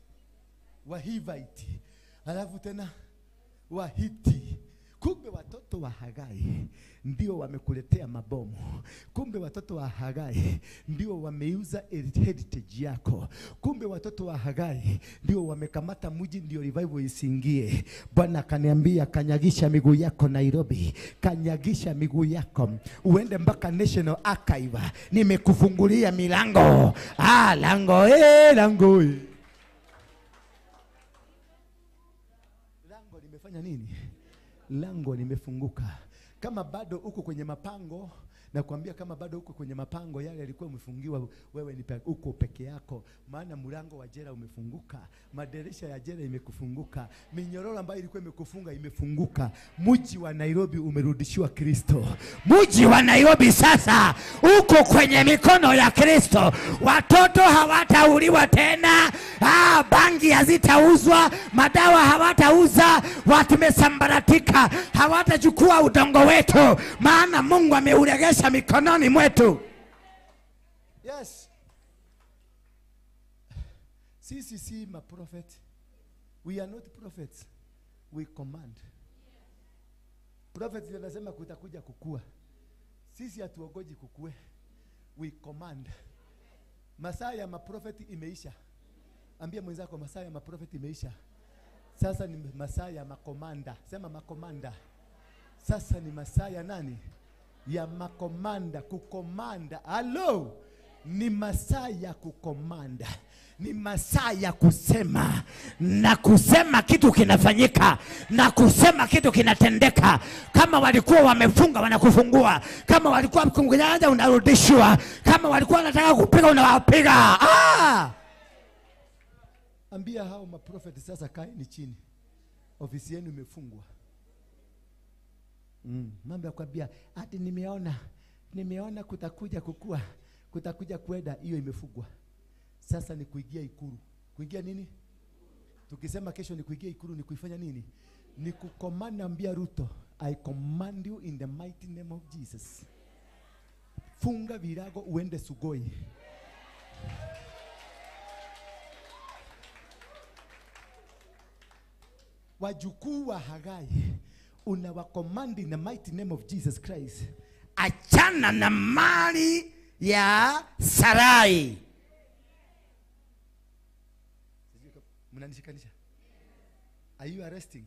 Speaker 2: Wahivite, alafu tena Wahiti. Kumbe watoto wa Hagai ndio wamekuletea mabomu. Kumbe watoto wa Hagai ndio wameuza heritage yako. Kumbe watoto wa Hagai ndio wamekamata mji ndio revival isingie. Bwana akaniambia kanyagisha miguu yako Nairobi, kanyagisha miguu yako uende mpaka National Archive.
Speaker 5: Nimekufungulia milango. Ah, lango lango.
Speaker 2: Lango limefanya nini? Lango limefunguka. Kama bado uko kwenye mapango, nakwambia kama bado uko kwenye mapango yale yalikuwa umefungiwa, wewe ni uko peke yako, maana mlango wa jela umefunguka, madirisha ya jela imekufunguka, minyororo ambayo ilikuwa imekufunga imefunguka. Mji wa Nairobi umerudishiwa Kristo.
Speaker 5: Mji wa Nairobi sasa uko kwenye mikono ya Kristo. Watoto hawatauliwa tena. Ah, bangi hazitauzwa, madawa hawatauza, watu wamesambaratika, hawatachukua udongo wetu, maana Mungu ameuregesha mikononi mwetu.
Speaker 2: Yes. CCC ma prophet. We are not prophets. We command. Prophets wanasema kutakuja kukua. Sisi hatuogoji kukue. We command. Masaa ya maprofeti imeisha. Ambia mwenzako masaa ya maprofeti imeisha. Sasa ni masaa ya makomanda. Sema makomanda. Sasa ni masaa ya nani? Ya makomanda, kukomanda. Hello. Ni masaa ya kukomanda.
Speaker 5: Ni masaa ya kusema, na kusema kitu kinafanyika, na kusema kitu kinatendeka. Kama walikuwa wamefunga wanakufungua, kama walikuwa mkungujaja unarudishwa, kama walikuwa wanataka kupiga unawapiga. Ah!
Speaker 2: Ambia hao maprofeti sasa kaeni chini. Ofisi yenu imefungwa. Mambo ya kuambia ati nimeona kutakuja kukua, kutakuja kwenda, hiyo imefungwa. Sasa ni kuingia ikulu. Kuingia nini? Tukisema kesho ni kuingia ikulu, ni kuifanya nini? Ni kukomanda. Ambia Ruto, I command you in the mighty name of Jesus. Funga virago uende Sugoi. Wajukuu wa Hagai, unawacommand in the mighty name of Jesus Christ.
Speaker 5: Achana na mali ya Sarai.
Speaker 2: Mnanishikanisha? Are you arresting?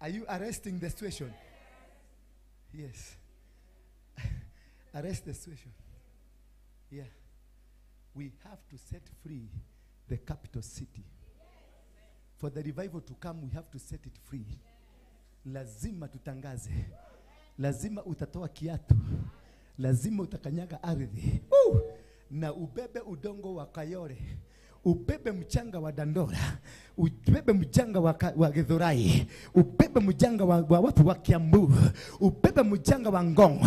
Speaker 2: Are you arresting the situation? Yes. Arrest the situation. Yeah. We have to set free the capital city. For the revival to come, we have to set it free. Lazima tutangaze. Lazima utatoa kiatu. Lazima utakanyaga ardhi. Na ubebe udongo wa Kayole. Ubebe mchanga wa Dandora, ubebe mchanga wa Githurai, ubebe mchanga wa watu wa Kiambu, ubebe mchanga wa Ngong,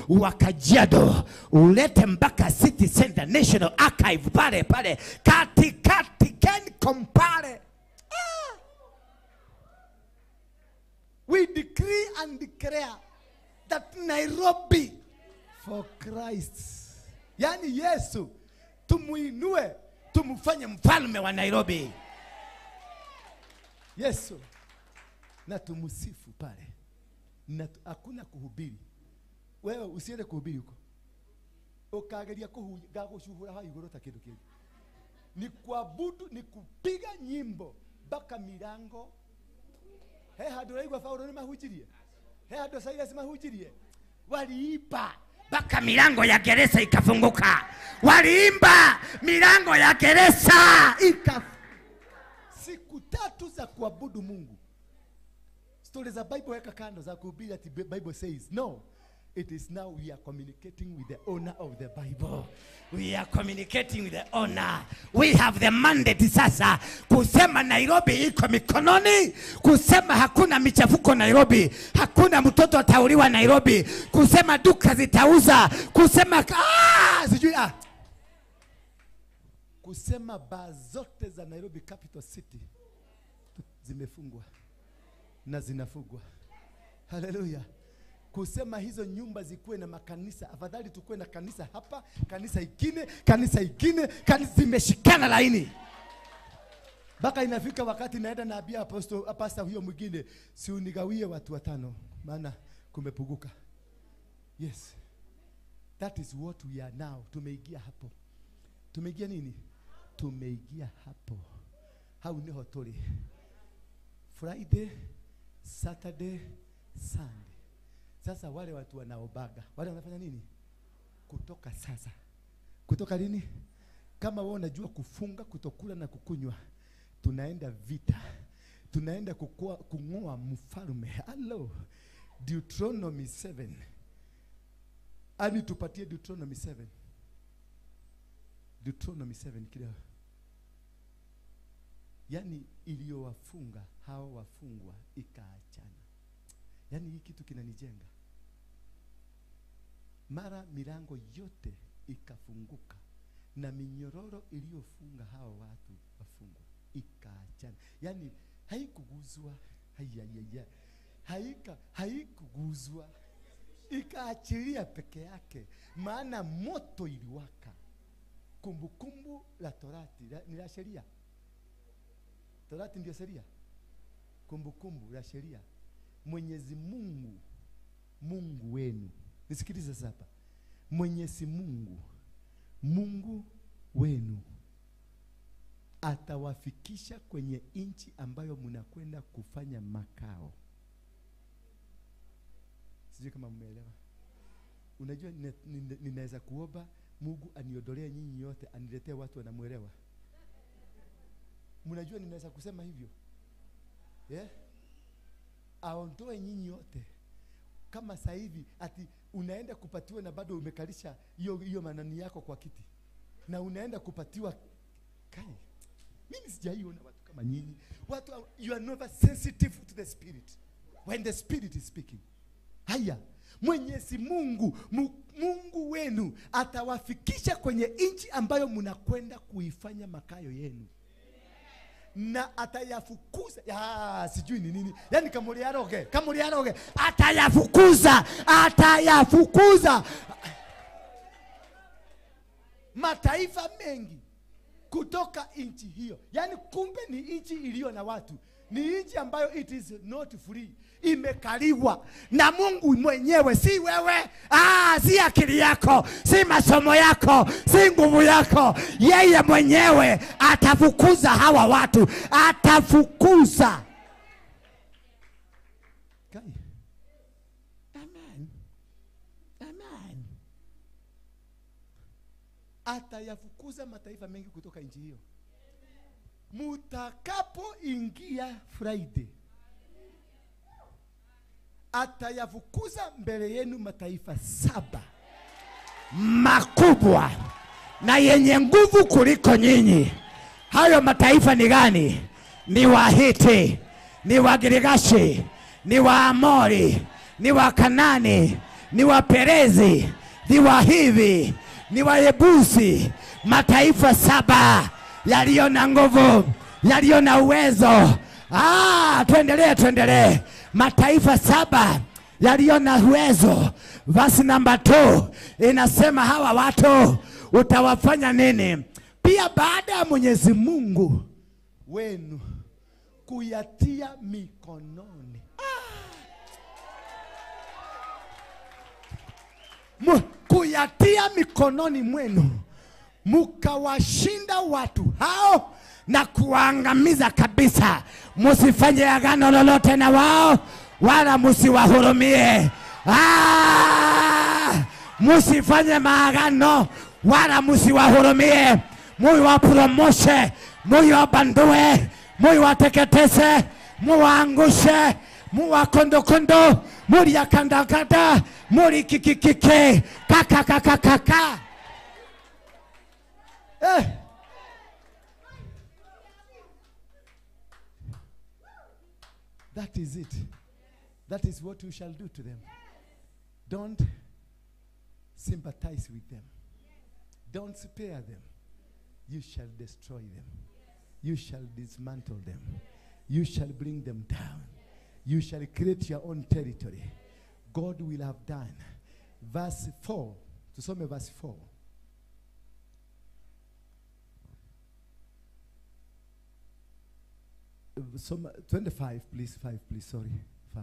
Speaker 2: wa Kajiado,
Speaker 5: ulete mpaka City Center National Archive pale pale katikati Kencom pale.
Speaker 2: We decree and declare that Nairobi for Christ. Yani Yesu tumuinue,
Speaker 5: tumfanye mfalme wa Nairobi.
Speaker 2: Yesu na tumusifu pale. Na hakuna kuhubiri. Wewe usiende kuhubiri huko. Ukageria kuhuga ha igoro ta kindu kingi. Ni kuabudu, ni kupiga nyimbo mpaka milango. He hado raigwa Paulo ni mahujirie. He hado Silas mahujirie. Waliipa
Speaker 5: mpaka milango ya gereza ikafunguka. Waliimba milango ya gereza ikafunguka.
Speaker 2: Siku tatu za kuabudu Mungu. Stories za Bible weka kando za kuhubiri ati Bible says. No. It is now we are communicating with the owner of the Bible.
Speaker 5: We are communicating with the owner. We have the mandate sasa kusema Nairobi iko mikononi, kusema hakuna michafuko Nairobi, hakuna mtoto atauliwa Nairobi, kusema duka zitauza, kusema
Speaker 2: sijui kusema baa zote za Nairobi Capital City zimefungwa na zinafungwa. Hallelujah. Kusema hizo nyumba zikuwe na makanisa, afadhali tukuwe na kanisa hapa, kanisa ingine, kanisa ingine, kanisa
Speaker 5: zimeshikana laini.
Speaker 2: Baka inafika wakati naenda naambia apostle, pastor huyo mwingine, si unigawie watu watano, maana kumepuguka. Yes. That is what we are now. Tumeingia hapo. Tumeingia nini? Tumeingia hapo. Hau niho tuli. Friday, Saturday, Sunday. Sasa wale watu wanaobaga, wale wanafanya nini? Kutoka sasa. Kutoka lini? Kama wewe unajua kufunga, kutokula na kukunywa, tunaenda vita. Tunaenda kungoa mfalme. Hello. Deuteronomy 7. Ani tupatie Deuteronomy 7. Deuteronomy 7 kidogo. Yani iliyowafunga hao wafungwa ikaachana. Yani hii kitu kinanijenga. Mara milango yote ikafunguka na minyororo iliyofunga hao watu wafungwa ikaachana. Yani haikuguzwa, haikuguzwa, ikaachilia peke yake, maana moto iliwaka. Kumbukumbu la Torati ni la sheria. Torati ndio sheria. Kumbukumbu la sheria. Mwenyezi Mungu, Mungu wenu. Nisikilize sasa hapa. Mwenyezi Mungu, Mungu wenu atawafikisha kwenye nchi ambayo mnakwenda kufanya makao. Sijui kama mmeelewa. Unajua ninaweza kuomba Mungu aniondolee nyinyi yote, aniletee watu wanamuelewa. Mnajua ninaweza kusema hivyo? Yeah? Aondoe nyinyi yote. Kama sasa hivi ati unaenda kupatiwa na bado umekalisha hiyo manani yako kwa kiti. Na unaenda kupatiwa kai. Mimi sijaiona watu kama nyinyi. Watu, you are never sensitive to the spirit. When the spirit is speaking. Haya, Mwenyezi Mungu, Mungu wenu atawafikisha kwenye nchi ambayo mnakwenda kuifanya makayo yenu. Na atayafukuza, ya sijui ni nini. Yaani kamuliaroge
Speaker 5: atayafukuza, atayafukuza
Speaker 2: mataifa mengi kutoka nchi hiyo. Yaani kumbe ni nchi iliyo na watu. Ni nchi ambayo it is not free.
Speaker 5: Imekaliwa na Mungu mwenyewe, si wewe, si akili yako, si masomo yako, si nguvu yako. Yeye mwenyewe atafukuza hawa watu, atafukuza.
Speaker 2: Kai.
Speaker 5: Amen. Amen.
Speaker 2: Atayafukuza mataifa mengi kutoka nchi hiyo. Mutakapoingia Friday, atayafukuza mbele yenu mataifa 7
Speaker 5: makubwa na yenye nguvu kuliko nyinyi. Hayo mataifa ni gani? Ni Wahiti, ni Wagirigashi, ni Waamori, ni Wakanani, ni Waperezi, ni Wahivi, ni Wayebusi. Mataifa 7 yaliyo na nguvu, yaliyo na uwezo. Tuendelee, tuendelee. Mataifa 7 yaliyo na uwezo. Verse number 2 inasema hawa watu utawafanya nini? Pia baada ya Mwenyezi Mungu
Speaker 2: wenu kuyatia mikononi,
Speaker 5: kuyatia mikononi mwenu, mukawashinda watu hao na kuangamiza kabisa. Musifanye agano lolote na wao, wala musiwahurumie. Musifanye maagano wala musiwahurumie. Muiwapromoshe, muiwabandue, muiwateketese, muwaangushe, muwakondokondo, muriakandakanda, murikikikike, kakakakakaka.
Speaker 2: That is it. That is what you shall do to them. Don't sympathize with them. Don't spare them. You shall destroy them. You shall dismantle them. You shall bring them down. You shall create your own territory. God will have done. Verse 4. Tusome verse 4. Some 25, please, 5, please, sorry, 5.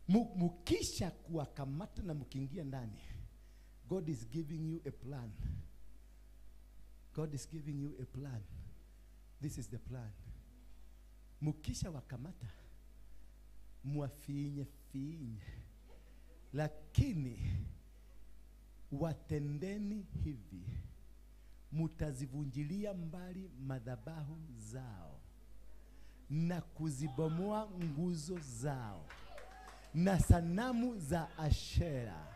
Speaker 2: Mukisha kuwakamata na mukiingia ndani, God is giving you a plan. God is giving you a plan. This is the plan. Mukisha wakamata, muafinye finye, lakini watendeni hivi, mutazivunjilia mbali madhabahu zao na kuzibomoa nguzo zao na sanamu za Ashera.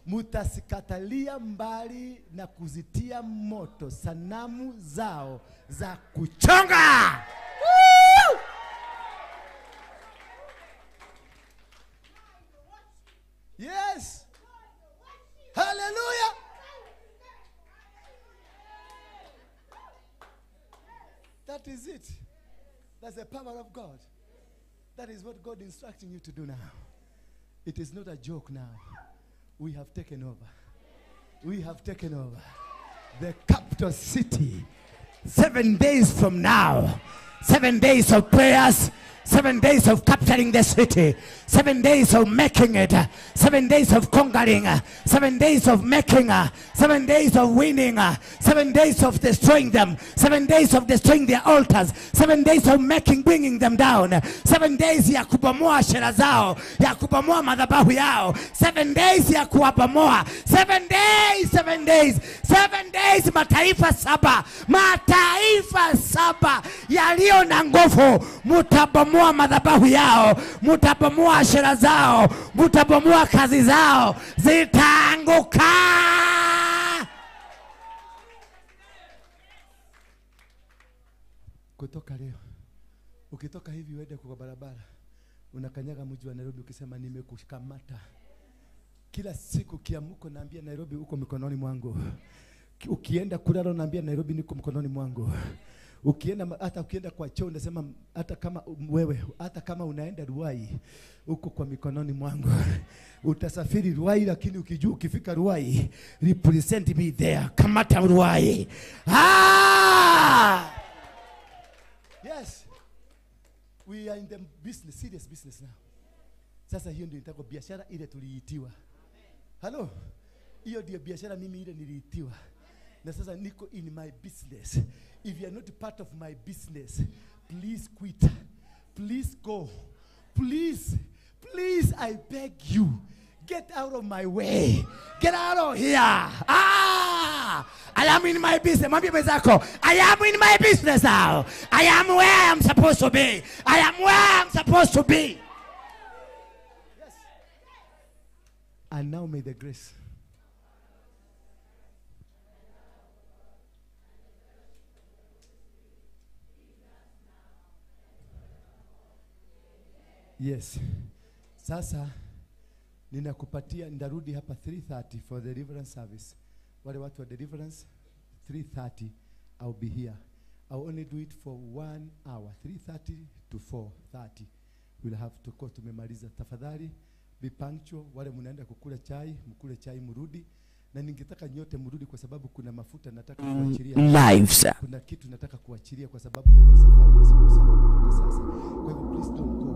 Speaker 2: Mutasikatalia mbali na kuzitia moto sanamu zao za kuchonga.
Speaker 5: Woo!
Speaker 2: Yes. Hallelujah. That is it. That's the power of God. That is what God is instructing you to do now. It is not a joke now. We have taken over. We have taken over the capital city.
Speaker 5: 7 days from now, 7 days of prayers, 7 days of capturing the city, 7 days of making it, 7 days of conquering, 7 days of making, 7 days of winning, 7 days of destroying them, 7 days of destroying their altars, 7 days of making, bringing them down, 7 days ya kubomoa shera zao, ya kubomoa madhabahu yao, 7 days ya kuwabomoa, 7 days, 7 days, 7 days. Mataifa saba, mataifa saba yaliyo na nguvu, mutabomoa madhabahu yao, mutabomoa ashera zao, mutabomoa kazi zao, zitaanguka.
Speaker 2: Kutoka leo, ukitoka hivi uende kwa barabara, Unakanyaga mji wa Nairobi ukisema nimekushikamata. Kila siku kiamuko naambia Nairobi uko mikononi mwangu. Ukienda kulala naambia Nairobi niko mkononi mwangu. Ukienda hata ukienda kwa choo unasema hata kama wewe, hata kama unaenda Ruai uko kwa mikononi mwangu. Utasafiri Ruai, lakini ukijua ukifika Ruai, represent me there.
Speaker 5: Kamata Ruai. Ah!
Speaker 2: Yes. We are in the business, serious business now. Sasa hiyo ndio itakuwa biashara ile tuliitiwa. Hello? Hiyo ndio biashara mimi ile niliitiwa. Na sasa niko in my business. If you are not part of my business, please quit. Please go. Please, please, I beg you. Get out of my way.
Speaker 5: Get out of here. Ah! I am in my business. Mwambie mwenzako, I am in my business now. I am where I am supposed to be. I am where I am supposed to be.
Speaker 2: Yes. And now may the grace Yes. Sasa ninakupatia, ndarudi hapa 3:30 for the deliverance service. Wale watu wa deliverance 3:30 I'll be here. I'll only do it for 1 hour, 3:30 to 4:30. We'll have to go, tumemaliza. Tafadhali be punctual. Wale mnaenda kukula chai, mkule chai mrudi. Na ningetaka nyote mrudi kwa sababu kuna mafuta nataka kuachilia.
Speaker 1: Lives.
Speaker 2: Kuna kitu nataka kuachilia kwa sababu ya hiyo safari ya siku 7 kutoka sasa. Kwa hivyo please don't go.